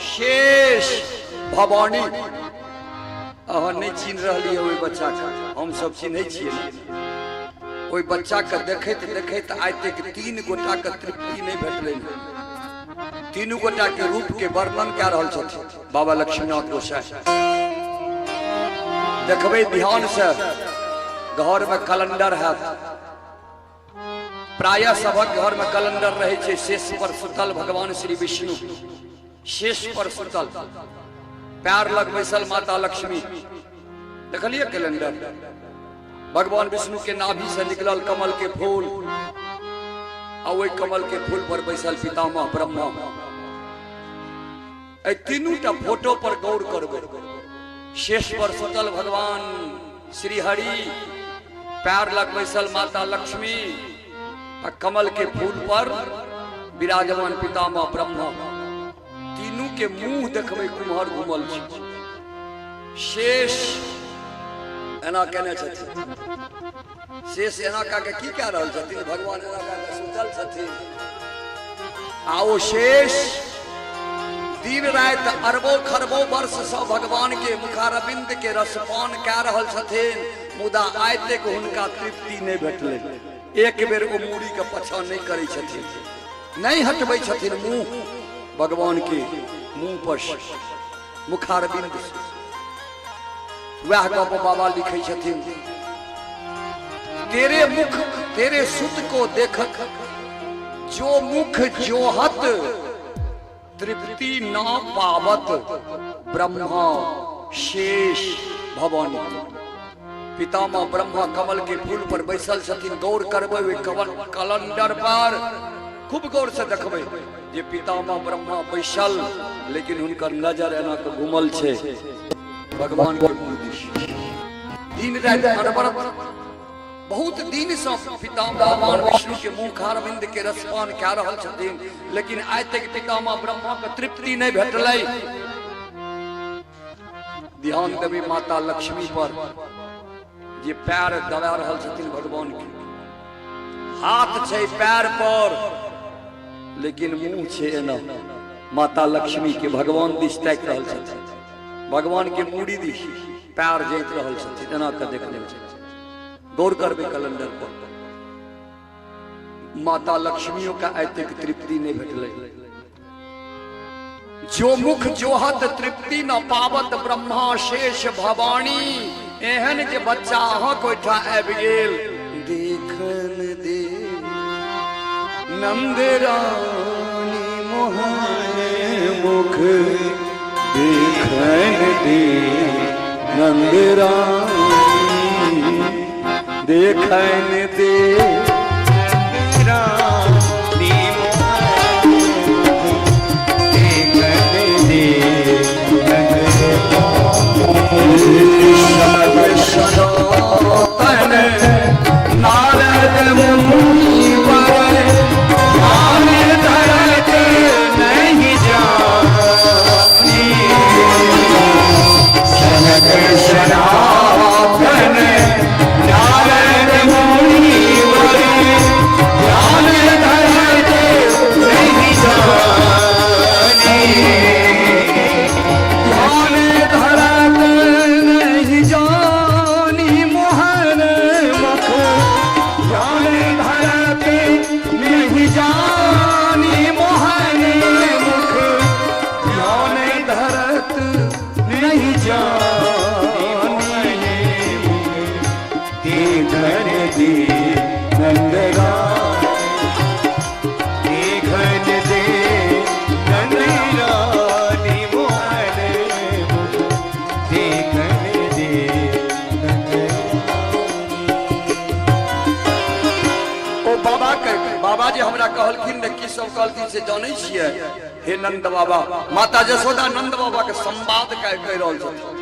शेष भवानी। अहाँ नहि चिन्ह रहलियै ओहि बच्चा के, हम सब चिन्है छियै। ओहि बच्चा के देखैत देखैत आइ तक तीन गोटा के तृप्ति नहि भेटलै। तीनू गोटा के रूप के वर्णन कए रहल छथिन बाबा लक्ष्मीनाथ गोसाई। देखबै ध्यान से, घर में कैलेंडर हैत, प्रायः सभक घर में कैलेंडर रहै छै। शेष पर सुतल भगवान श्री विष्णु, शेष पर सुतल, पैर लग बैसल माता लक्ष्मी। देखलिए कैलेंडर? भगवान विष्णु के नाभि से निकलल कमल के फूल। आ ओहि कमल के फूल पर बैसल पितामह ब्रह्मा। एहि तीनू टा फोटो पर गौर करबै। शेष पर सुतल भगवान श्री हरि, पैर लग बैसल माता लक्ष्मी आ कमल के फूल पर विराजमान पितामह ब्रह्मा। तीनू के मुंह देखबै कुम्हर घुमल छै। शेष एना केने छथिन, शेष एना कऽ के की कए रहल छथिन? भगवान एना कऽ के सुतल छथिन आ ओ शेष दिन राति अरबों खरबों वर्ष सँ भगवान के मुखारविंद के रसपान कए रहल छथिन, मुदा आइ तक हुनका तृप्ति नहि भेटलै। एक बेर ओ मूड़ी के पाछाँ नहि करै छथिन, नहि हटबै छथिन मुंह भगवान के मुंह पर मुखारविंद से। वएह गप बाबा लिखै छथिन, तेरे मुख तेरे सुत को देखत जो मुख जोहत तृप्ति न पावत ब्रह्मा शेष भवानी। पितामह ब्रह्मा कमल के फूल पर बैसल छथिन। गौर करबै ओहि कमल कैलेंडर पर खूब गौर से देखबै जे पितामह ब्रह्मा बैसल, लेकिन हुनकर नजर एना के घुमल छै भगवान के मुंह दिस। दिन राति अनवरत बहुत दिन से पितामह भगवान विष्णु के मुंह खारविंद के रसपान कए रहल छथिन, लेकिन आइ तक पितामह ब्रह्मा के तृप्ति नहि भेटलै। ध्यान देबै माता लक्ष्मी पर जे पैर दबा रहल छथिन भगवान के। हाथ छै पैर पर, लेकिन मुंह छै एना माता लक्ष्मी के भगवान दिस ताकि रहल छथिन, भगवान के मूड़ी दिस पैर जैत रहल छथिन, एना के देखने छथिन। गौर करबै कैलेंडर पर, माता लक्ष्मियों का आइ तक तृप्ति नहीं भेटलै। जो मुख जोहत तृप्ति न पावत ब्रह्मा शेष भवानी। एहन जे बच्चा अहाँके ओहिठाम आबि गेल, देखन दे नंद रानी मोहन मुख, देखन दे नंद रानी, देखन दे रानी मोहन देखन दे सनातन नारद मुनिवर ध्यान धरत नहीं जानी, सनक सनातन नारद मुनिवर ध्यान धरत नहीं जानी, ध्यान धरत नहीं जानी मोहन मुख, ध्यान धरत नहीं जानी मोहन मुख, ध्यान धरत नहीं जानी मुख, देखन दे नंदरानी, देखन दे नंदरानी मोहन मुख, देखन दे नंदरानी। ओ बाबा के बाबा जी हमरा कहलखिन ने की सब कहलखिन से जानै छियै? हे नंद बाबा, माता जसोदा नंद बाबा के संवाद कह कहि रहल छथिन।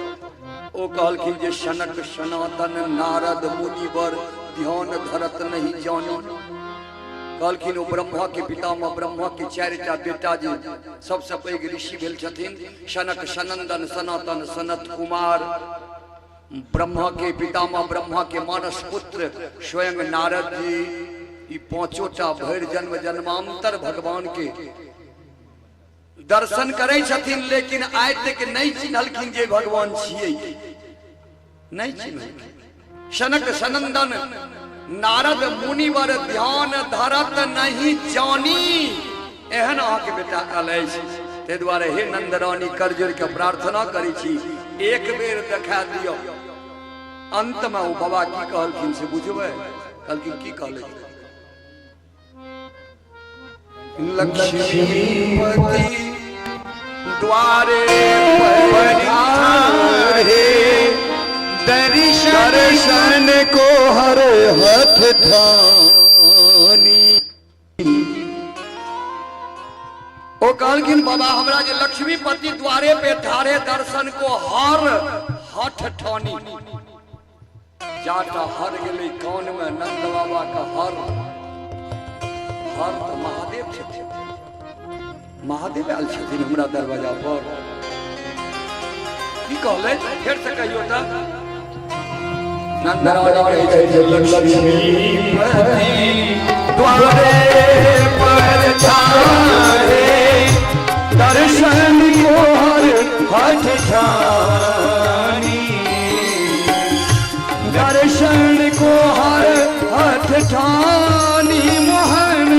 ओ कहलखिन जे सनक सनातन नारद मुनिवर ध्यान धरत नहीं जानी। कहलखिन ओ ब्रह्मा के पितामह ब्रह्मा के चारिटा बेटा जे सबसे पैघ ऋषि भेल छथिन, सनक सनंदन सनातन सनत कुमार, ब्रह्मा के पितामह ब्रह्मा के मानस पुत्र स्वयं नारद जी, ई पांचोटा भरि जन्म जन्मांतर भगवान के दर्शन करै छथिन, लेकिन आइ तक नहि चिन्हलखिन जे भगवान छियै, नहि चिन्हलखिन। सनक सनंदन नारद मुनिवर ध्यान धरत नहीं जानी, एहन अहाँके बेटा आयल अछि। ताहि दुआरे हे नंद रानी, कर जोड़ि के प्रार्थना करै छी, एक बेर देखा दियौ। अंत में ओ बाबा की कहलखिन से बुझबै? कहलखिन की कहलखिन? लक्ष्मीपति द्वारे पधारे, दर्शन को हर हथ ठानी। ओ कहलखिन बाबा हमरा जे लक्ष्मीपति द्वारे पे ठाढ़े दर्शन को हर हठ ठानी। जाटा हर गेलै कान में नंद बाबा के हर हर तऽ महादेव छथिन, महादेव आयल छथिन हमरा दरवाजा पर। की कहले फेर से कहियो तऽ नंद रानी कहै छथिन लक्ष्मीपति द्वारे पर ठाढ़े दर्शन को हर हठ ठानी, दर्शन को हर हठ ठानी मोहन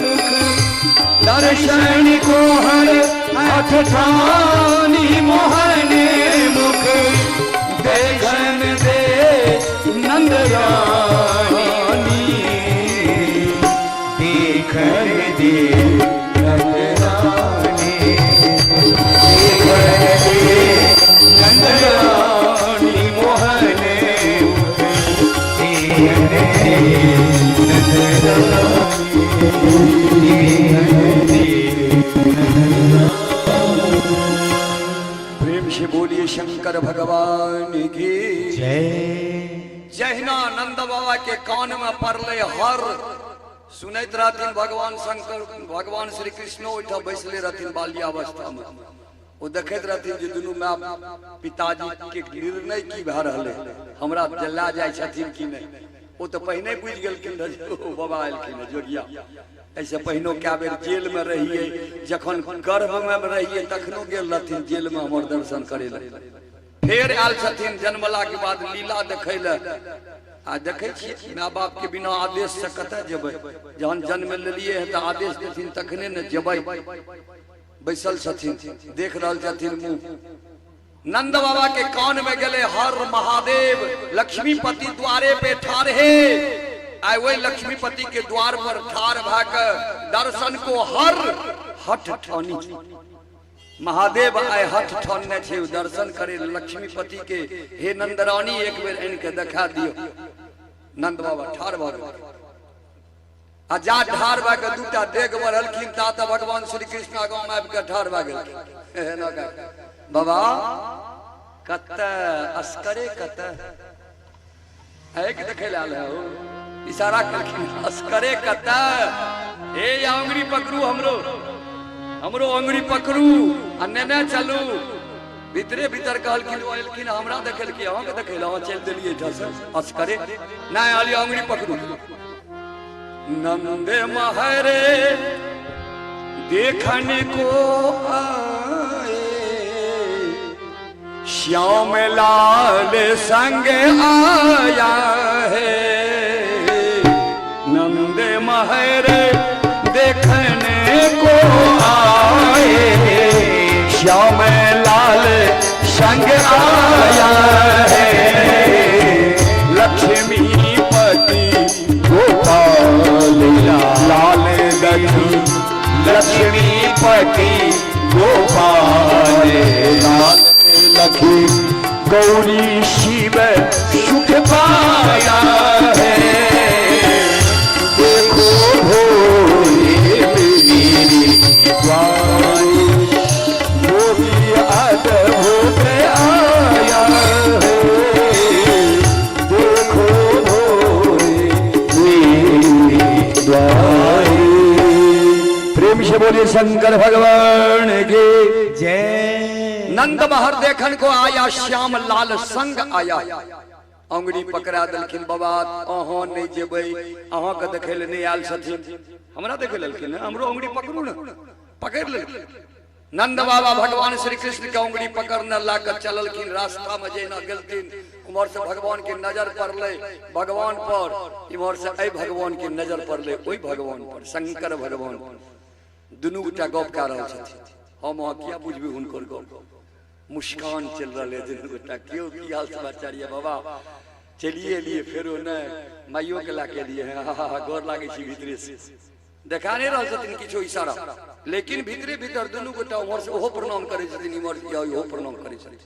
मुख, दर्शन को हर हठ ठानी मोहन मुख, देखन दे नंद रानी, देखन दे नंद रानी, देखन दे नंद रानी मोहन मुख, देखन दे नंद रानी, देखन दे। प्रेम से बोलिए शंकर भगवान की जय। जहिना नंद बाबा के कान में पड़ले हर सुनैत रहथिन भगवान शंकर, भगवान श्री कृष्ण ओहिठाम बैसले रहथिन बाल्यावस्था में। ओ देखैत रहथिन जे दुनू माय पिताजी के निर्णय की भए रहलै, हमरा जला जाइ छथिन कि नहि। ओ तऽ पहिने बुझि गेलखिन रहै जे ओ बाबा एलखिन हँ जोगिया। एहिसँ पहिनो कए बेर जेल में रहियै, जखन गर्भ में रहियै तखनो गेल रहथिन जेल में हमर दर्शन करै लए। फेर आयल छथिन जन्मला के बाद लीला देखै लए। आ देखै छियै माय बाप के बिना आदेश से कतऽ जेबै, जहन जन्म लेलियै हँ तऽ आदेश देथिन तखने ने जेबै। बैसल छथिन देख रहल छथिन मुँह। नंद बाबा के कान में गेले हर महादेव लक्ष्मीपति द्वारे पे ठाढ़े। आइ वही लक्ष्मीपति के द्वार पर ठाढ़ भए के दर्शन को हर हठ ठानी। महादेव आइ हठ ठानने छै दर्शन करे लक्ष्मीपति के। हे नंदरानी एक बेर आनि के देखा दियौ। नंद बाबा ठाढ़ भऽ गेल आ जा ठाढ़ भए के दूटा डेग बढ़लखिन ता तऽ भगवान श्री कृष्ण आगाँ मे आबि के ठाढ़ भए गेलखिन। बाबा कतऽ असकरे कतऽ एक देखै लए आयल है, इशारा केलखिन असकरे कतऽ। हे या अंगुरी पकड़ू, हमरो हमरो अंगुरी पकड़ू आ नेने चलू। भीतरे भीतर कहलखिन, ओ एलखिन हमरा देखेलखिन, अहाँके देखै लए, अहाँ चलि देलियै एहिठामसँ असकरे। नहि आलियै अंगुरी पकड़ू। नंद महरे देखन को आए, श्याम लाल संग आया है। नंद महरे देखने को आए, श्याम लाल संग आया है। लक्ष्मीपति गोपाल लाल दखी, लक्ष्मीपति गोपाल लाल लखी, गौरी शिव सुख पाया है। देखो भोले मेरी द्वारी, वो भी अद्भुत आया है। देखो भोले मेरी द्वारी। प्रेम से बोलिए शंकर भगवान की जय। नंद महर देखन को आया, श्याम लाल संग आया। अंगुरी पकड़ा देलखिन बाबा अहाँ नहि जेबै, अहाँके देखै लए नहि आयल छथिन, हमरा देखै लेलखिन, हमरो अंगुरी पकड़ू ने, पकड़ि लेलखिन। नंद बाबा भगवान श्री कृष्ण के अंगुरी पकड़ने ला के चललखिन। रास्ता में जहिना गेलथिन उम्हर से भगवान के नजर पड़लै भगवान पर, इम्हर से एहि भगवान के नजर पड़लै ओहि भगवान पर, शंकर भगवान पर। दुनू गोटा गप कए रहल छथिन। हम अहाँ किया बुझबै हुनकर गप। मुस्कान चलि रहल है दुनू गोटा। केओ की हाल समाचार ये बाबा, चलिए एलिए फेरो नहि, माइयो के लए के एलिए हैं, हा हा हा, गोर लागै छी भीतरे से। देखा नहि रहल छथिन किछो इशारा, लेकिन भीतरे भीतर दुनू गोटा उम्हर से ओहो प्रणाम करै छथिन, इम्हर से इहो प्रणाम करै छथिन।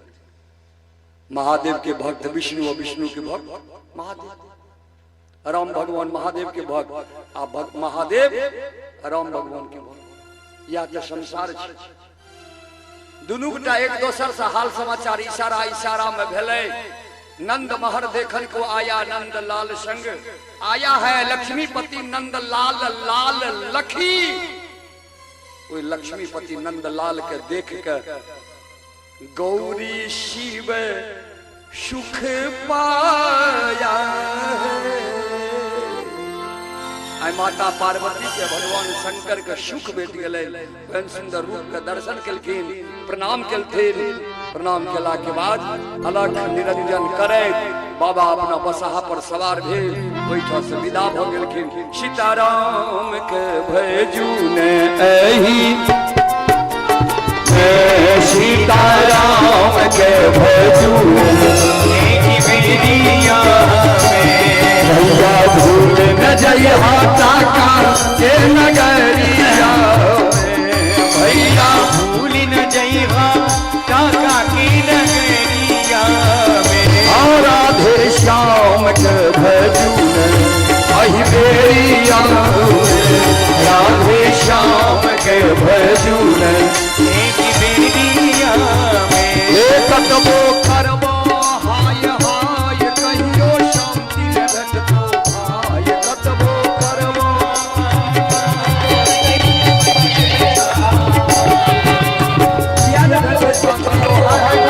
महादेव के भक्त विष्णु और विष्णु के भक्त महादेव, राम भगवान महादेव के भक्त आ भक्त महादेव राम भगवान के भक्त। या तऽ संसार छै। दुनू गोटा एक दोसर से हाल समाचार इशारा इशारा में भेलै। नंद महर देखन को आया नंद लाल संग आया है लक्ष्मीपति नंद लाल लाल लखी। ओहि लक्ष्मीपति नंद लाल के देख के गौरी शिव सुख पाया है। आइ माता पार्वती के भगवान शंकर के सुख भेट गेलै। एहन सुंदर रूप के दर्शन केलखिन, प्रणाम केलखिन। प्रणाम केला के बाद अलख निरंजन करैत बाबा अपना बसहा पर सवार भेल ओहिठाम से विदा भऽ गेलखिन। सीताराम के भजू ने एही, सीताराम के भजू भैया भूल न जइहा टाका के नगरिया भैया भूल न जइहा काका की नगरिया में। और राधे श्याम के भजू अहि बेरिया, राधे श्याम के भजू एक बेरिया में। हे कतबो करबो हाय हाय कहियो शांति न भेटतो भाय, कतबो करबो किया न भेटतो हाय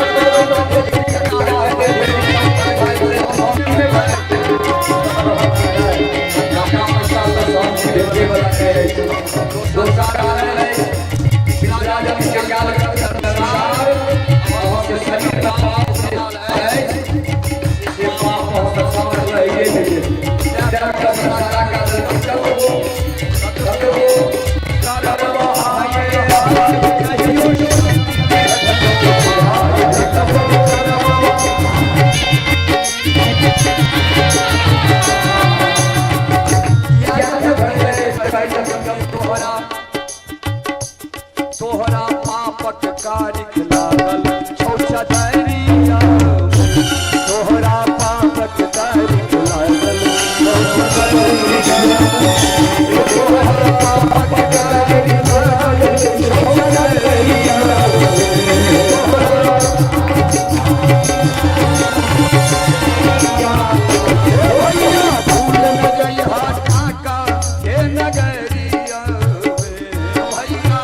तोहरा पापक कारिख लागल छौ चदरिया, तोहरा पापक कारिख लागल छौ चदरिया, तोहरा पापक कारिख लागल छौ चदरिया। भूल न जइहा काका के नगरिया भैया।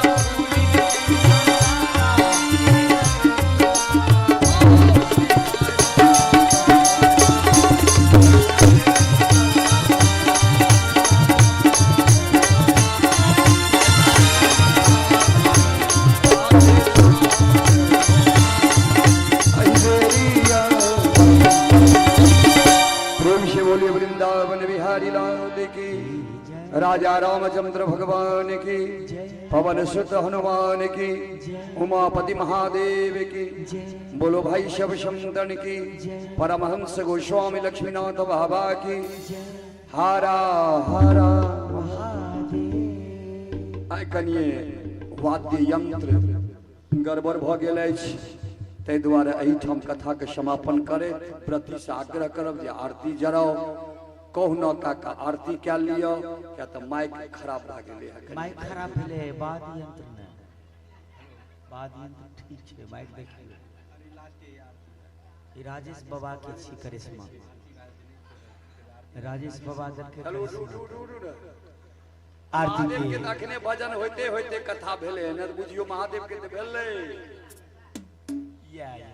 प्रेम से बोलिए वृंदावन बिहारी लाल की, राजा रामचंद्र भगवान की, पवन सुत हनुमान की, उमापति महादेव की, बोलो भाई सब संतन की, परमहंस गोस्वामी लक्ष्मीनाथ बाबा की। हारा हारा आइ कनिए वाद्य यंत्र गड़बड़ भऽ गेल अछि, ताहि दुआरे एहिठाम कथाके समापन करैत प्रतिसँ आग्रह करब जे आरती जराउ, कहुना काका आरती कए लिअ, किया तऽ माइक खराब भए गेलै हँ। माइक खराब भेलै, वाद्य यंत्र नहि, वाद्य यंत्र ठीक छै। माइक देखियौ, ई राजेश बाबा के छी करिश्मा, राजेश बाबा देलकै करिश्मा। आरती महादेव के के तऽ अखने भजन होइते होइते कथा भेलै हँ, नहि तऽ बुझियौ महादेव के तऽ भेलै। या या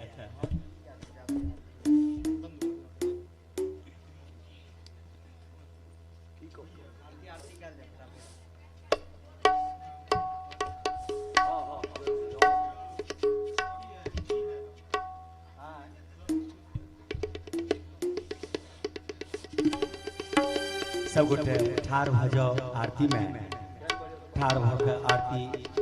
सब गोटे ठाढ़ भऽ जाओ आरती में, ठाढ़ भऽ के आरती।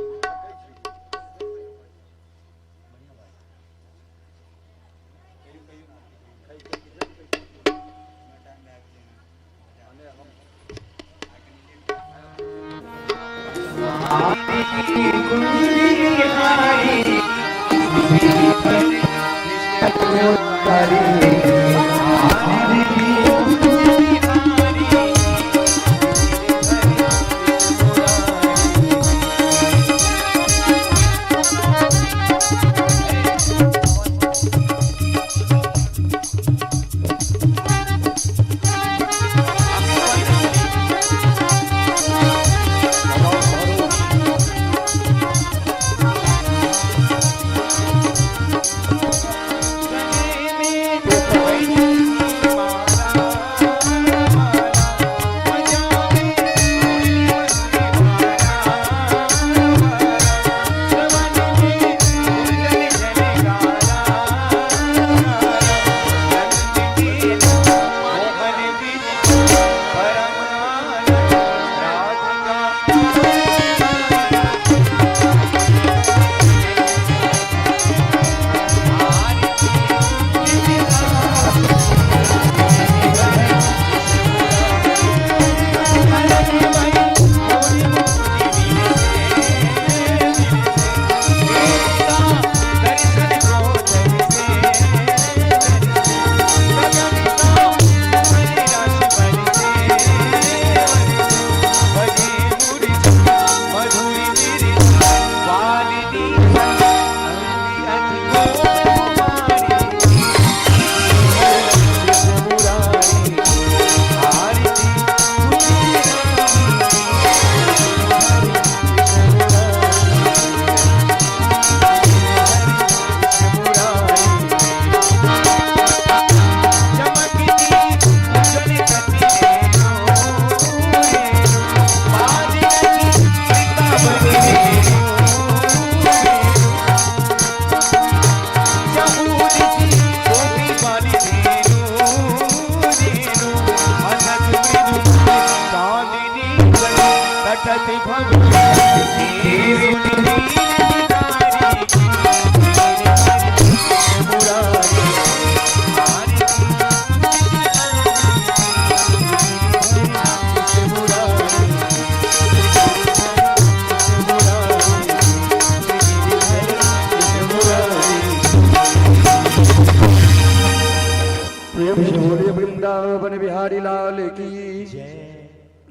प्रेम से बोलिए वृंदावन बिहारी लाल की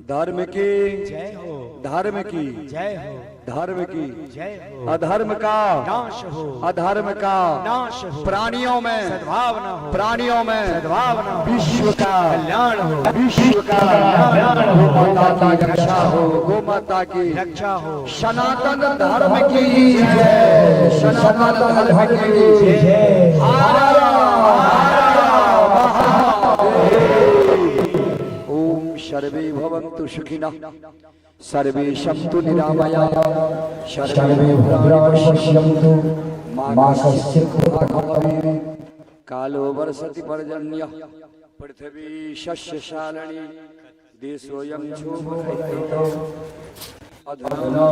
धर्म की जय हो। धर्म की जय हो। धर्म की जय हो। अधर्म का नाश हो। अधर्म का नाश हो। प्राणियों में सद्भावना हो। प्राणियों में सद्भावना हो। विश्व का कल्याण हो। विश्व का कल्याण हो। गो माता की रक्षा हो, गो माता की रक्षा हो। सनातन धर्म की जय, सनातन धर्म की जय। हर हर महादेव। ओम सर्वे भवन्तु सुखिनः, सर्वे सन्तु निरामया, सर्वे भद्राणि पश्यन्तु मा कश्चित् दुःखभाग्। कालो वर्षति पर्जन्यः, पृथिवी शस्यशालिनी, देशोऽयं क्षोभरहितो, अधुना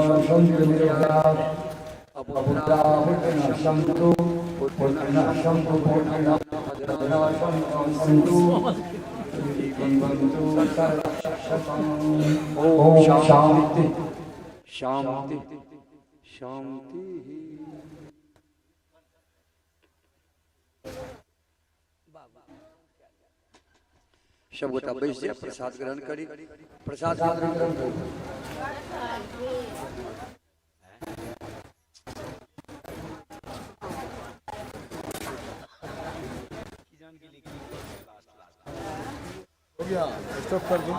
अपुत्राः सन्तु, सन्तु, ओम शांति शांति शांति। सब गोटा बैस जाए, प्रसाद ग्रहण करी, प्रसाद ग्रहण करी। हो गया, स्टॉप कर दो।